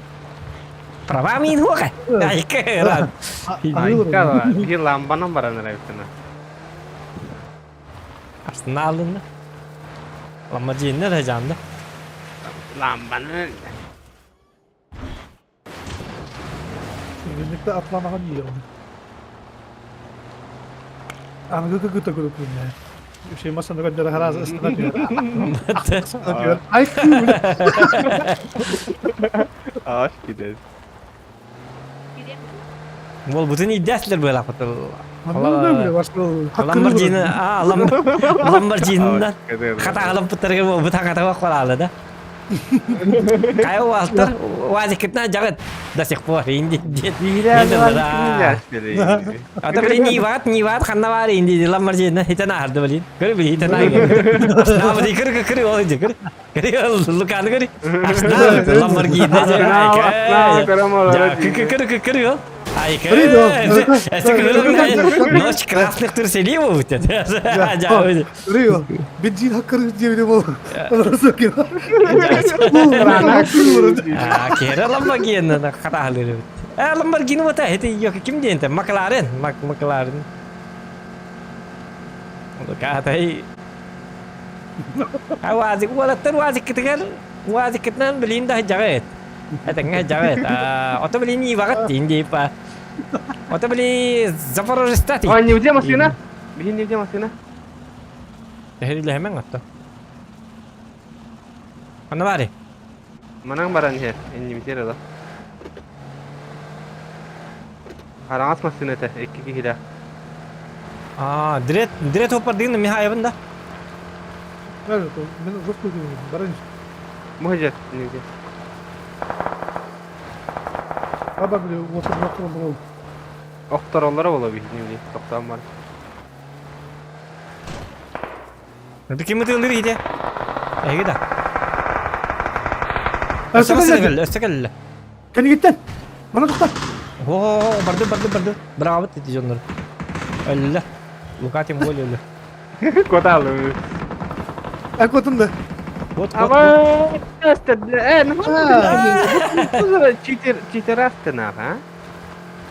Права миин хуоха. Айка Биир ламбанан баран эрэ Арсеналын. Ламборджини да жанды. Ламбаны. Günlükte atlamağın iyi oldu. Аныгы кыгыта көрөкүн Şey masanda göndere haraz ısına diyor. Isına diyor. Ay Аш gider. Бол бутын идәслер бөлә Ламборджини, а, Ламборджининан хата алып бу бу тагата бак да. Кай уалтар, вазикытна жагыт до сих пор инди дед. Ата блин не ват, не ват, ханна бар инди Ламборджини хитана арды блин. Көр били хитана. Асна били көр көр ол ди көр. Көр луканы көр. Асна Ламборджини. Көр көр көр көр Ай, Ночь красных труселей будет. Рио, бензин хаккар диэбитэ бол. Кера Ламборгини хатаалыр. Ламборгини вот это ее ким диэн Макларен, Макларен. Катай. Уазик уолаттар уазик кытыгар уазик кытынан билин да жагет. Это жагет. Ото билин ивагат инди па. Ото били Запорожец А, не где машина? Били не где машина? Тэһэрилэ хэмэн атта. Анна баары. Манан баран иһэр. Эннибитер да. Араҥас массыына этэ, икки киһилээх. Аа, дрет, дрет оппардыгын Михаевын да? Мен жестко баран. Муһадьар, нигде. Баба били отыр Охтороллоро буолуо биһини били, тохтоон баран. Это ким ытыалыыр иһитэ? Эһиги да. Өссө кэллэ, өссө кэллэ. Кэнигиттэн! Мана тохтор! О, барды, барды, барды. Браво эти дьоннор. Өллө. Лука тем более өллө. Коталы. А котунда. Вот, вот, вот. Читер, читерастына, а?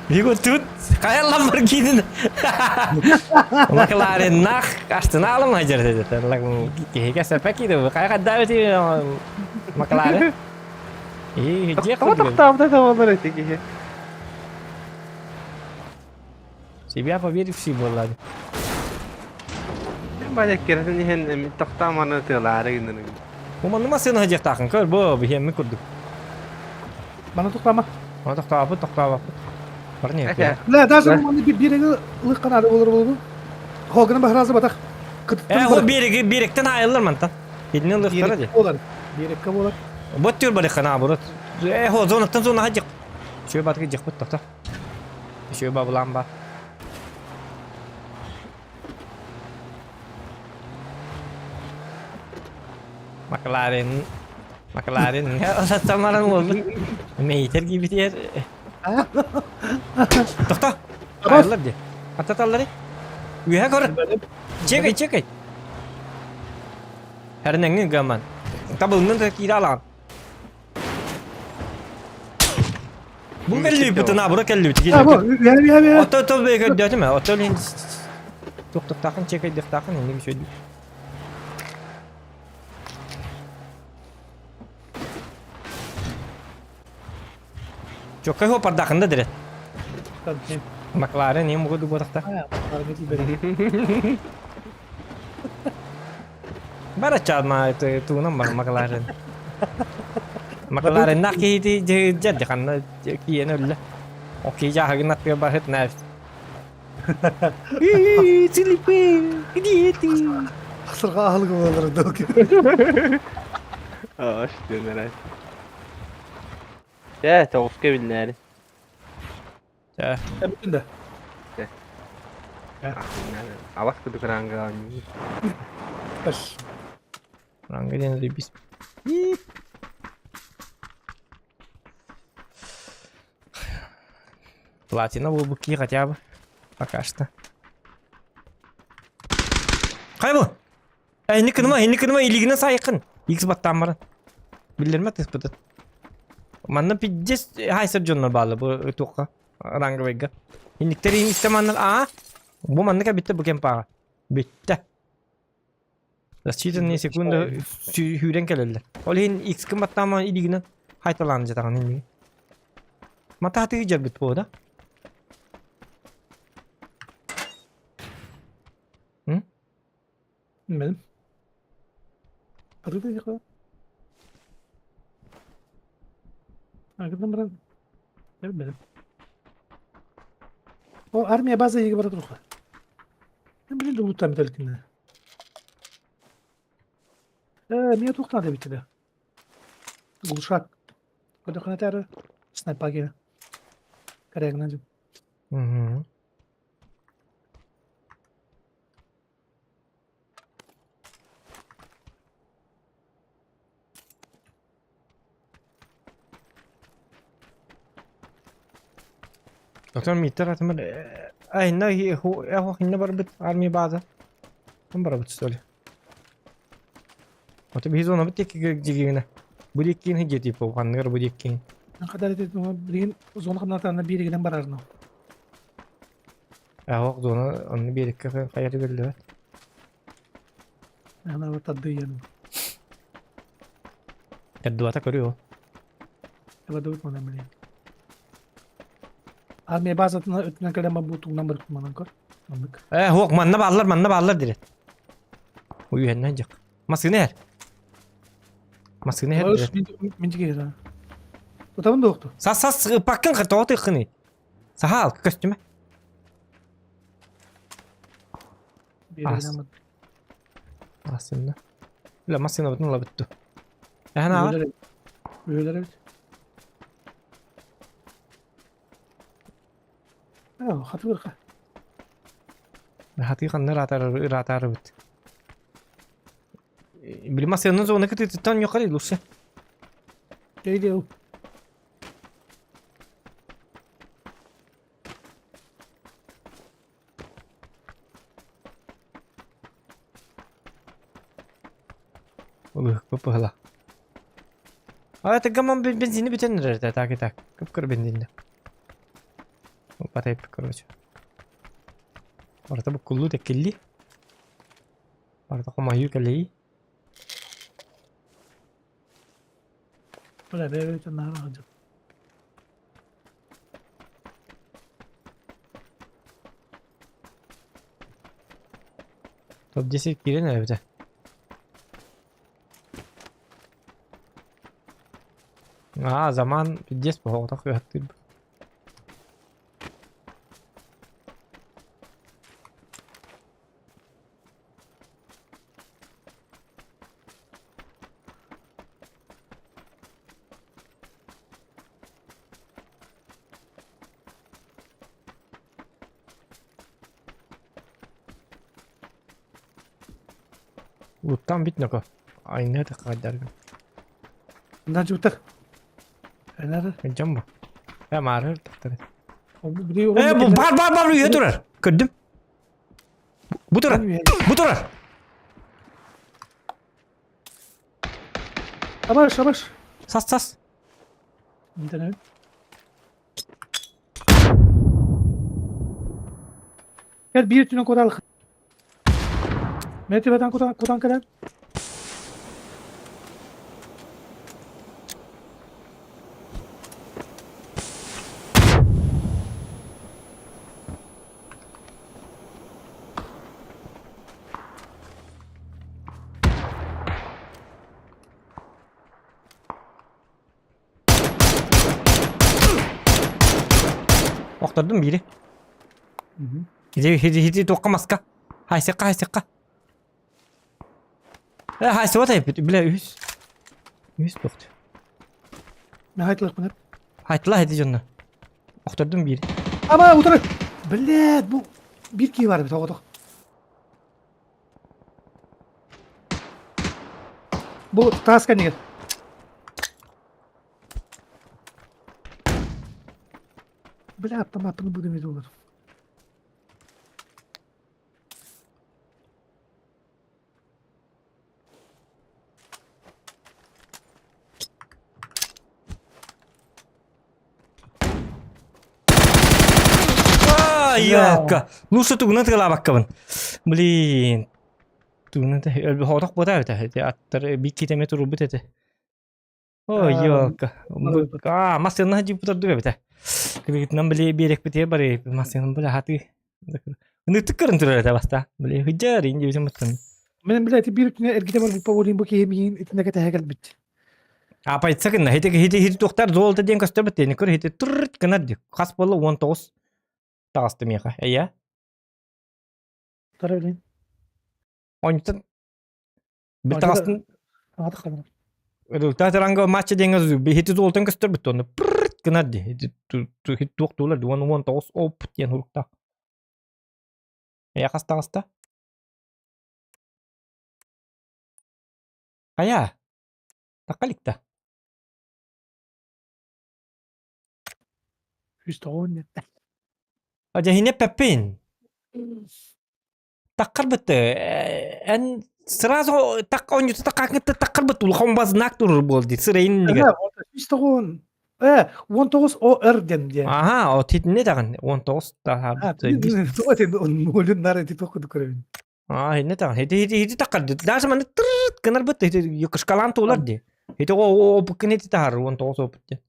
Его тут хайа Ламборгини. Маклареннах Арсеналым хадьар деді. Киһигэ сәпәки хайа хаддаабыти Макларен. И где Тоҕо тохтообута да буолар ити киһи. Себя поверивший буоллаады. Баня кирэтин иһэн тохтооманы тыалаары гыннар. Уманныма сыны хадьахтаахын көр бу биһиэмми курдук. Мана тохтома. Мана тохтообут тохтообоппут. Парни. Ла даже маны бириги ылык канады болор болбу. Хогына бахразы батах. Э, ол бириги бириктен айыллар мантан. Итини ылыктара ди. Болар. Биэреккэ буолар. Бот түр барыхха наоборот. Э, хо зонаттан зона хадьык. Үчүгэй батыгы дьахпыт тохто. Үчүгэй бабылаан ба. Макларен Макларен саттамаран уолбут. Мейтер киибитигэр. Тохто. Айыллар ди. Аттаталлары. Үөһэ көр. Чекай, чекай. Эрнэҥҥин гаман. Табылыннын да киирэ алаҕын. Бу кэллибит наоборот кэллибит. Ото то бе көрдөөтүм ээ. Ото лин туохтахтаахын чекайдыахтаахын инник үчүгэй. Чоккай хопардаахын да дирет. Макларен им бугу дугуотахта. Бара чаадма туунан бар Макларен. Маклареннах киһити дьэ ханна киэн өллө. Окей жааһыгын аттыга барыт нафиг. Цилипе, где ты? Ахсырга аһылыгы буолар док. Аш дөнөрө. Чэ, тоҕуска биллээри. Чэ. Эбитин да. Абас кудук ранга оонньуур. Бэс. Ранга диэн заебись. Платина буолбут кии хотя бы. Пока что. Хайа бу? Инник кыныма, инник кыныма илигинен сайыккын. Икс баттаан баран. Биллэрмэ тыспытын. Манна пиздец хайсар дьоннор бааллар бу туохха ранговайга. Инниктер истэ манна аа бу манныка бүттэ бу кемпаҕа. Бүттэ. За считанные секунды сүүрэн кэлэллэр. Ол иһин X кын баттаама илигинен хайталаан дьатаҕын инниги. Матаатыы дьарбыт буо да? М? Билмедим. Adı da Arkadan баран билбэтим. О армия база иһигэр бара туруха. Билин да улуттан бүтэлкинэ. Э, миэ туохтаах эбит да. Глушак. Көтөххүнэ снайпа киирэ. Корягынан дьон. Мгм. Оттон Миттер атымар айна хинна барбыт армия база. Он барбыт что ли? Ото биһи зона бит дигигина. Бу диккин хиджи типа ханныгар бу диккин. Кадар билигин зона хамнатаана бииригинэн барарно. Аһок зона онну биэрикке хайаты көрүллүбэт. Ана тардыйан. Эрдубата көрүө. Эбадыбыт манан билигин. Армия базатына өтүнэн кэлэн бу тугунан барыт манан көр. Маннык. Э, хуок манна бааллар, манна бааллар дире. Уйуһэннэн дьак. Массыына иһэр. Массыына иһэр дире. Мин тигэр. Тутабын да оқту. Сас сас паккын тоҕо тыххыный. Сахал, көстүмэ. Ас. Ассынна. Бля, массыына бутун ылабыт ду. Эһэн аҕар. Үһүлэр эбит. Хатыырха. Хатыы ханна ыраатарыбыт. Били массыынаны зона кытыытыттан ньохар лучше. Кейде Ылыһыкпыт быһыла. А это гамон бензини бүтэн эрэр так и так. Кып-кыр бензинде. Батайып, короче. Барыта буккуллуу тэккилли. Барыта хомойуу кэлэйи. Бля, бэйэ-бэйэтин наһаа сылдьар. Топ-10 киирэн эрэбитэ. Аа, заман пиздец оҕотох ыһаттыыр. Луттан бит ноко. Айна такайдаргын. Мындан жуутар. Энер. Дьон бу. Э маары тахтар. Э Э бу бар бар бар үйе турар. Көрдүм. Бу турар. Бу турар. Абаш, абаш. Сас сас. Интернет. Gel bir tüne koral. Mertebeden kodan kodan kadar. Охтордум биири. Хити хити хити туохха маска. Хайсыкка хайсыкка. Э хайсыба тайпыт бля үһүс. Үһүс туохт. Нахайтлах Хайтла хити дьонно. Охтордум биири. Ама утары. Блядь, бу бир кии бар бит оҕотох. Бу таас кэннигэр. Бля, автоматын будем идолар. Йокка. Лучше тугунан тыгалаабаккабын. Блин. Тугунан хотох буотаа эбитэ. Аттар биккитеме турбут этэ. Ой, ёлка. А, массыына дьип турдук эбитэ. Кыргытынан били биэрэкпитигэр бары массыынан били хаты. Ынытык көрөн турар этэ баста. Били хыдьар инди битим баттан. Мен блядь, биир күнэ эргитэ барбыт по бу киһи миин итиннэ кэтэһэ кэлбит. Апайтса гынна хити хити хити туохтар золото диэн көстөр бит көр хити турт гынар ди. Хас буолла 19 таҕысты миэхэ. Эйэ. Тара билин. Онтон Бил таҕыстын Результат ранга матча диэҥҥэ хити золотон көстөр бит онно прррт гынар ди. Хити туох туолар ди 19 оп диэн уруктаах. Эйэ хас таҕыста? Хайа? Тахха иликта. Үс тоҕуон Дьэһине пеппин. Таххарбыт эн сразу так онньута таккаккытта таххарбыт улахан ба знак турur буол дии сырайын иннигэр. Үс тоҕуон Э, 19 ОР диэн диэн. Аха, о титинне даҕан 19 таһаарбыт. Нолун нар эти тохку көрөбүн. Аа, инне таҕан. Хити хити хити таккар. Даже маны тырт гынарбыт хити кышкалаан туолар дии. Хити о опуккун хити таһаар 19 опут диэн.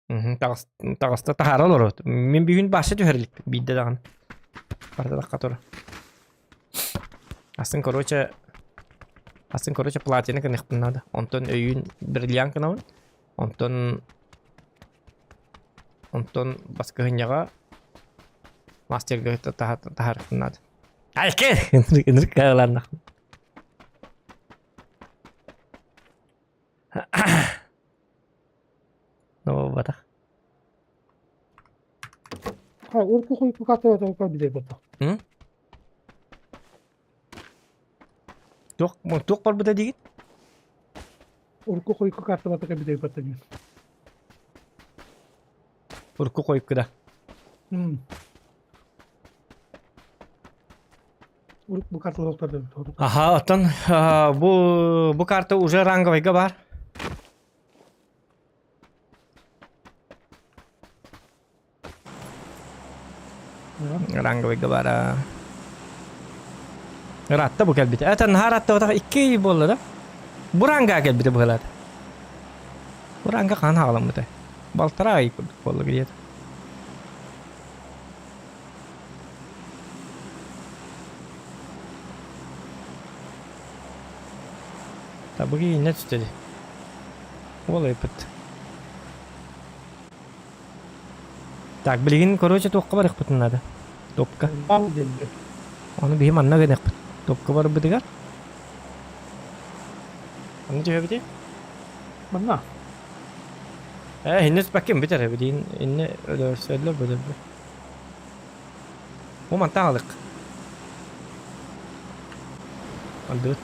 Таҕыста таһаара олорот. Мин бүгүн баша түһэр иликпин биирдэ даҕаны. Барыта тахха тура. Астын короче. Астын короче платина гыныахпын наада. Онтон өйүүн бриллиант гынабын. Онтон онтон баскыһынньаҕа мастерга таһаарыахпын наада. Айке! Ынырык кааланнах. Буолбатах. Ha, урку хойку катыва толка билей бота. М? Туох туох барбыта диигит? Урку хойку картабатака билей бота диэн. Урку хойку да. М. Урут бу карталар Аха, оттон бу бу карта уже ранговыйга бар. Ранговыйга бар. Ыраатта бу кэлбитэ. Это наһаа ыраатта икки ый буолла да? Бу ранга кэлбитэ быһыылаата. Бу ранга хаһан хаҕаламмыта? Балтараа ый курдук буолла где-то. Табыгы иннэ түстэ дии. Уол ыйыппыт. Так, билигин, короче, туохха барыахпытын наада? Топка. Ону биһи манна гыныахпыт. Топка барбытыгар. Онно түһэбитий? Манна. Э, инне түспэккин бүтэр эбит. Инне өлөрсөллөр бөдөрбө. Бу мантан алык. Алдыбыт.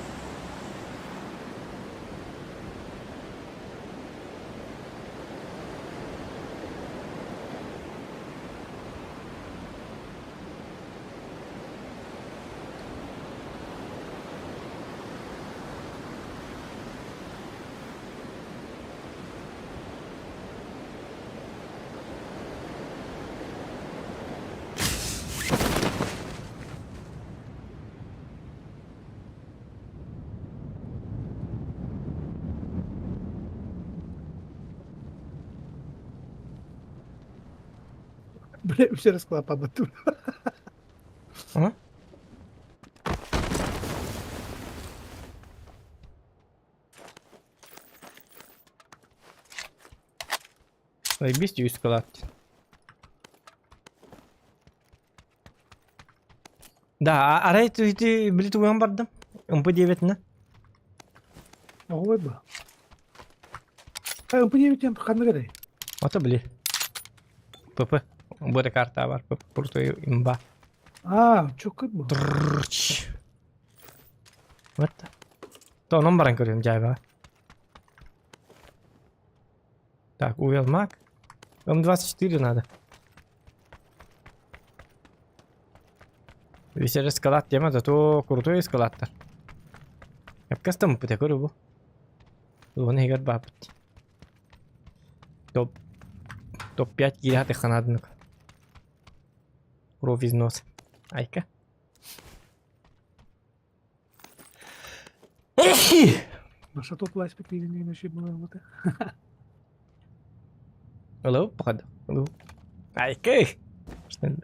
Бля, все расклапа тур. А? Заебись үс кылаат. Да, арай ити били туган бардым. МП-9-на. Ой ба. МП-9 ханна гэрэй? Ото били. ПП. Бу карта бар. ПП крутой имба. А, чөкөт бу. Вот. То онон баран көрүм дьаайбаҕа. Так, увел маг. М24 надо. Висер эскалат тема, зато крутой эскалаттар. Эпкастам пыта көрү бу. Оны егер бапыт. Топ топ-5 киирэ ханадынык. Кровь из носа. Айка. Наша топ лайс пеклили еще было вот. Hello, походу. Hello. Айка. Что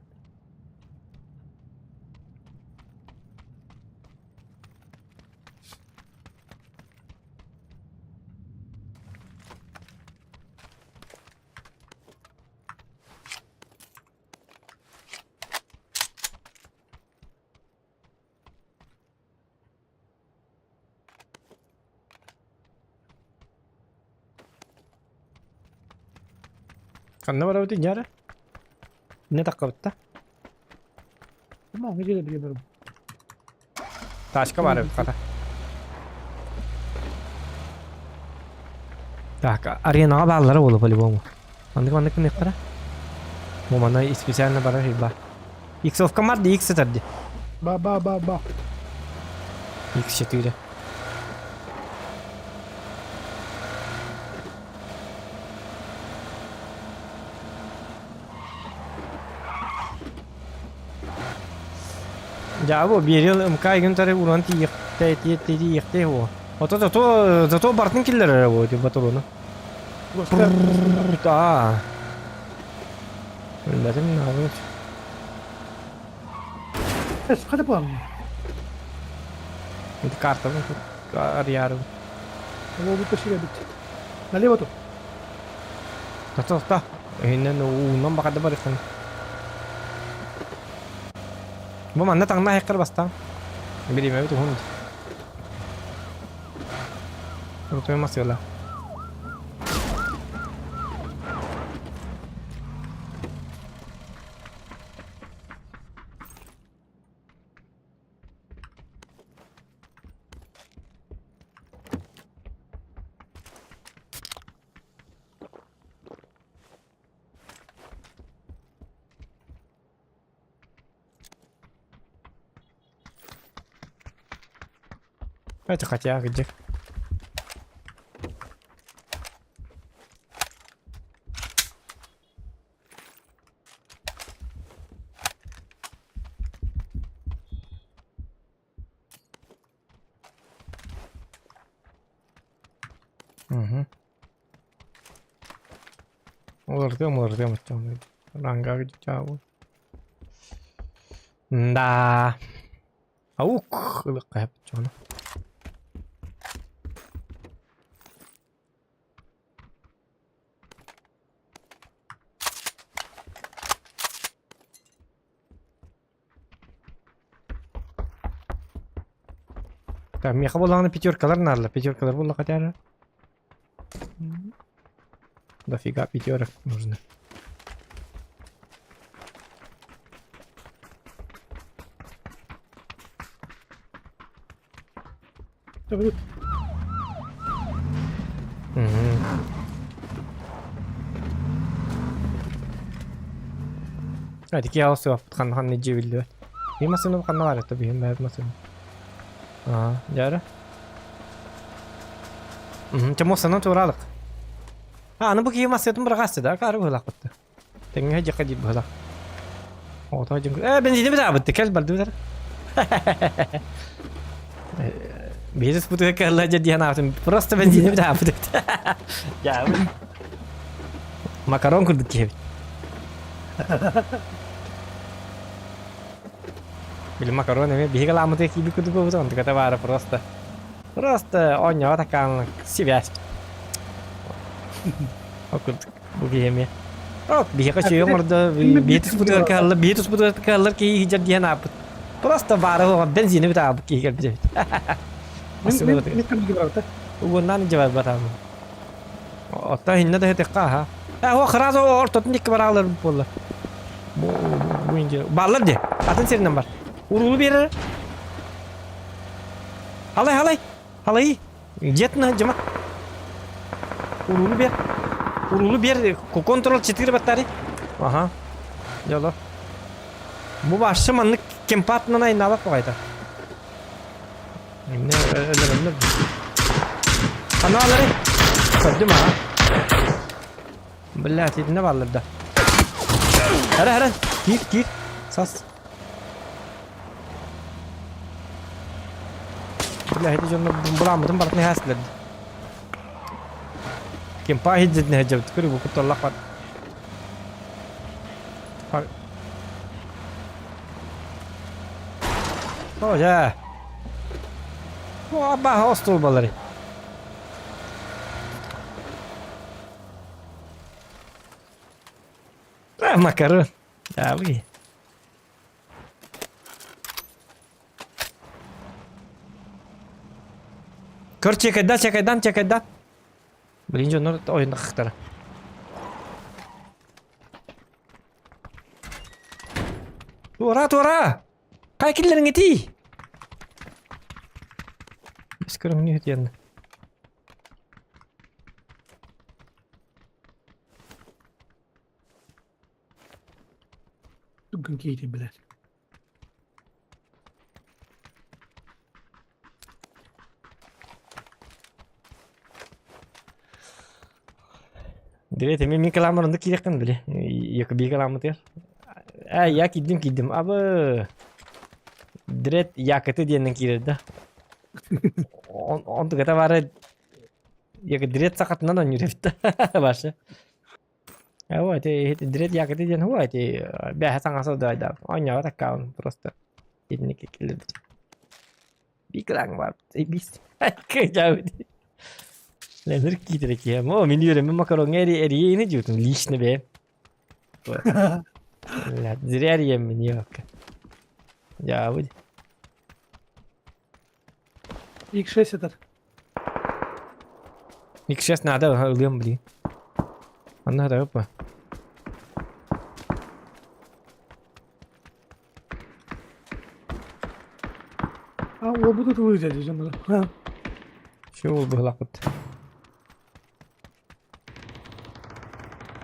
Ханна барабыт дьара? Не таххабытта? Tamam, ne gelebilirim. Тачка баар эбит хата. Так, аренаҕа бааллара буолуо по-любому. Маннык маннык гыныахтара. Бу манна специально барар хиба. Иксовка мар ди X сытар ди. Ба ба ба ба. X4. Дьаабы биэрил МК игин тары уран тиийэхтэй тиийэхтэй хуо. Ото зато зато бартын киллэрэрэ буо ти батуруну. Да. Билбэтим наабыт. Эс, хата буолла. Ити картабын. арыйаарыбыт. Олообут сирэбит. Налево тут. Тоқта, тоқта. Иһинэн уунан баҕарда барыаххын. Бу манна таҥна аһыаххар бастаан. Бириэмэбит уһун. Крутой масыала. Это хотя где? Угу. Уларытыам, уларытыам оччоҕуна. Ранга дьаабы. Да. Аук, ылыкка хэп оччоҕуна. Так, миэхэ буоллаҕына пятеркалар наадалар. Пятеркалар буолла хотя же. Дофига пятерок нужно. Ити алсыаппыт ханна ханна дьиэ биллибэт. Биир массыына ханна баар это биһим баар массыына. Аа, дьара. Мм, чэ муостанан туораалык. А, аны бу киһи массыынатын быраҕаасты да, каары быһылаахпытта. Тэҥҥэ дьэхэ диир быһылаах. Оҕото дьиҥ Ээ, бензини бытаабытты, кэл бардыбыт Биһиги спутуга кэллэ дьэ диэн аатын просто бензини бытаабыт. Дьаабы. Макарон курдук киһибит. Били макарон эмиэ биһиги лаамытыга киирбит курдук буолбут, онтуката баара просто. Просто оонньоҕо такаан связь. Ол курдук. Бу киһи эмиэ. От биһиэхэ үчүгэй оҥордо, биһи туспутугар кыһаллар, биһи туспутугар кыһаллар киһи иһдьэр диэн ааппыт. Просто баара суоҕа бензини бүтаабыт киһи кэлбит эбит. Уоннан дьэ барбатаабын. Оттон иннэ да хэтихха аха. Э, о, сразу ортотун дикки бараалар буолла. Бу бу инде баллар де. Атын сиринен бар. Урулу берер. Халай, халай. Халай. Дьиэтин дьыма. Уруулу биэр. Уруулу биэр. Контрол 4 баттари. Аха. Дьоло. Бу башы маннык кемпатынан айнаабат баҕайта. Эмне өлөрөннөр. Аналары. Көрдүм аха. Блядь, итинне бааллар да. Хара хара. Киир киир. Сас. Бля, ити дьоннор буламмытын барытын иһээстилэр. Кимпа иһиддитин иһэддьэбит көрү бу кутталлах бар. О, дьэ. О, абааһы остуолбалары. Э, макарон. Дабы. Көр чекайда, чекайдан, чекайда. Блин, дьоннор ойнахтара. Туора, туора! Қай киллерің ити? Біз көріңне өтен. Күн киитин билэр. Дивет, мен мин кыламырынды кииреххин били. Екі би кыламытыгар. Ә, я киирдим киирдим. Абы Дред якыты диэннэн киирэр да. Онтугата бары Екі дред сахатынан оонньуур эбит да. Башы. Вот, дред якыты диэн хуа ити бэһэ саҥаса дойда. Оонньообот аккаунт просто итинник киллэрбит. Бикраҥ бар. Бис. Кыдьабыт. Леныр киитэрэ киһи. О, мин үөрэммин макароҥҥа эрийэйини дьуутун лично бэйэм. Зря эрийэммин ёлка. Дьаабыт. X6 этэр. X6 надо, ылыам блин. Манна да опа. А, уолбут ытылыы дьэ дьоннор. Şu ol быһылахпыт.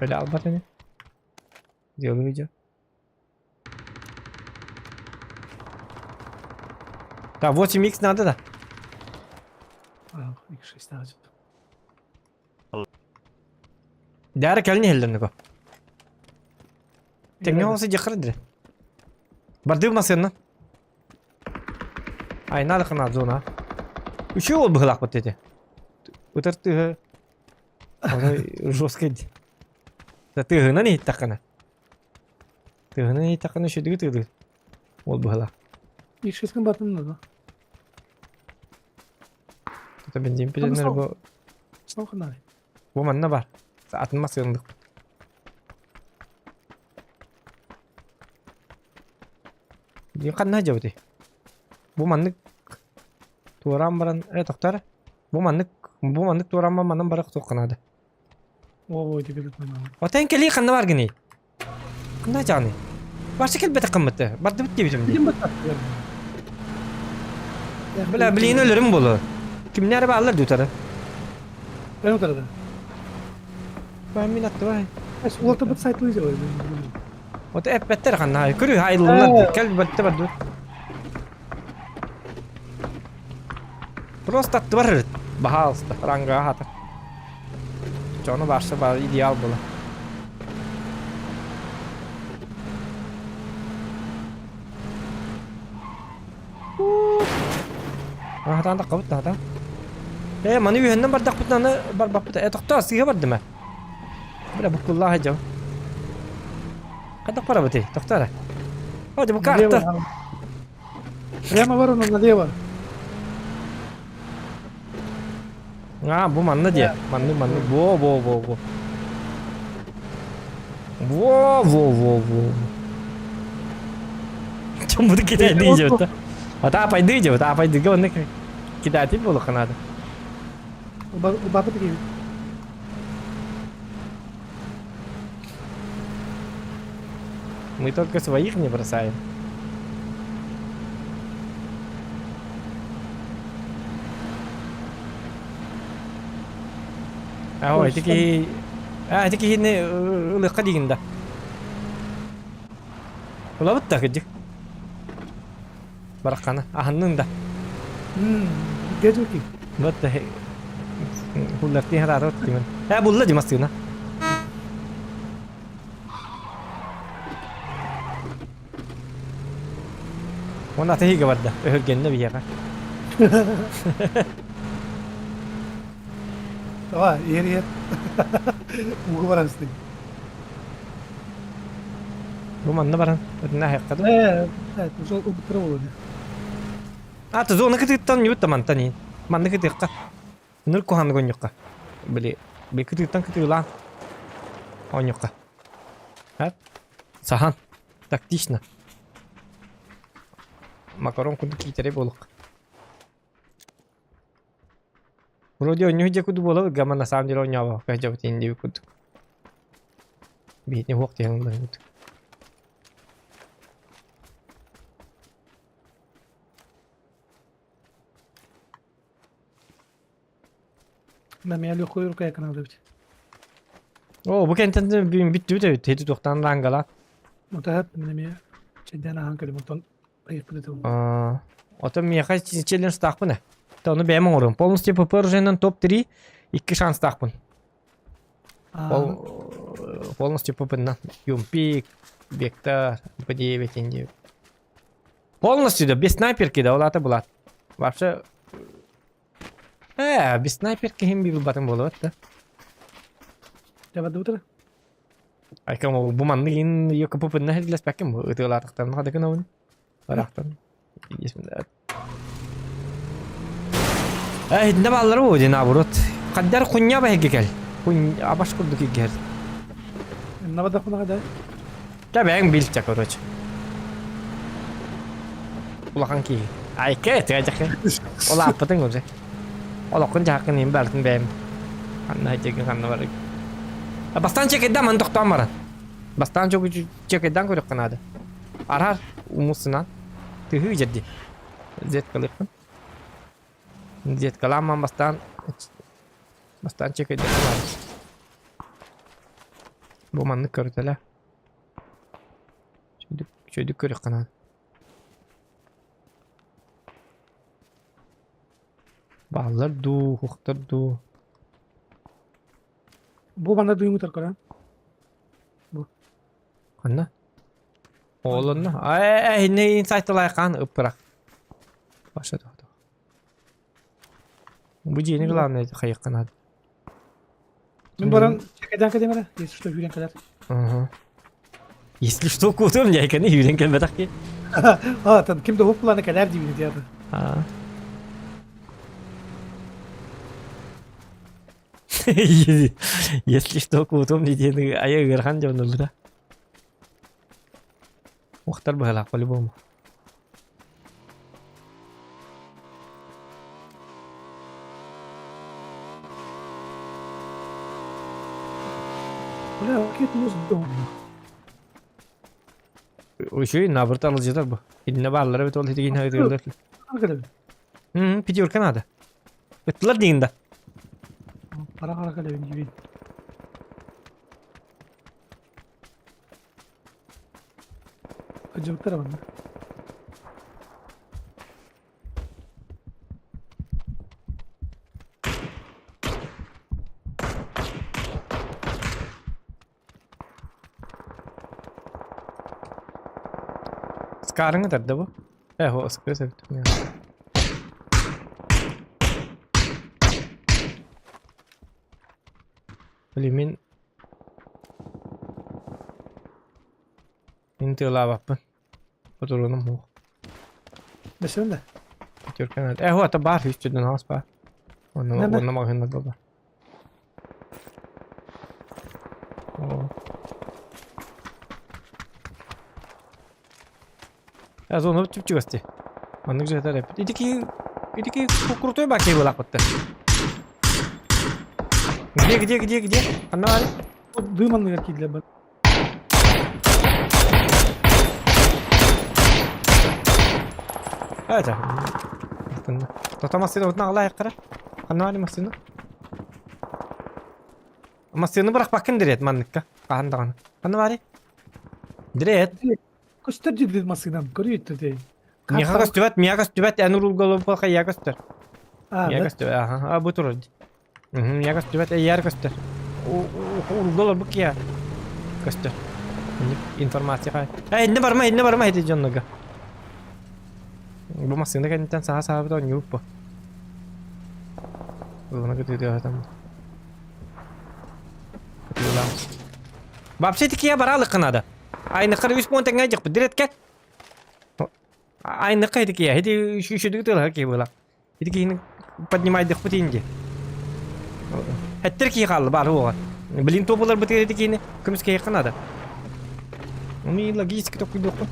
Öyle albat hani. Diyorum video. Так, 8x надо да. А, X6 надо. Дәрі кэлин иһэллэрнико. Тэҥҥэ оҥосо дьахар дирэ. Бардыы масыанна. Айнаалы хана зона. Үчү ол быһылаахпыт дете. Ытар тыһы жесткий ди. Тыһынан иһиттэххинэ. Тыһынан иһиттэххинэ үчүдүгү тыылыыр. Ол быһылаах. X6 батын да. Это бензин пилинер бу Сауханай. Бу манна бар. Атын масыыннык. Дии ханна дьабыты. Бу маннык туораан баран э тохтор. Бу маннык бу маннык туораан манан барах туохханаада. Ой, дегелет манна. Отен кэлии ханна бар гыный? Ханна чааны? Барсы кэлбэтэх гыммыты. Бардыбыт диэбитим дии. Билим баттар. Бля, билигин өлөрүм буолуо. Кимнэр бааллар дуу Ben утарда. Мин аттыбай. Улата бит сайтлы делай. Вот эппэттэр ханна. Көрү айыллар кэл батты барды. Просто аттыбар. Баһаалыста. Ранга хата. Чону барса бар идеал было. Аһатаан таххабыт таһатаан. Ээ, маны үһэннэн бардахпытына аны барбаппыт. Ээ, тохтоо, сыыһа бардым ээ. Бля, буккуллаах сылдьабын. Хайдах барабытый? Тохтоо эрэ. О, дьэ, бу карта. Прямо ворона налево. А, бу манна диэ. Манны, манны. Во, во, во, во. Во, во, во, во. Чем буду кидать идет-то? Вот а пойду идет, а пойду, онно кидать буолуха надо. Убапы такие. Мы только своих не бросаем. А ой, таки... А, таки не ылыққа деген да. Улабыт да кыдьык. Бараққаны, аһынның да. Дедуки. Вот да. Буллар тиһэр ат димен. Ә, булла димас тыына. Оны атыһыга барда. Өһүргэннэ биһиэхэ. Давай, иһэр иһэр. Ууга баран истиҥ. Бу манна баран. Ытына аһыахха дуу. Ээ, жол убуттара буолуо. Аты зона кытыыттан ньубут да мантан иһин. Манна кытыахха. Ныр куһаҕаны гонньукка. Били, били кытыыттан кытыылаан оонньуохха. Ат? Саһан. Тактично. Макарон курдук киитэрэй буолуох. Вроде оонньуу дьэ курдук буолабыт, гамма на самом деле оонньообокко дьэбит диэбит курдук. Биһитини уһуох диэн ылларбыт. На меня легкую рука я канал эбит. Оо, бу кэнтэн бүттүбүт эбит. Һити туохтаан лаангалаан. Утаһап мин эмиэ чэйдээн аһаан кэлим онтон ыйыппыт этим. Отон миэхэ челлендж-таахпын ээ. Ону бэйэм оҥоруом. Полностью ПП оружиенан топ-3 икки шанстаахпын. Пол, полностью ПП-нан. Юмпик, Вектор, МП9 инди. Полностью да, без снайперки да, ол аата булаат. Вообще, э, без снайперки иһин билбатым буолуот да. Дьабардыбыт эрэ? Айкам бу маннык иһин КПП-нан иһиллэспэккин бу ытыалаатахтарына хадыкын абын. Барахтан. Итиннэ бааллара буо дии наоборот. Хаддар хуйня баһыгы кэл. Хунь абаш курдук игэр. Инна бада да. Та бэйэҥ бил ча короче. Улахан киһи. Айка этэ Ол ааппытыҥ уже. Олоххун дьаһаккын иһин барытын бэйэм. Ханна дьиҥин ханна барыг. Бастаан чекайдаан маны тохтоон баран. Бастаан чекайдаан көрүөххэ наада. Араар умусунан. Тыһыы дьэрди. Зеткалыахпын. Зеткалаан ман бастаан бастаан чекайдаан наада. Бу маннык көрүтэлэ. Үчүгэйдик көрүөххэ наада. Бааллар дуу, уһуктар дуу. Бу манна дыымытар көрөн. Бу. Ханна? Ол онно. Э, инне инсайтылайхан ыппырах. Баша тоқто. Бу дьиэни главное хайыққа надо. Мин баран чекайдан кэлиэм если что үүрэн кэлэр. Ага. Если что, кутум дьайканы үүрэн кэлбэтэх ки. А, там ким да хуп планы кэлэр диибин диэбы. А. Если что, кутум диэн айа ыарахан дьоннуллара. Уохтар быһалаах по-любому. Бля, ракет мозг дома. Үчүгэй наоборот аралдьытар бу. Итиннэ бааллара эбит ол итигин хайдыыллар. Мм, пятерка надо. Ыттылар диин да. Пара хара кэлэбин диибин. Acılıklar var. Скарыңы тарда бу. Э, хо, скры сөптүм. Блин, мин Мин тыалаабаппын. Хотуруунум суох. Бэсэн да. Пятерка надо. Э, это бар, үстүдэн хас бар. Онно Нэмэ. онно маҕаһыыннар буолла. Оо. Э, зона чүп-чүгэсти. Маннык жыһытар эппит. Итики итики крутой бакей буолаахпытта. Где, где, где, где? Ханна баар? Дыманныгар киирдилэр бар. Это. Тота массыына утна алайық қара. Ханна баар массыына? Массыына бырахпаккын дирет манныкка. Хаһан даҕаны. Ханна баарый? Дирет. Көстөр дьирдир массыынан көрүөттү дей. Миэхэ көстүбэт, миэхэ көстүбэт, эн уруулга олорбохха я көстөр. А, Миэхэ да? көстүбэт, аха, а бу турар. Миэхэ көстүбэт, эйээр көстөр. Уруулга олорбут киһи көстөр. Информация хай. Э, инне барма, инне барма ити дьоннорго. Бу массыына кэнниттэн саха саабыт оонньуубут бу. Ылына кытыытыаһатам. Кытыылаах. Вообще ити бара алыкка надо. Айныккар үс пуон тэҥҥэ дьахпыт дирэткэ. Айныкка ити киһи, ити үчүдүк тыалаһар киһи буолар. Ити киһини поднимайдыхпыт инди. Эттер киһи хаалла баар уоҕа. Блин туобуларбытыгар ити киһини көмүскэһиэххэ наада. Ону логически токуйдуохпун.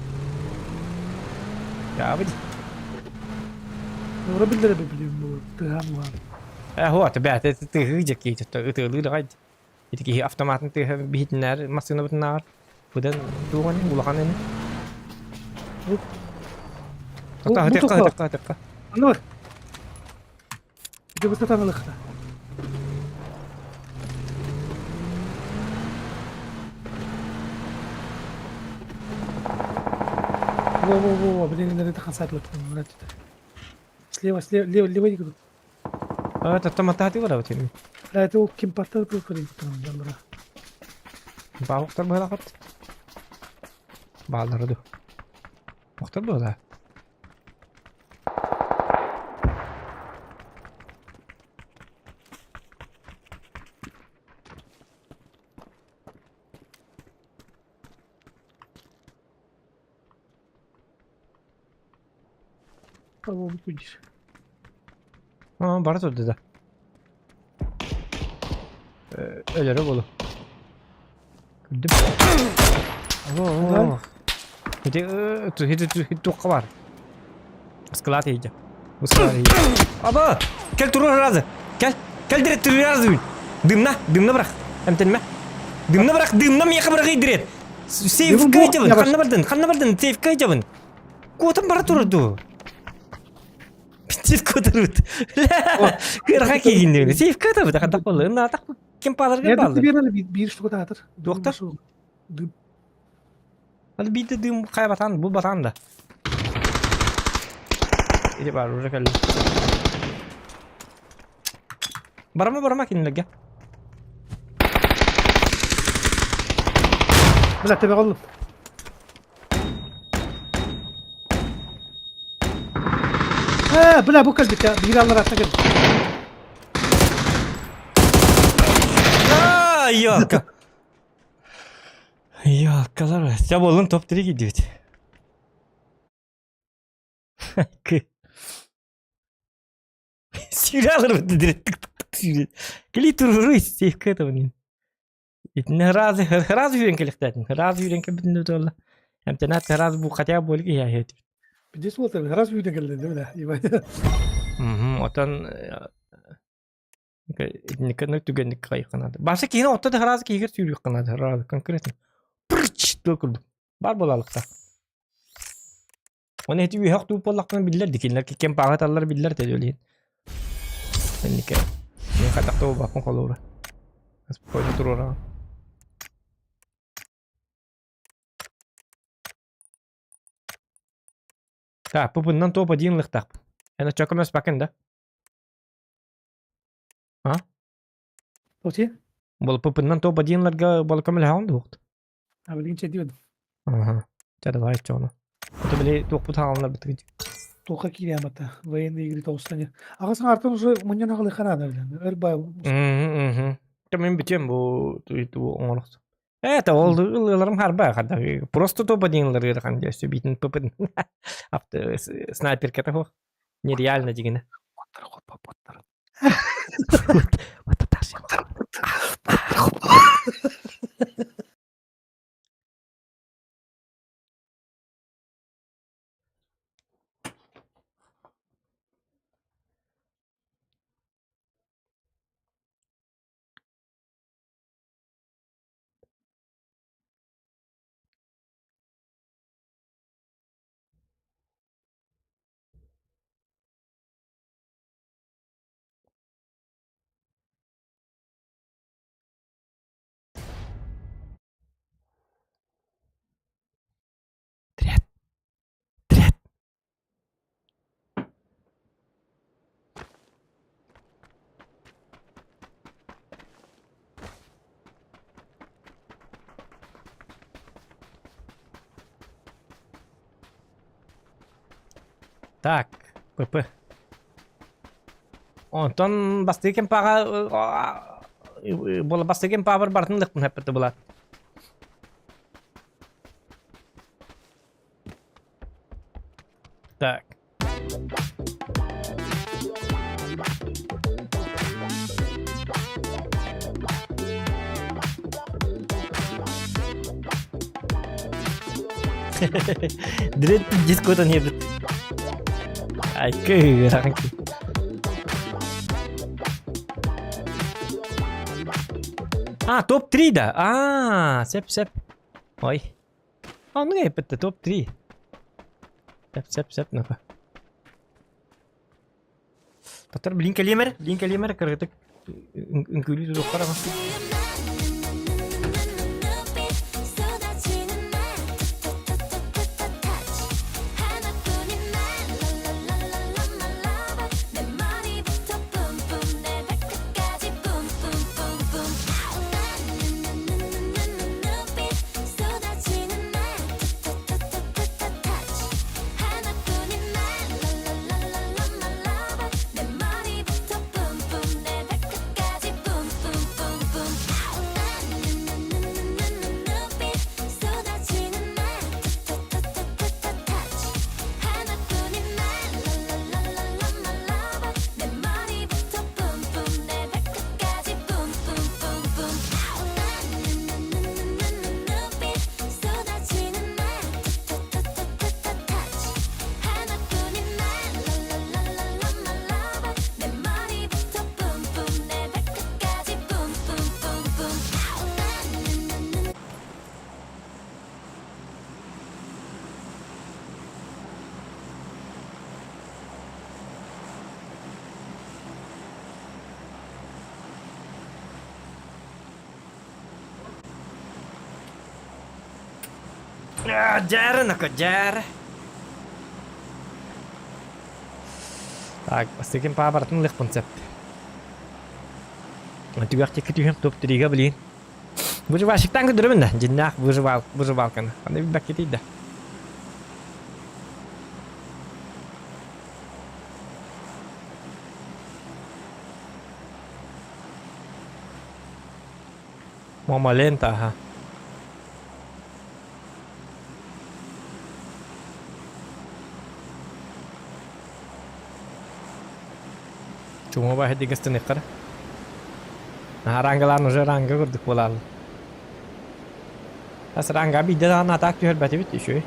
Яабыт. Ора биллere билим бу тыһаан уһаан. Э, хуа, бэт, тыһыы дьэкки ытыалыы даҕай. Ити киһи автоматын тыаһа биһитинээр массыынабытынааҕар быдан туох ини, улахан ини. Бу Тота, бу ытыахха, тухха. ытыахха, ытыахха. Анна бар. Ити быстатан ылыхта. Во-во-во, блин, это хансайт Слева, слева, лево, лево никуда. А, это матаати барабыт ини. Да, это ол ким паттар был көрейін тұрмын жанлара. Баалыктар быһалахат. Бааллары ду. Охтар быһала. Во, будешь. Бара турда да. Өлөрө болу. Көрдүм. О, Ити ити туохха бар? Склад иһдэ. Бу склад иһдэ. Аба! Кел туруор разы. Кел. Кел дирет туруор разы. Дымна, дымна бырах. Эмтенме. Дымна бырах, дымна миэхэ бырах дирет. Сейф кайтабын. Ханна бардын? Ханна бардын? Сейф кайтабын. Куотан бара турар дуу. Пиздец куотарбыт. Кырга киигин Сейф кайтабыт. Хантак болду. Ына ким паларга балды. Биир штука таатыр. Доктор? Hadi bir dediğim kaybatan bu batan da. Или бар уже кэллэ. Барама барама кинилэргэ. Бля, тебе оллум. Э, бля, бу кэлбит биир аллараттан кэлбит. Аа, ёлка. Ёлкалар. Сэ буоллун топ-3 киирдибит. Сүүрэ алырбыт дире. Кили туруруй сейфка это блин. Итинне разы разы үүрэн кэлихтээтин. Разы үүрэн кэлбитин туолла. Эмтэнат раз бу хотя бы болги я хет. Здесь вот раз үүрэн кэллэ, да, ебать. Мм, отон итинник түгэнник кайыкканады. Башы киһини отто да разы киһигэр сүүрүөхханады. Разы конкретно. Пырч курдук. Бар буолалыкта. Оны эти үһөх тууп буоллахпына биллэр дикиннэр киккен пааҕаталлар биллэр тэдөлиин. Эннике. Мен хатахта буолбаппын холуура. Спокойно туруораҕын. Так, пупуннан топ один лыхтаах. Эн оччоко бакын да? А? Тоти? Бол пупуннан топ один ларга бол көмөлөһөҕүн дуохт. А, билигин чэдибин. Ага. Чэ давай чону. Это били туохпут хааланар бытыгыт. Туха кириамата. Военные игры тоустане. Ағасын артын уже муньян ағалы ханада билен. Өр бай. Мм. Мен бүтем бу ту оңорохсу. Это ол ыларым харба хада. Просто топ один ларга хан десө битин пыпын. Авто снайперка того. Нереально дегене. Вот это Трет. Трет. Так, ПП. Онтон бастыгын паға бола бастыгын пабыр бартын лықпын хэппэт була. Так. Дрет дискотан ебет. Ай, кыранки. А, топ-3 да. А, сеп сеп. Ой. А, ну это топ-3. Сеп сеп сеп ну-ка. Татар блин калемер, блин калемер кыргытык. Үңкүлүү турук карама. Дьээрэ нака дьээрэ. Так, бастакын паабаратын ылыахпын сөп. Түгэх диэки түһүм топ-3-га блин. Выживальщиктан көрдөрөбүн да, дьиннээх выживал, выживалканы. Аны билбэккитий да. Мама лента, ага. Чума баһа дигастыныххара. Арангалаан уже ранга курдук буолааллар. Тас ранга биирдэ даҕаны атаак түһэрбэтибит үчүгэй.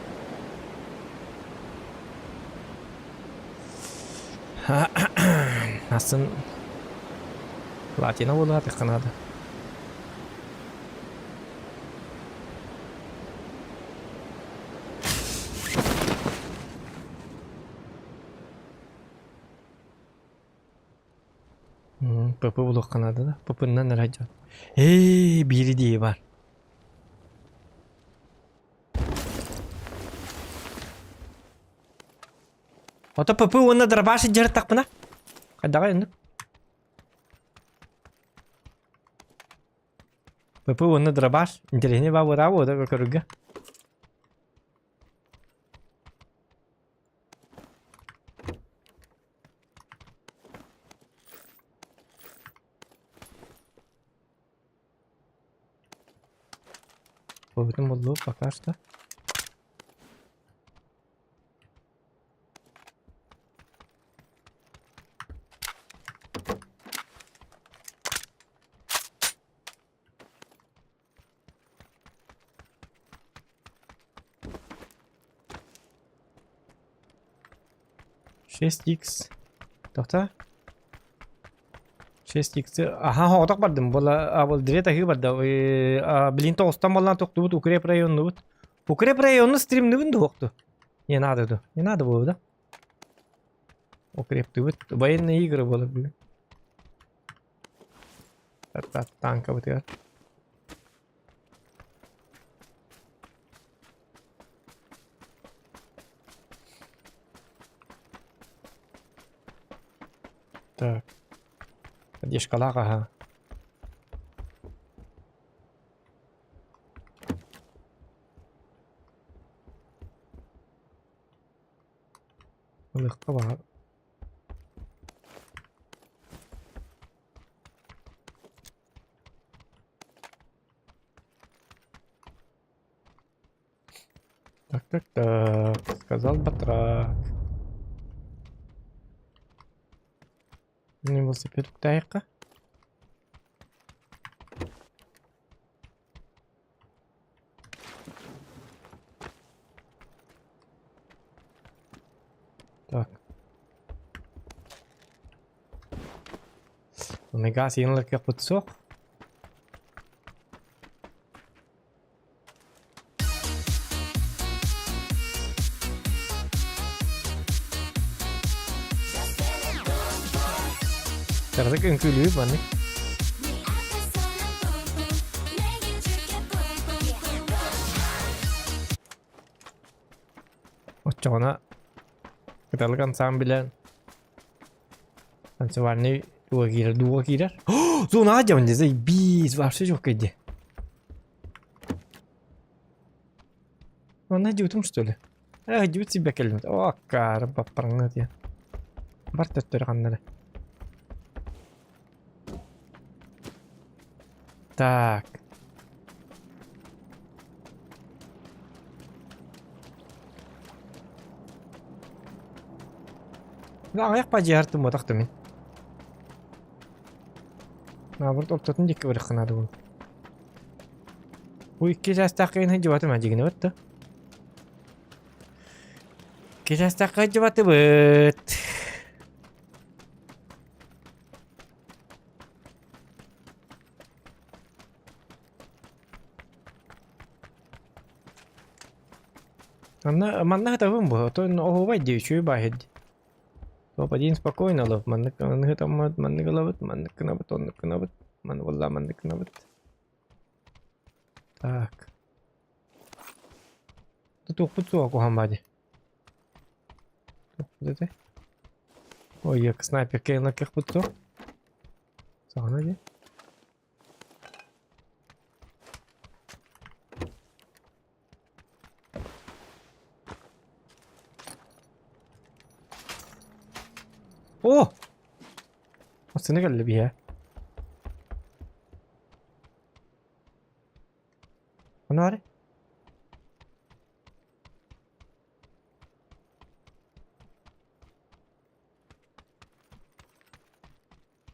Асын платина буолуохха наада. ПП булуохха наада да. ПП-нан эрэ дьон. Ээ, биир идея бар. Ото ПП уонна дробаш дьарыктахпына. Хайдаҕай оннук? ПП уонна дробаш интэриэһинэй баа буолаа буо көрөргө. Буолбутун буллубут пока что. Шесть икс. Тоқта. Шесть икс. Аха, оҕотох бардым. Була, бол дирет аһыы барда. Блин, тоҕустан боллан тохтубут укреп районнубут. Укреп районну стримныбын дуоқту. Не надо ду. Не надо было, да? Укрептыбыт. Военные игры было, блин. Танковый Так. Поддержкалаах аһа. Ылыахха баар. Так, так, так, сказал батрак. Не велосипед тайка. Так. Омега сиэнлэр кыахпыт суох. Кыратык үҥкүүлүүбүт маннык. Оччоҕуна кыталык ансамбля танцевальный дуо киирэр, дуо киирэр. Зона дьон заебись, вообще жёсткая идея. Она идиотом что ли? Эх, идиот себя кэллим. О, кара баппарҥа диэн. Бар төттөрү ханнары. Так. Аҕыйах падьыһар тумматах да мин. Наоборот, ортотун диэки барыахха наада буолуо. Бу икки чаастаах кыайан сылдьыбатым аа дьигинэбит да. Икки чаастаах сылдьыбатыбыт. Манна манна сытабын бу, оттон оһуобай дии, үчүгэй бааһы дии. Топ один спокойно ылабыт, маннык маннык ытаммыт, маннык ылабыт, маннык гынабыт, оннук гынабыт, маны буолла маннык гынабыт. Так. Тутуохпут суоҕа куһаҕан баҕайы. Туохпут этэй? Ой, снайперка ылан кыахпыт суох. Саҕана дии. О! Массыына кэллэ биһиэхэ. Ону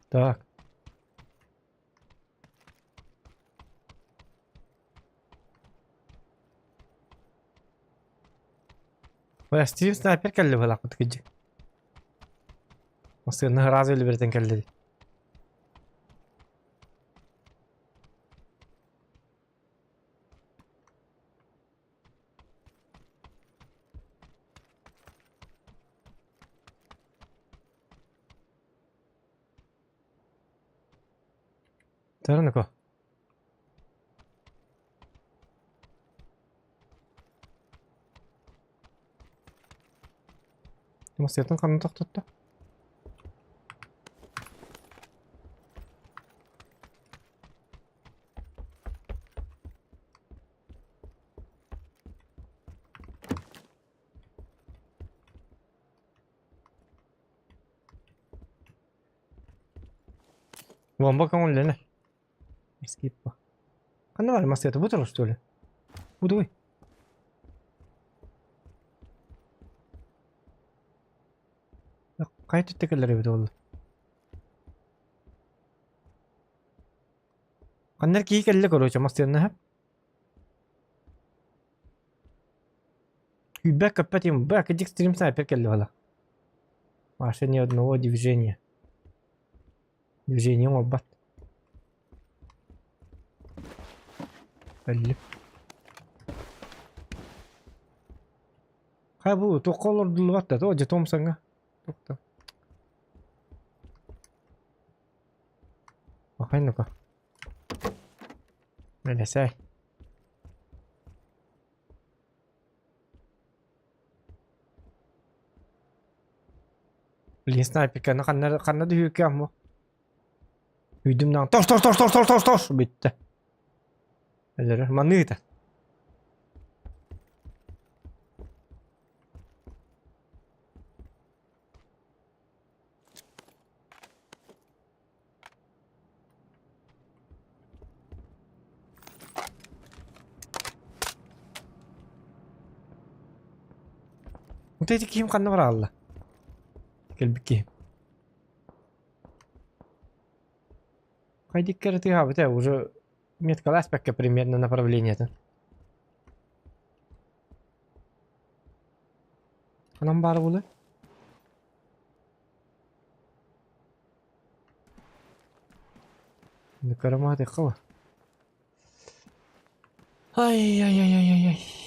Так. Стрим снайпер кэллэ быһалаахпыт кыдьык. Массыына ыраас өлүбэртэн кэллэ. Таранако. Массыынатын ханна тохтотто? Бомба көҥүллэнэр. Скиппа. Ханна баар массыата бу турар что ли? Бу Хайа түттэ кэлэр эбит ол? Ханна киһи кэллэ короче массыыннаһа. Күүрбэт көппөт им б кыдьык стрим снайпер кэллэ бала. Маша ни одного движения. Движение оҥорбот. Өллүм. Хайа бу туохха олордуллубат да то дьэ Томсоҥҥа. Туохта. Охай ну-ка. Мэлэсээй. Блин, снайперканы ханна ханна да үһүккэ аммо. Үйдүм даҕаны тос тос тос тос тос тос тос бүттэ. Өлөрөр маныыта. Вот эти киһим ханна бараалла? Кэлбит киһим. Хайдиккер тыаһаабыт ээ уже меткаласпакка примерно направлениетын. Ханан баар буолуой? Карамаатыхха Ай-яй-яй-яй-яй.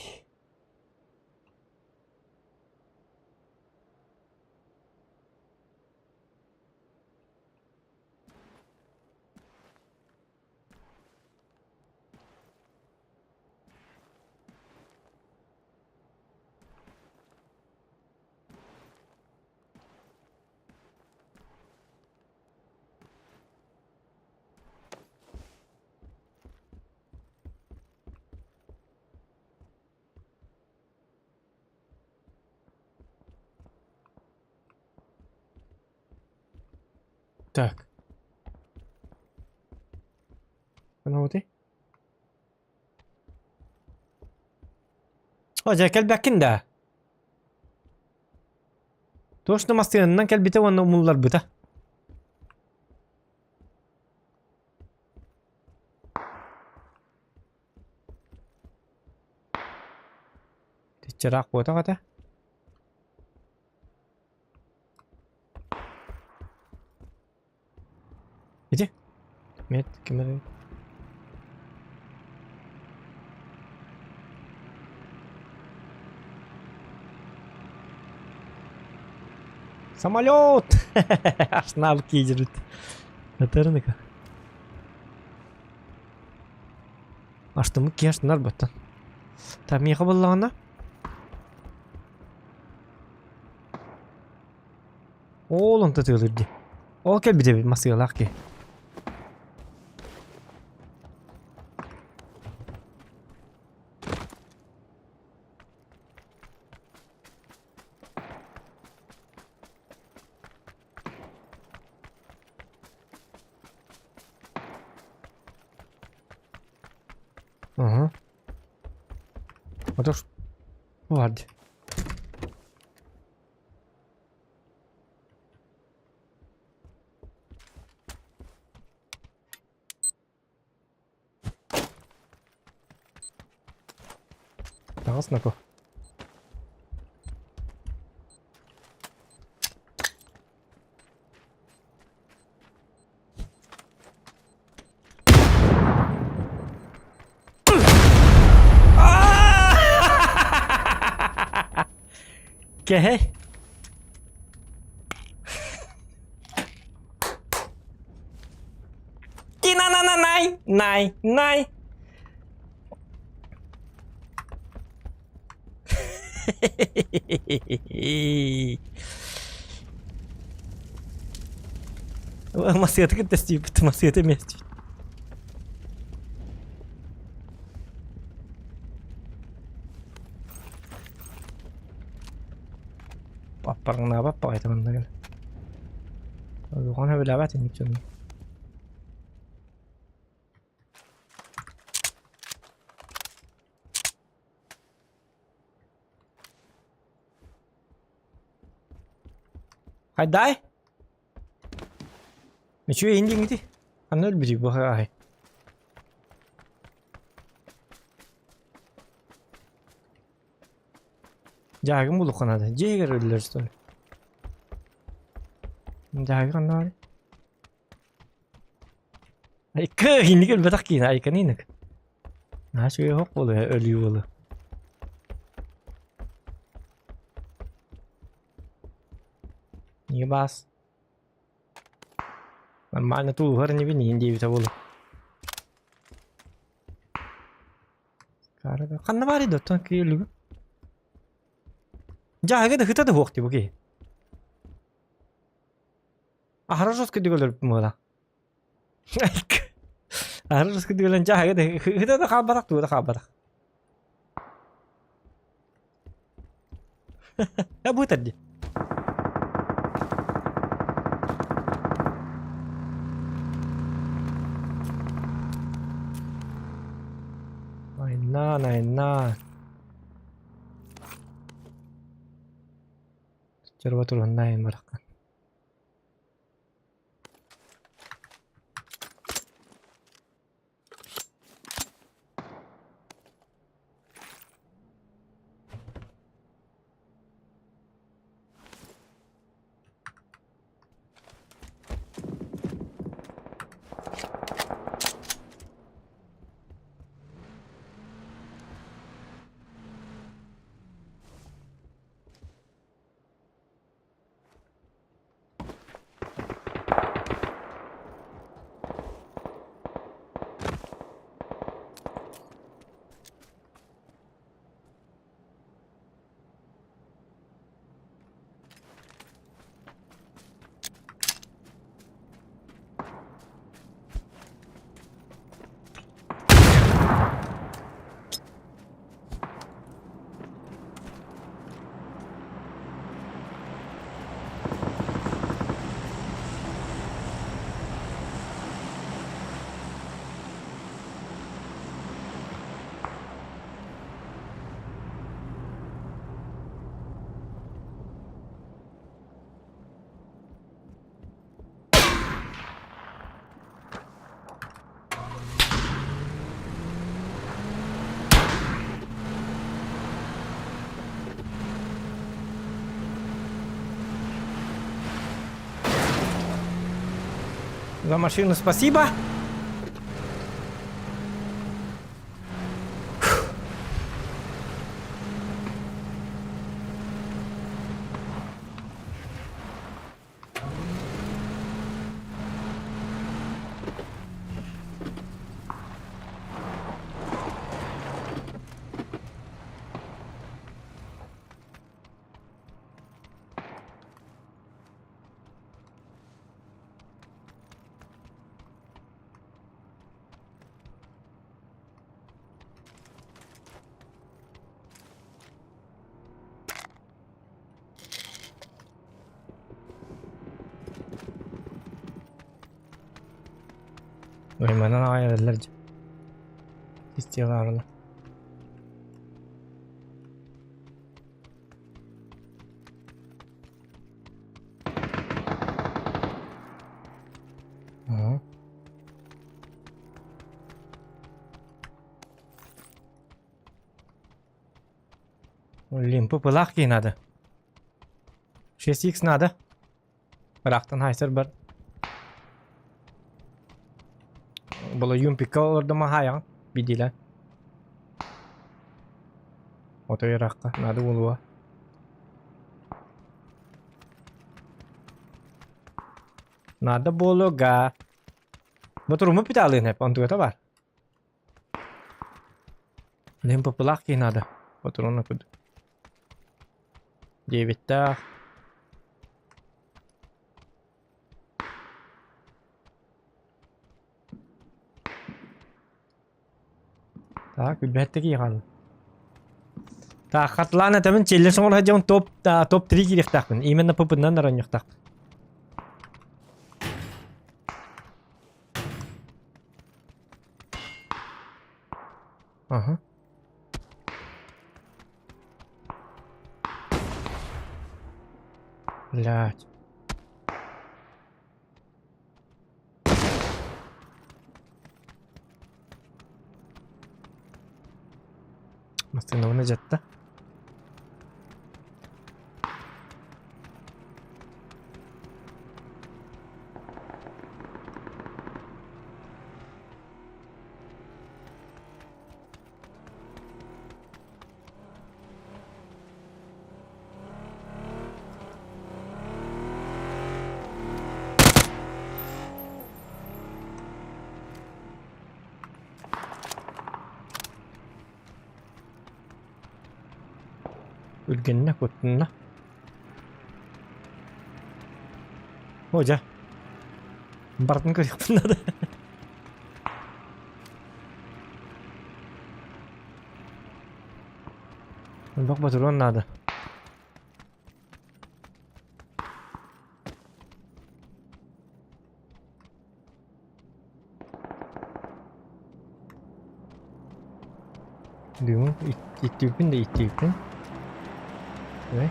Так. Ханабытый? О, дьэ кэлбэккин да. Точно массыынанан кэлбитэ уонна умулларбыта. Чыраах буотах этэ. Иди. Мет, ким Самолет! Аж навыки держит. Натерника. Аштымы кеш нарбаттан. Там миэхэ буоллаҕына. Ол онто тыалыр дии. Ол кэлбит эбит массыылаах киһи. Ага. А то ж... Ладно. Таҕыс нако. Кэһэй. Тина-на-на-най, най, най. Массыата кытта стийбит, массыата эмиэ стийбит. Аппаргынаабат баҕайыта манна кэлэ. Улахан сөбүлээбэт инник дьону. Хайдай? Үчүгэй иһин диэҥҥитий? Ханна өлбүтүй бу аһай? Дьааһыгын булуохха наада. Дьиэ иһигэр өллөр что ли? Дьааһыгы ханна баарый? Айка, инник өлбөтөх киин, айканы инник. Наһаа үчүгэй оһох буолуо, өлүү буолуо. Ебас. Нормально тулуһар инибин иһин диэбитэ буолуо. Ханна баарый да оттон киһи Дьааһыга да ыта да суох дии бу киһи. Аһара жестко өлөрбүт буолла. Аһара жестко өлөн дьааһыга да ыта да хаалбатах туга да хаалбатах. Бу ытар дии. Айна, айна. Чорба турунна бараххан. За машину спасибо. Уйманан аҕай эрэллэр дьэ. Систиэлаарына. Ага. Лимпы пылах кии надо. 6x надо. Ыраахтан хайсар бар. Была юмпикка олордомо хаайаҕын бидилэ. Отой ыраахха надо буолуо. Надо буолуга. Ботуруму питалыын эп, онтугата бар. Лимпы пылах кии надо. Ботуруна куд. Диэбиттээх. Так, билбэттэ киһи хаалла. Так, хатылаан этэбин, челлендж оҥоро сылдьабын топ топ-3 киириэхтээхпин. Именно ПП-нан оронньуохтаахпын. Ага. Блядь. Массыынабын дьатта. Үргэннэ, куттанна. О, дьэ. Барытын көрүөхпүн наада. Элбэх ботуруон наада. Бүгүн иттииппин да иттииппин. Ой.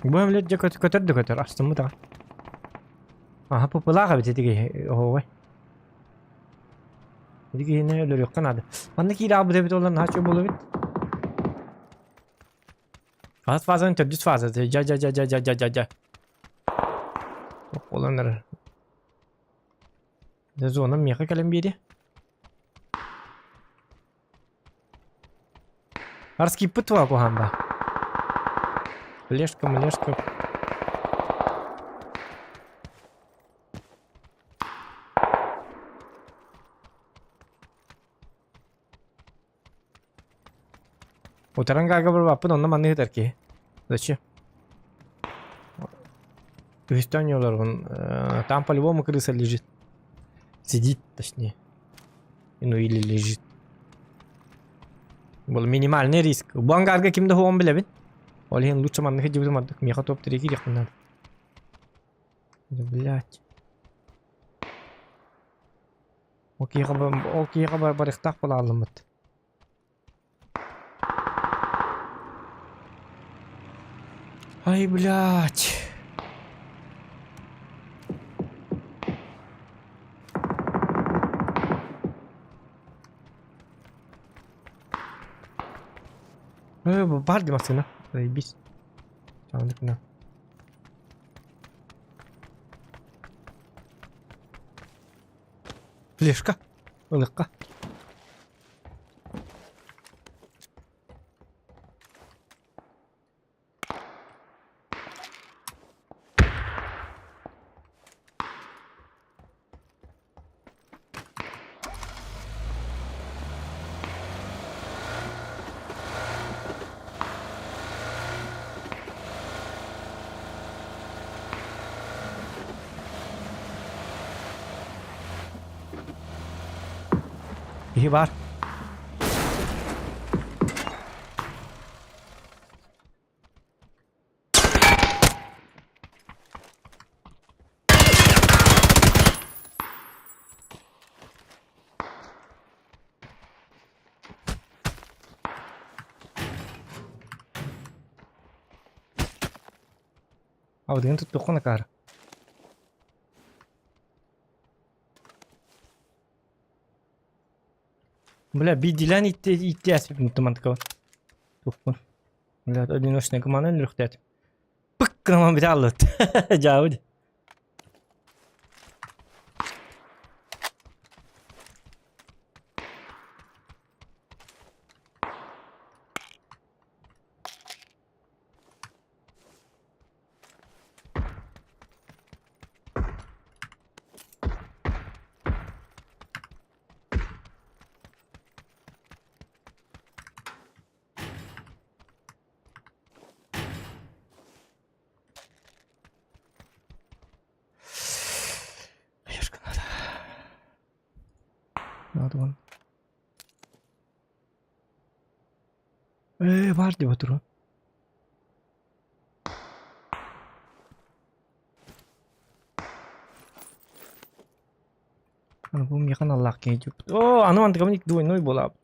Бу эмлет дьэ көтөр да көтөр астыммыт аҕай. Аха пупулаах эбит ити киһи оһуобай. Ити киһини өлөрүөххэ наада. Манна киирэ аҕалбыт эбит буоллар наһаа үчүгэй буолуо эбит. Хас фазаны төрдүс фаза. Дьа дьа дьа дьа дьа дьа дьа дьа. Буолан эрэр. Дьэ зона миэхэ кэлэн биэриэ. Арскиппыт туа куһаан ба. Лешка, млешка. Утаран гага барбаппын онно манны ыытар киһи. Зачем? Үһүстэн оонньууларбын там по-любому крыса лежит. Сидит, точнее. Ну или лежит. Был минимальный риск. Бу ангарга ким да хуон билэбин. Ол иһин лучше маннык дьибитим ордук. Миэхэ топ три киириэхпин надо. Блять. Ол киһиэхэ ол киһиэхэ барыахтаах буолааллыммыт. Ай, блядь. Бар дии массыына. Заебись. На. Флешка. Ылыкка. Киһи баар. Аудион туттуоххун акаары. Бля, биирдиилээн ииттээспиппин тумантыкабын. Тухпун. Бля, одиночная команда өлүөхтээт. Пык гынан бүтэ аллыт. Дьаабы. Хаешка надо. Надо вон. Ээ, бар деп отыр ғой. Аны бу миэхэ аналлаах киһи диэбит. Оо, аны мантыкабын двойной буолаабыт.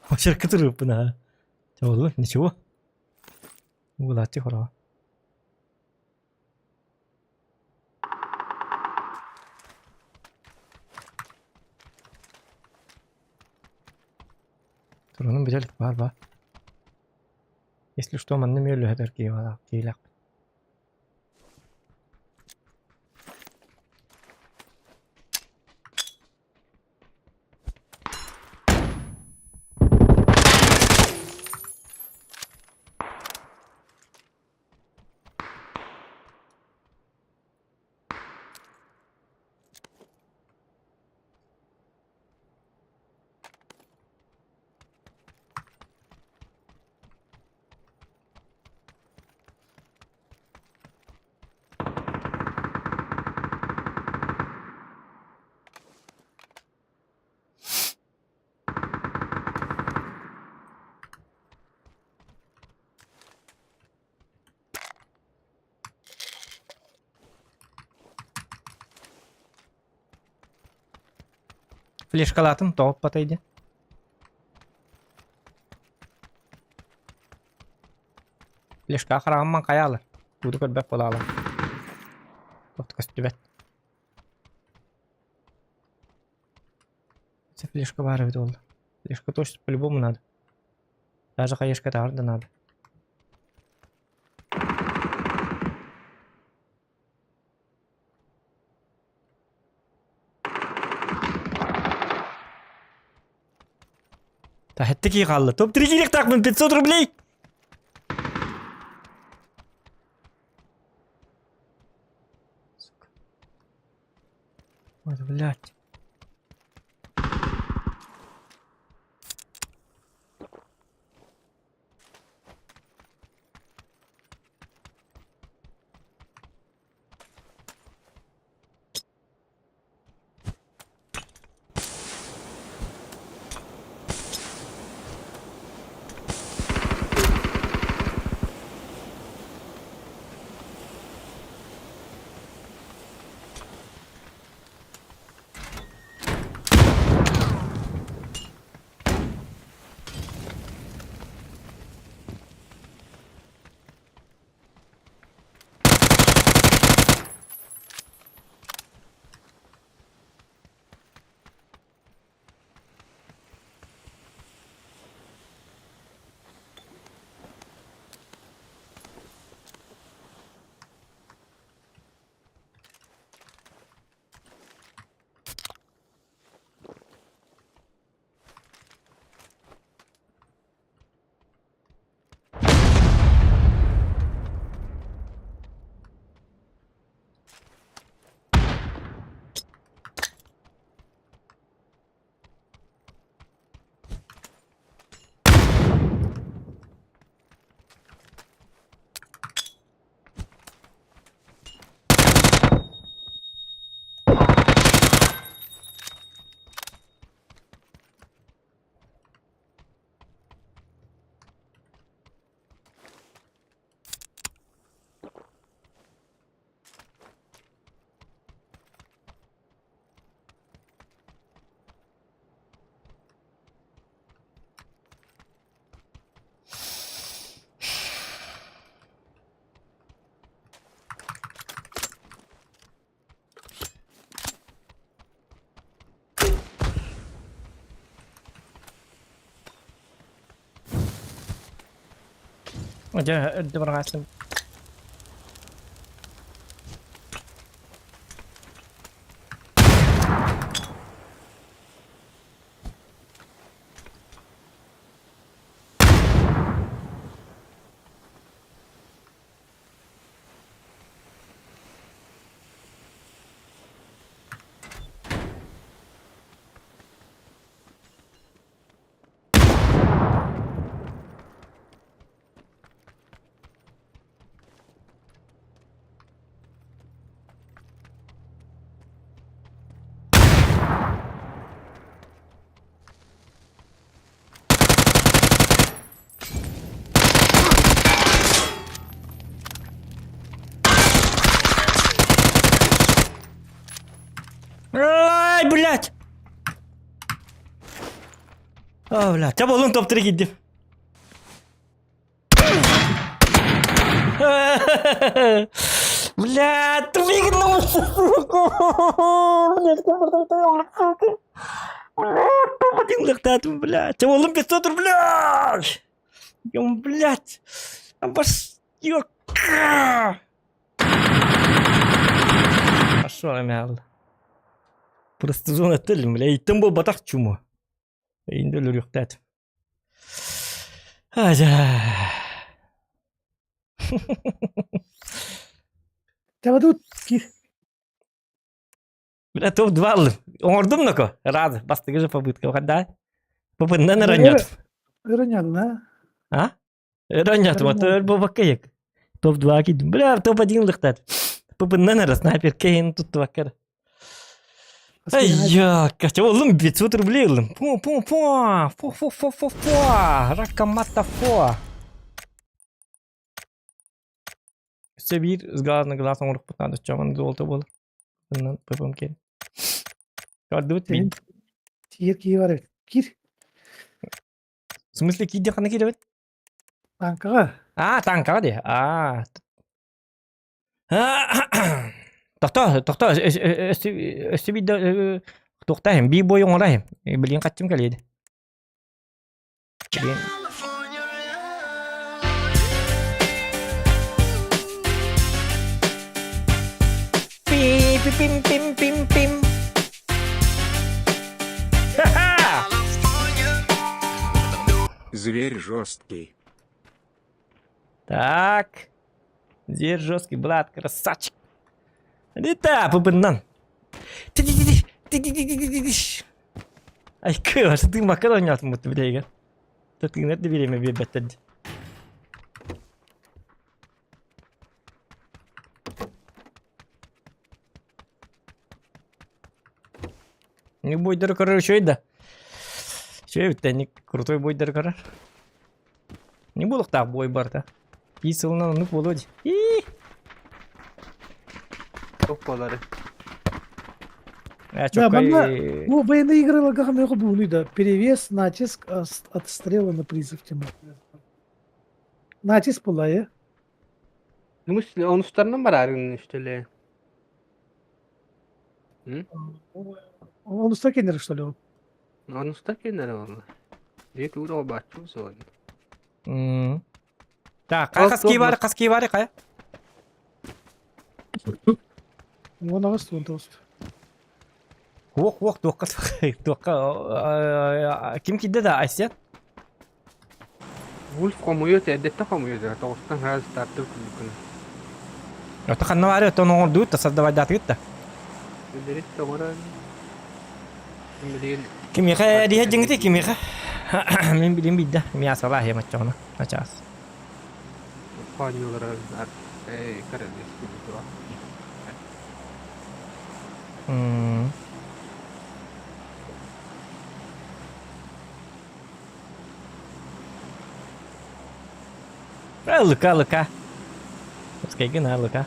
Очерка туруппун аа. Чоолу, ничего. Угулааччы хороҕо. Турунун бүтэлик баар баа. Если что, манна эмиэ өлүһэтэр киһилээх. Флешкалаатым тоҕо оппатай диэн. Флешка хараҕым хайаалар. Ууду көрбөт буолаалар. Туох да көстүбэт. Флешка баар эбит буолла. Флешка точно по-любому надо. Даже хаешка таар да надо. Таһетте кии хаалла. Топ-3 киириэхтээхпин 500 рублей! Сука. Ой, блядь. Дьэ, өрдө барҕааччым. Ай, блядь! О, блядь, чэ буоллун топ-3 киирдим. Блядь, ты выгнал, Блядь, Блядь, топ-1 лыхтаатым, блядь. Чэ буоллун 500 рублей! Блядь, бас... Пошел, мял. Просто зона тылым, бля, иттен буолбатах чума. Инде өлөрүөхтээтим. Ажа. Табадут кир. Бля, топ-2 ыллым. Оҥордум ноко. Рад. Бастакы же попытка. Да? Попытынан ранет. Ранен, а? А? Ранет, вот буолбакка Топ-2 киирдим. Бля, топ-1 ылыхтаат. Попытынан эрэ снайпер кейин туттубакка. Ай, я, ыллым 500 рублей ыллым. Пу-пу-пу, фу-фу-фу-фу-фу, ракамата-фу. Өссө биир с глаз на глаз оҥорохпут наада чоҕун золото буолар. Онон ппм киэн. Көрдүбүт мин. Тиер кии бар эбит. Кир. В смысле киирдиэх ханна киирэбит? Танкаҕа. А, танкаҕа дии. А. Тохтоо, тохтоо, өссө биирдэ туохтаахым, биир бой оҥорайым. Билигин хаччым кэлиэди. Билигин Пи-пи-пим-пим-пим-пим. Ха-ха! Зверь жесткий. Так. Зверь жесткий, брат, красавчик. Лета, пупыннан. Ай, кыва, ты макароны отмут, блядь. Тытыынар да бириэмэ биэрбэттэр дии. Не бойдары көрөр үчүгэй да. Үчүгэй эбит крутой бойдары көрөр. Не буолуохтаах бой барыта. Биир сылынан оннук буолуо дии. Ии! Туох буолары? Э, Да, манна чоккай... ну, военные игры лагахан буолуй да. Перевес, натиск, отстрела на призыв тема. Натиск была, э? Ну, онустарынан барарын үстеле. Он устакенер, что ли? он? Онустар кеннер ол. Дии туура баччу суон. М. Так, хас Ол кии бар, хас кии бар, хайа? Он ағыс, он тоғыз. Уох, уох, туохха, туохха, ким киирдэ да, Айсен? Вульф хомуйуо эрдэттэн хомуйуо тоҕустан хара стартер курдук Ото ханна баары, оттон оҥордуут да, создавайдаатыгыт да. Билэрит тоҕорон билигин Кимиэхэ эриһэ дьиҥити, кимиэхэ? Мин билим биирдэ, мясолаах иһэм оччоҕуна, начаас. хоонньуулара королевский битва. М. Э, Лука, Лука. Скайгына, Лука.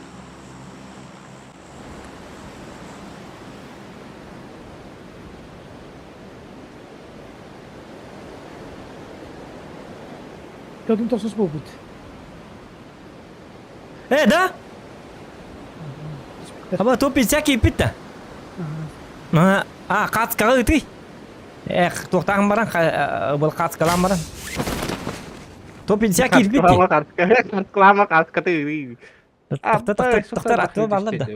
Kadın тохсус буолбут. Э, да? Аба топ 50 кииппит да. А, а, хаацкаҕа ытый. Эх, туохтааҕын баран, был хаацкалаан баран. 150 киирбит дии. Реклама каскаты. Тохтор, тохтор, тохтор, аттыба бааллар да.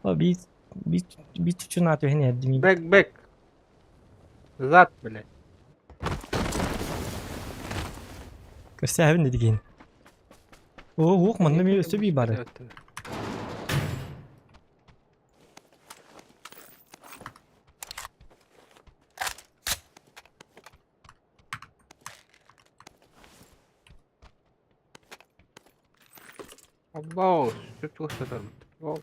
О, биир, биир, биир чучуна түһэн иһэрдим. Бэк, бэк. Зад, блядь. Көрсөһөбүн дедигин. О, уох, манна ми өссө бии бары. Аббау, сөп чугас О.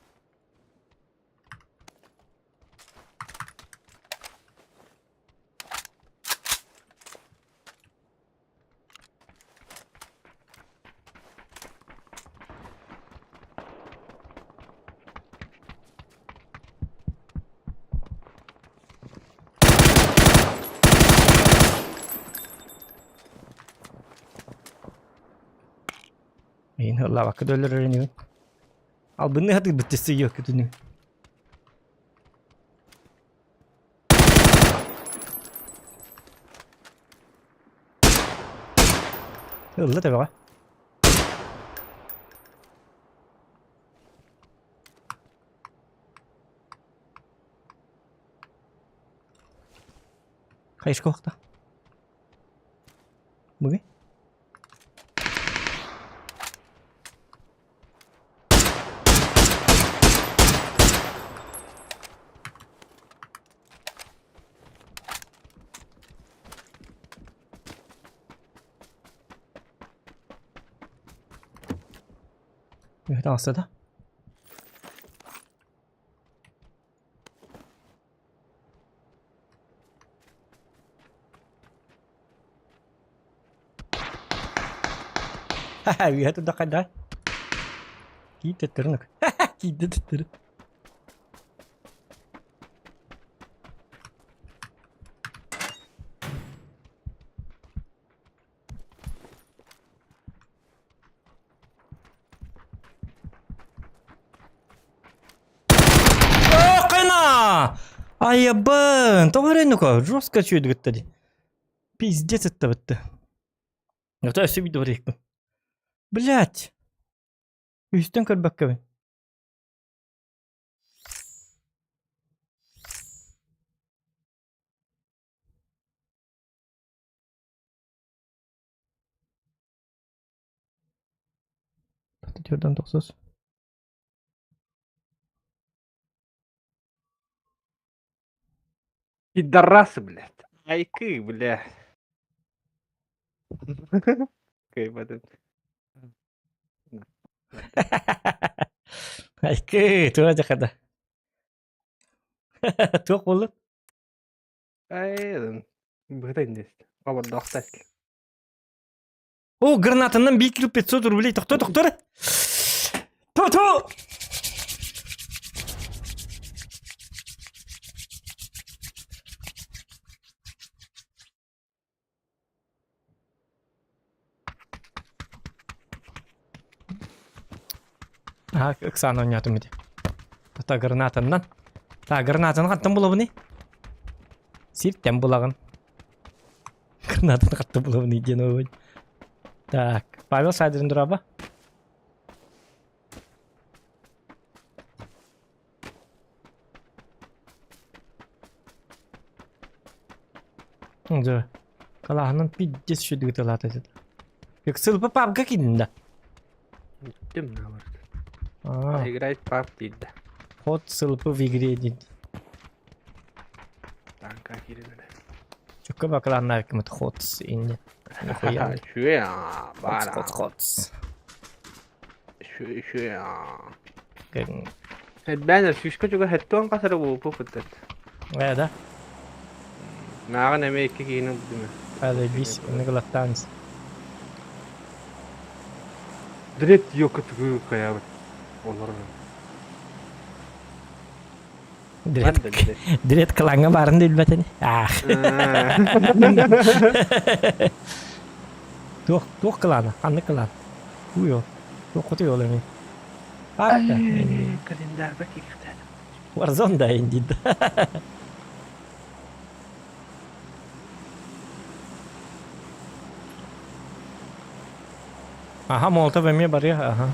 Мин ыллаабакка да өлөрөр инибин. Албынныы сатыырбыт өссө күтүнү. Ылла төбөҕө. Хайышка охта. Мыгы? Таҕыста да? Үөһэ турдахха да. Киит төттөрүн. Киирдэ төттөрү. Охына! Айыбын! Тоҕо эрэ ну-ка, жестко чүйдүгүттэ дии. Пиздец это бытты. Это өссө видео барыйыкпын. Блять! Үстэн көрбөккөбүн. Төрдөн тохсус. Пидорасы, блядь. Айкы, бля. Кайбатын. Айкы, туа жакада. Туох болду? Ай, быта индес. Кабырдакта. О, гранатанан 1 кило 500 рублей. Тохто, тохтор. Ту-ту! А, Оксана оонньоотум ити. Та гранатаннан. Та гранатаны хантан булабыный? Сиртэн булаҕын. Гранатаны хантан булабыный диэн ой. Так, Павел Садрин дороба. Дьэ, калааһынан пиздец үчүгэй тылаата этэ. Ыксылба пабга киирдин да? Ким наоборот. А, Играет паб дейді. ход ссылпы в игре дейді. Танка киирэн. Чукка бакалааннаах кимит ход инне. Нихуя. Үчүгэй Ход, баар. ход, ход. Үчүгэй үчүгэй. Бэнер сүүскэ чугас хэттуон хас эрэ буолбуппут. Э, да? Мааҕын эмиэ икки киһини булдум. Заебись, наглотанец. Дрет ёкотугу каябыт. Олорор. Дрет, дрет кылаҥҥа баарын да билбэтин. Аах. Туох, туох кылаана? Ханнык кылаан? Уйо. Туох хотуй ол эми? Папка. Календарга киирихтээ. Warzone да инди. Аха, Молотов эмиэ барыа, аха.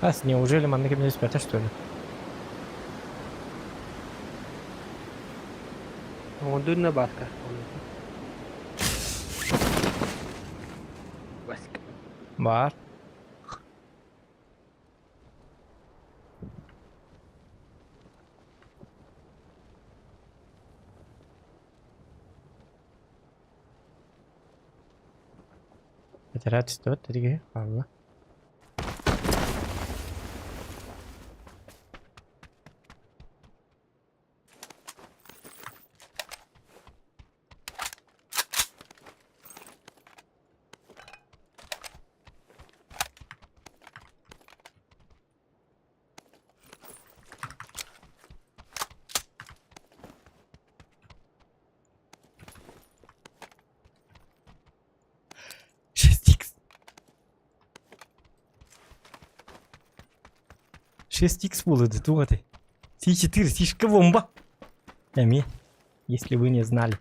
Ас, неужели манна ким түспэтэ, что ли? Оҥордун да Бааска. Баска. Баар. Бэтэрээ түстүбэт этиги хаалла. 6х. 6х буолуо туох этэй? Си-4 сишка бомба. Эмиэ, если вы не знали.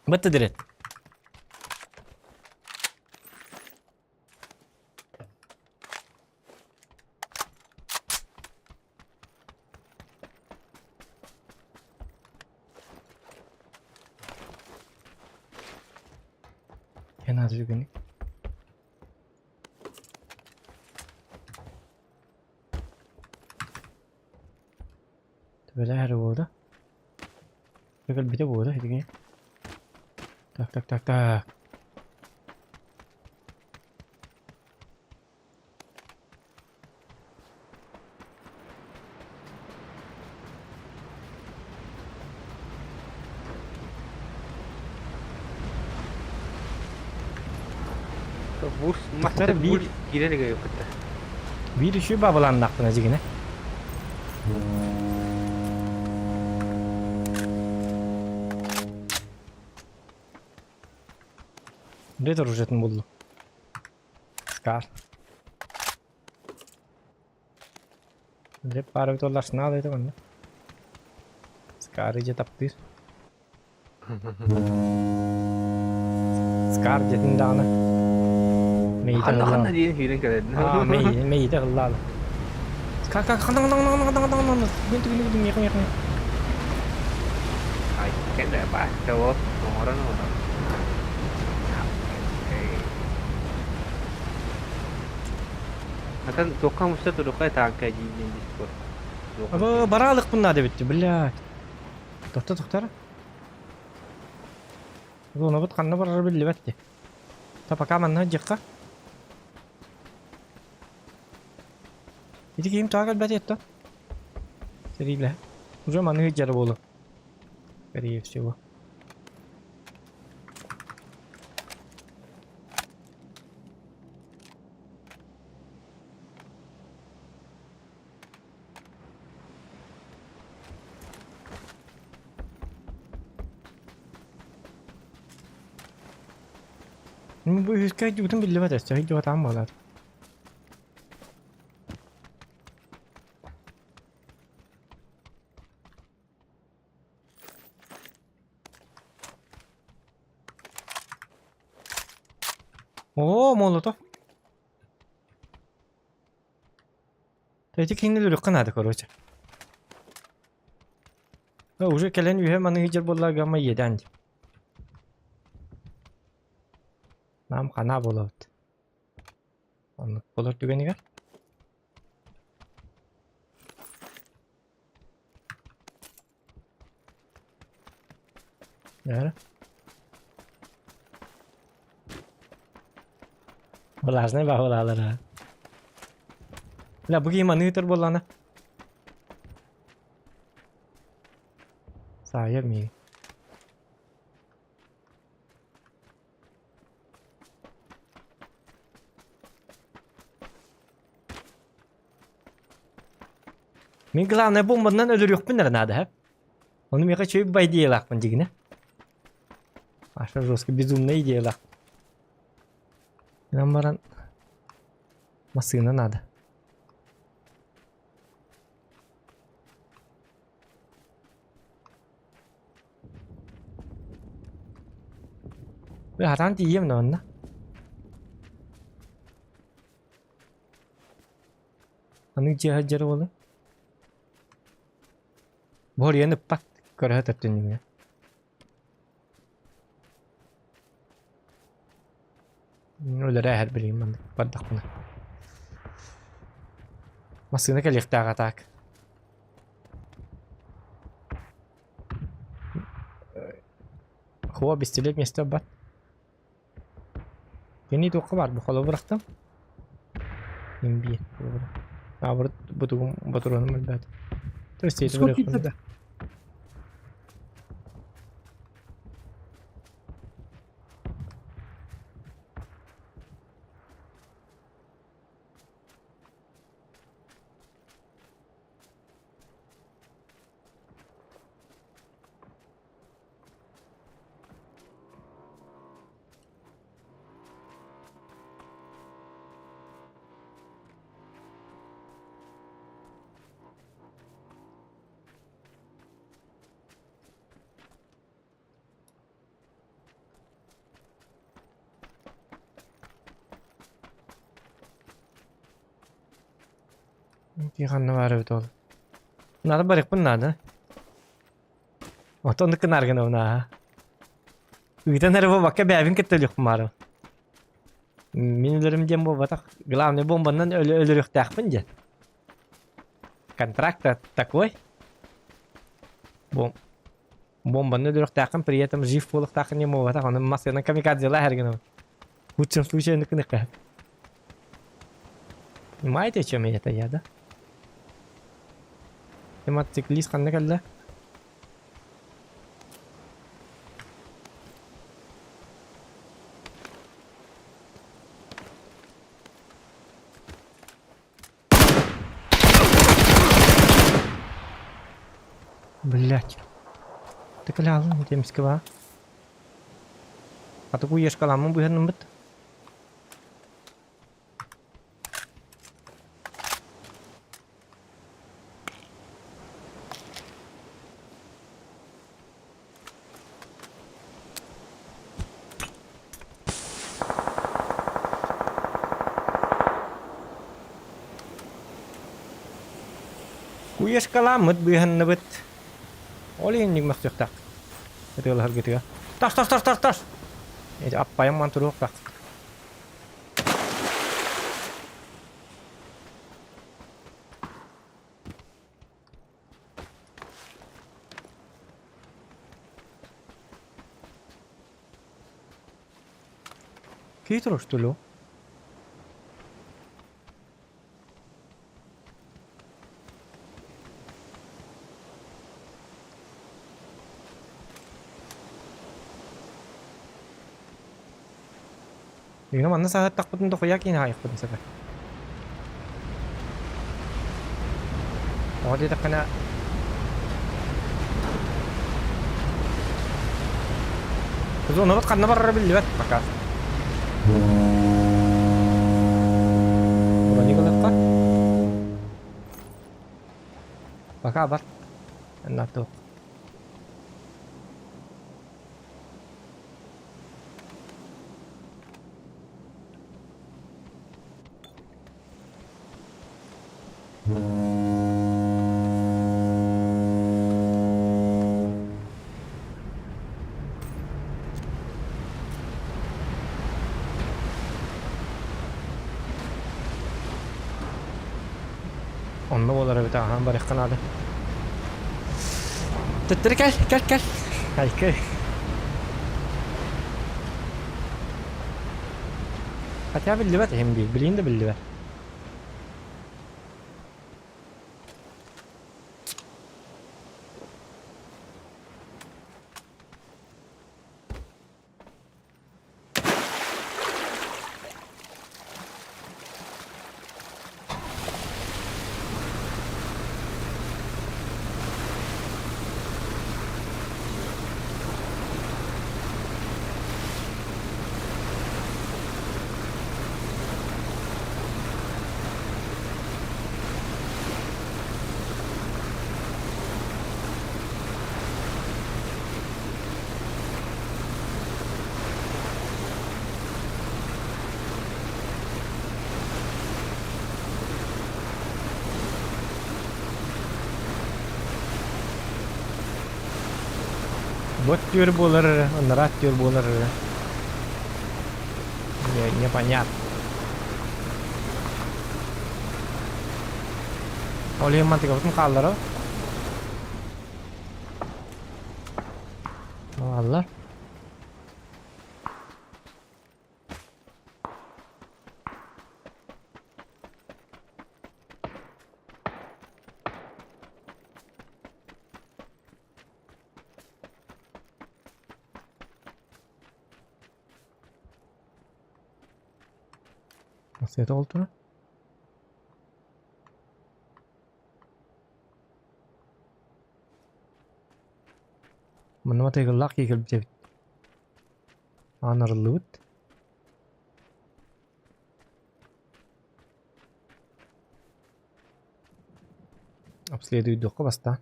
Бытты дирет. Кэнэ жүргүнү. Төбөлөөх эрэ буолла. Кэлбитэ буолла итиги. Так, так, так, так. Бурс, мастер биир бурс киирэр кытта. Биир үчүгэй баабылааннаахпына дьигинэ. Где оружиетын буллум? Скар. Деп бары толларсына алайды онно. Скары же таптыыр. Скар дьэтин даҕаны. Мэйитэ Ханна ханна ыллаан. диэн сүүрэн кэлэн. Аа, мэй мэйитэ ыллаан. Скар скар ханна ханна ханна ханна ханна ханна күн түгүн күн миэхэ миэхэ. Ай, кэлэ бааска вот, оҥорон оҥорон. Атын туохха муста турукка таанка дии диэн дискор. Аба бараалыкпын наада эбит, блядь. Тохто тохтор. Зонабыт ханна барара биллибэт дии. Та пока манна дьиэххэ. Ити киһим тоҕо кэлбэт еттон? Сэриилэһэ. Уже маннык дьара буолуо. Скорее всего. Ну, бу үһүскэ дьуутун биллибэт өссө дьуотаан буолар. Оо, молотов. Эти кинилэр үрүххэ наада, короче. Уже кэлэн үһэ маныгы дьэр буолла гамма иэдээн дии. Нам ханаа буолабыт. Оннук буолар түгэнигэр. Нээр. Влажный баҕалаалара. Бля, бу киһи маныы ыытар буоллаҕына. Саайар миигин. Мин главное бомбанан өлөрүөхпүн эрэ наада, һэ? Ону миэхэ үчүгэй бай идеялаахпын дьигинэ. Аша жестко безумная идеялаах. Гынан баран массыына наада. Хатаан тиийиэм да онно. Аны дьиэ сылдьар уолу. Боруйан ыппат, көрө сытар түннүгүнэн. Өлөрө эһэр билигин маннык бардахпына. Массыына кэлиэхтээх атаак. Хуа бистилет место бат. Кини туохха баар бу холобурахтан? Имбиир холобура. Наоборот, бутугум ботуруонум элбээтэ. То есть это Сколько да? Ханна баар эбит ол. Надо барыахпын наада. Оттон гынар гынабын ааһа. Ыытан эрэ буолбакка бэйэбин кытта өлүөхпүн баарым. Мин өлөрүм диэн буолбатах. Главное бомбанан өлөрүөхтээхпин диэн. Контракт такой. Бом бомбаны өлөрүөхтээххин при этом жив буолуохтааххын диэн буолбатах. Ону массыынан камикадзелаа иһэр гынабын. В лучшем случае гыныахха. Понимаете, о чем я это я, да? Ты мотоциклист ханна кэллэ? Блять. Ты калялын темского. А такую ешкаламын быһанныммыт. Куешкаламмыт быыһанныбыт. Ол иһин мөхсүөхтээх. Ытыалаһаргытыгар. Тас тас тас тас тас! Эти аппайым ман туруохтаах. Хитро, что ли? Дьиҥэ манна саһыттахпытын дохуйа киин аайыхпытын сөбө. Тоҕо диэтэххинэ Зонабыт ханна барара биллибэт пока. Броник ылыахха. Пока бар. Наптуох. Онно буолар эбит аһаан барыахха наада. Төттөрү кэл, кэл, кэл. Айкы. Хотя биллибэт иһим дии, билигин да биллибэт. Бот түөр буолар эрэ, ынараа түөр буолар эрэ. Не, непонятно. Ол иһин мантыкабытын хааллара. Аллар. Света ол тура. Манна матайгыллаах киһи кэлбит эбит. Аан арыллыбыт. Обследуйдуохха бастаан.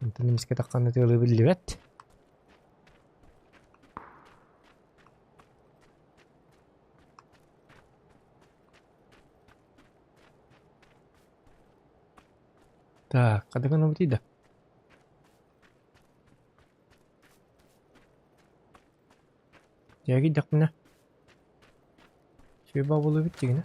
Онтон эмискэ тахханна тыалы биллибэт. Так, ханна гынабытый да? Дьэ киирдэхпинэ Сүөбэ бобуллубут дьигинэ.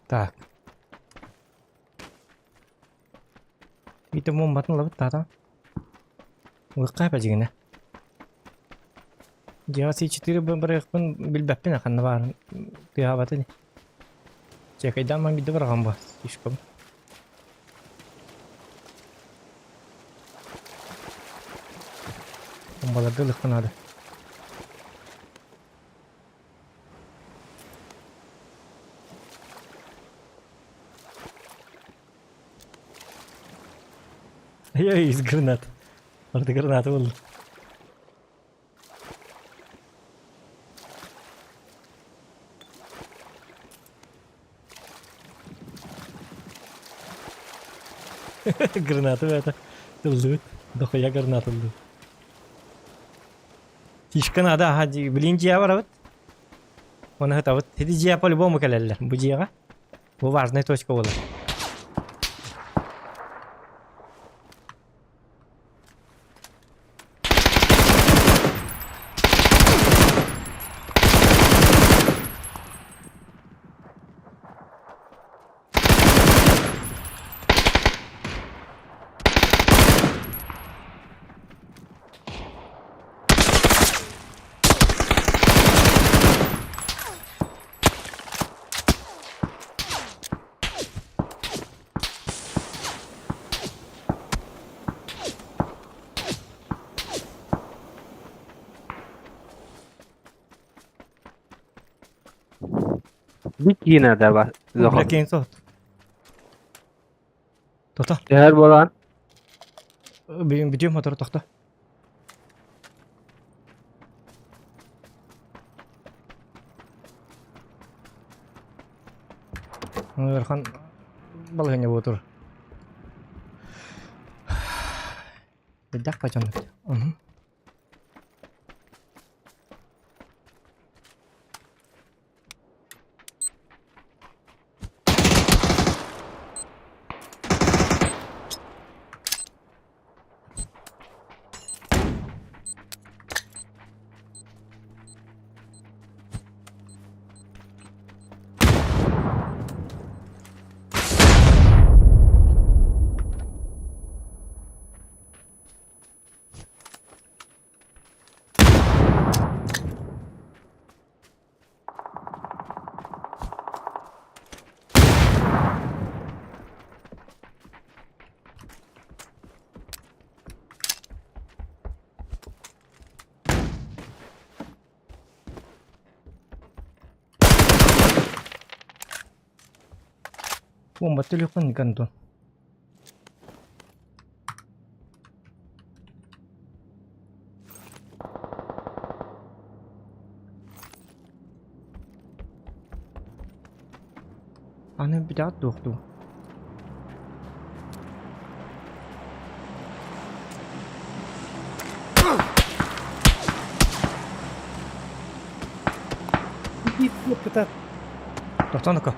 Так. Ити буомбатын ылабыт таата. Лыкка эпэдьигинэ. Дьиэҕэ С4 бырайыакпын билбэппин ханна баарын тыаһаабата ини. Чекайдаан ман биирдэ быраҕан бу слишком. Бомбаларга ылыахха наада. Я из гранат. Орда граната булдum. Граната это. Ыллыбыт. Дохуя граната ыллыбыт. Фишка надо, аха, блин, дьиэ барабыт. Оны хытабыт. Ити дьиэ по-любому кэлэллэр. Бу дьиэҕэ. Бу важная точка буолар. Бикина да бар. Бля, соһут. Тота. Түһэр буолан. Бүтүм мотору тохто. Ыарахан балаһыанньа буола турар. Элбэх бачаннык. Угу. Бомба телефон гандон. Аны бүтэҕит дуох дуу? Кытаат. Тохтоон око.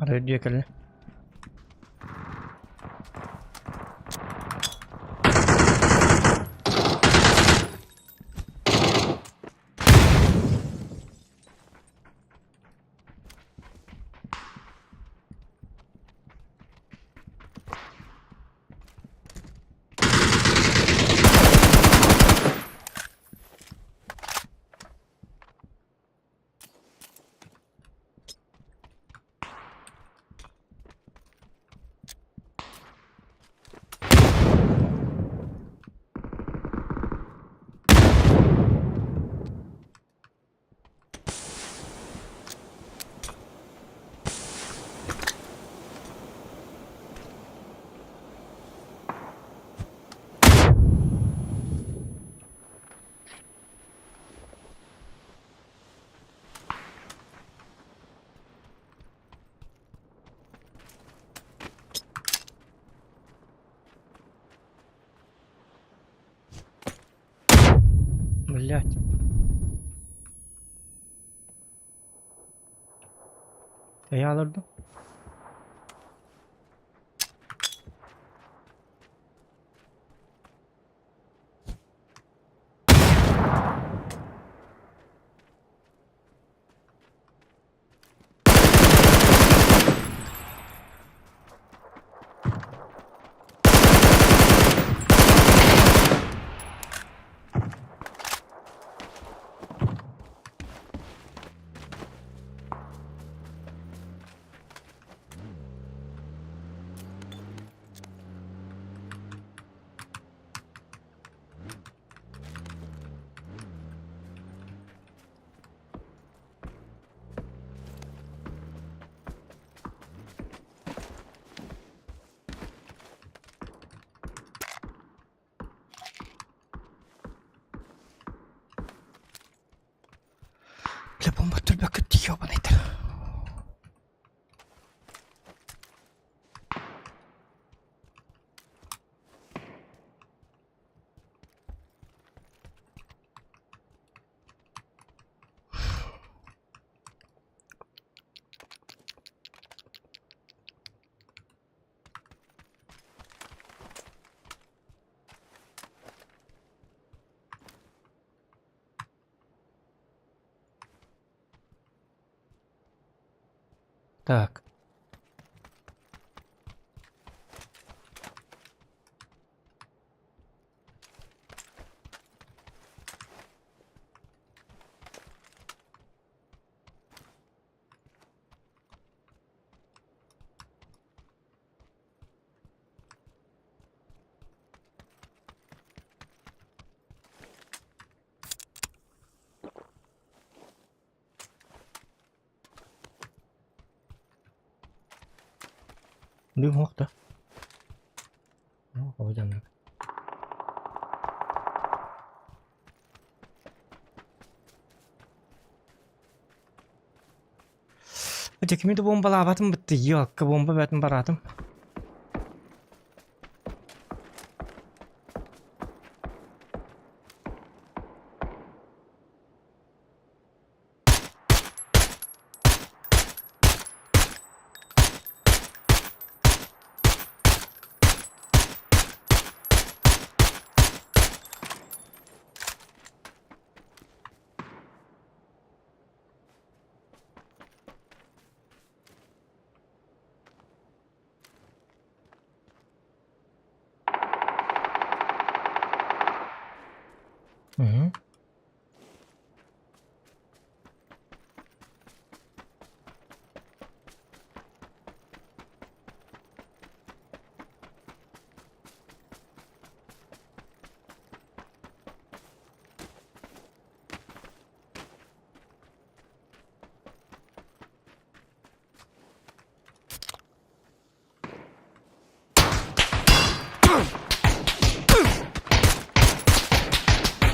Арай дьиэ кэллэ. Блять. Эйэ олордум. Бля, бомба түрбэккэ тиийэ Так. Дым уох да? Дьэ кими да бомбалаабатым бытты, елка бомба бөтүн бараатым.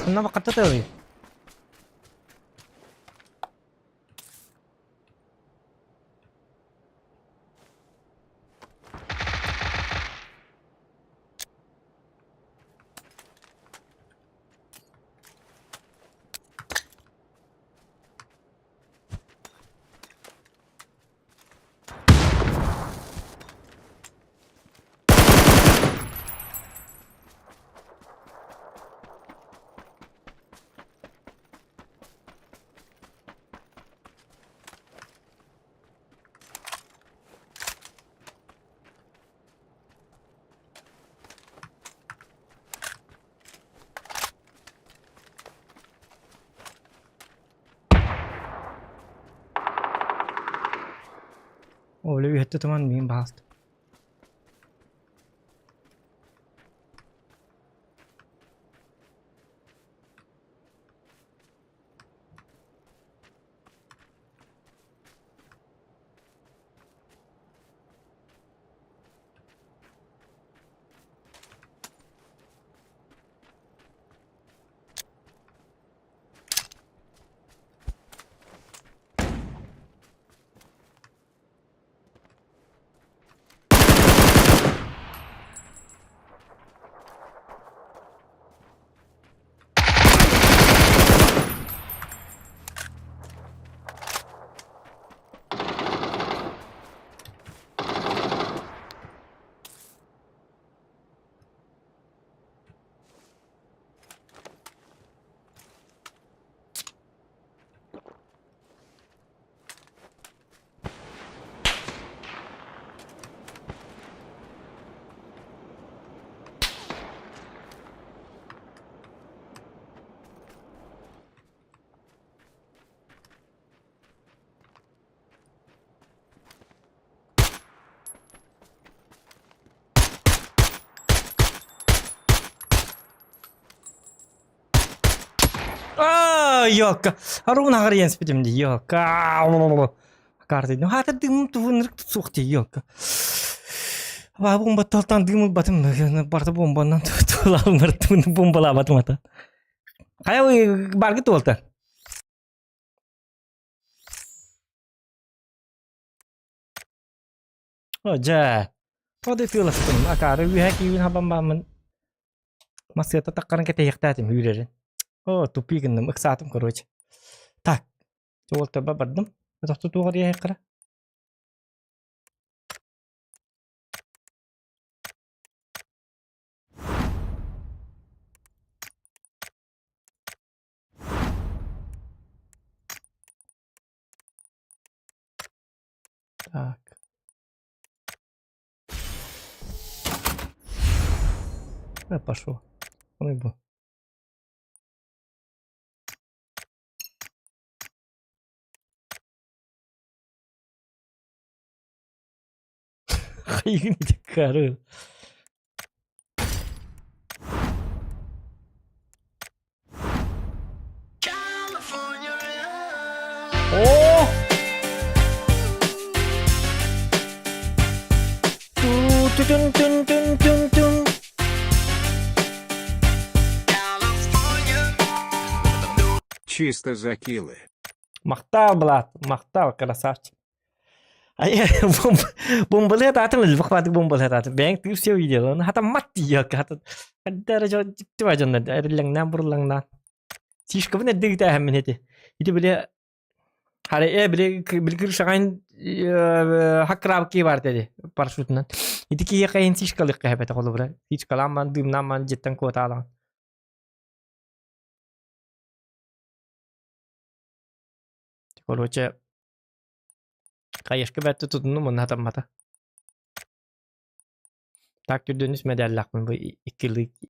Онно бакатта тылый. Оля үһэттэ туман миин баалт. Аа, ёлка. Арун аҕар спитим дии, ёлка. Карты. Ну, хата дым тувун суох дии, ёлка. Бабум батталтан дым ылбатым, барта бомбанан тулалмартым, бомбалаабатым ата. Хайа баргы туолта. О, дьэ. Тоҕо тыыластым. Акаары үөһэ киирбин хабан бааммын. Массыата таххарын кэтэһиэхтээтим үүрэрин. О, тупик гынным, ыксаатым, короче. Так, уолтарба бардым. Тохту туох диэххара? Так. Я пошел. Ой, бу. Хайгын диккары. О! Ту-ту-тун-тун-тун-тун-тун. Чисто за килы. Махтал, брат, махтал, красавчик. Бомбалыат аатын элбэх баатык бомбалыат аатын. Бэйэҥ ты все видел. Хата мат тиийиэххэ хата эрдэ дьиктибэ дьоннор эриллэҥнээн буруллаҥнаан. Сишкабын эрдэ ыытааһаммын эти. Ити били Хара э били били кырышаҕайн хаккыраабыт бар dedi парашютунан. Ити киһиэхэ иһин сишкалыахха эбэтэ холобура. Сишкалаан ман дыымнаан ман дьиттэн куотаалаан. Короче, Хайышка бэртэ тутуннум уонна хатаммата. Так түрдөнүс мэдээллээхпин бу иккилии.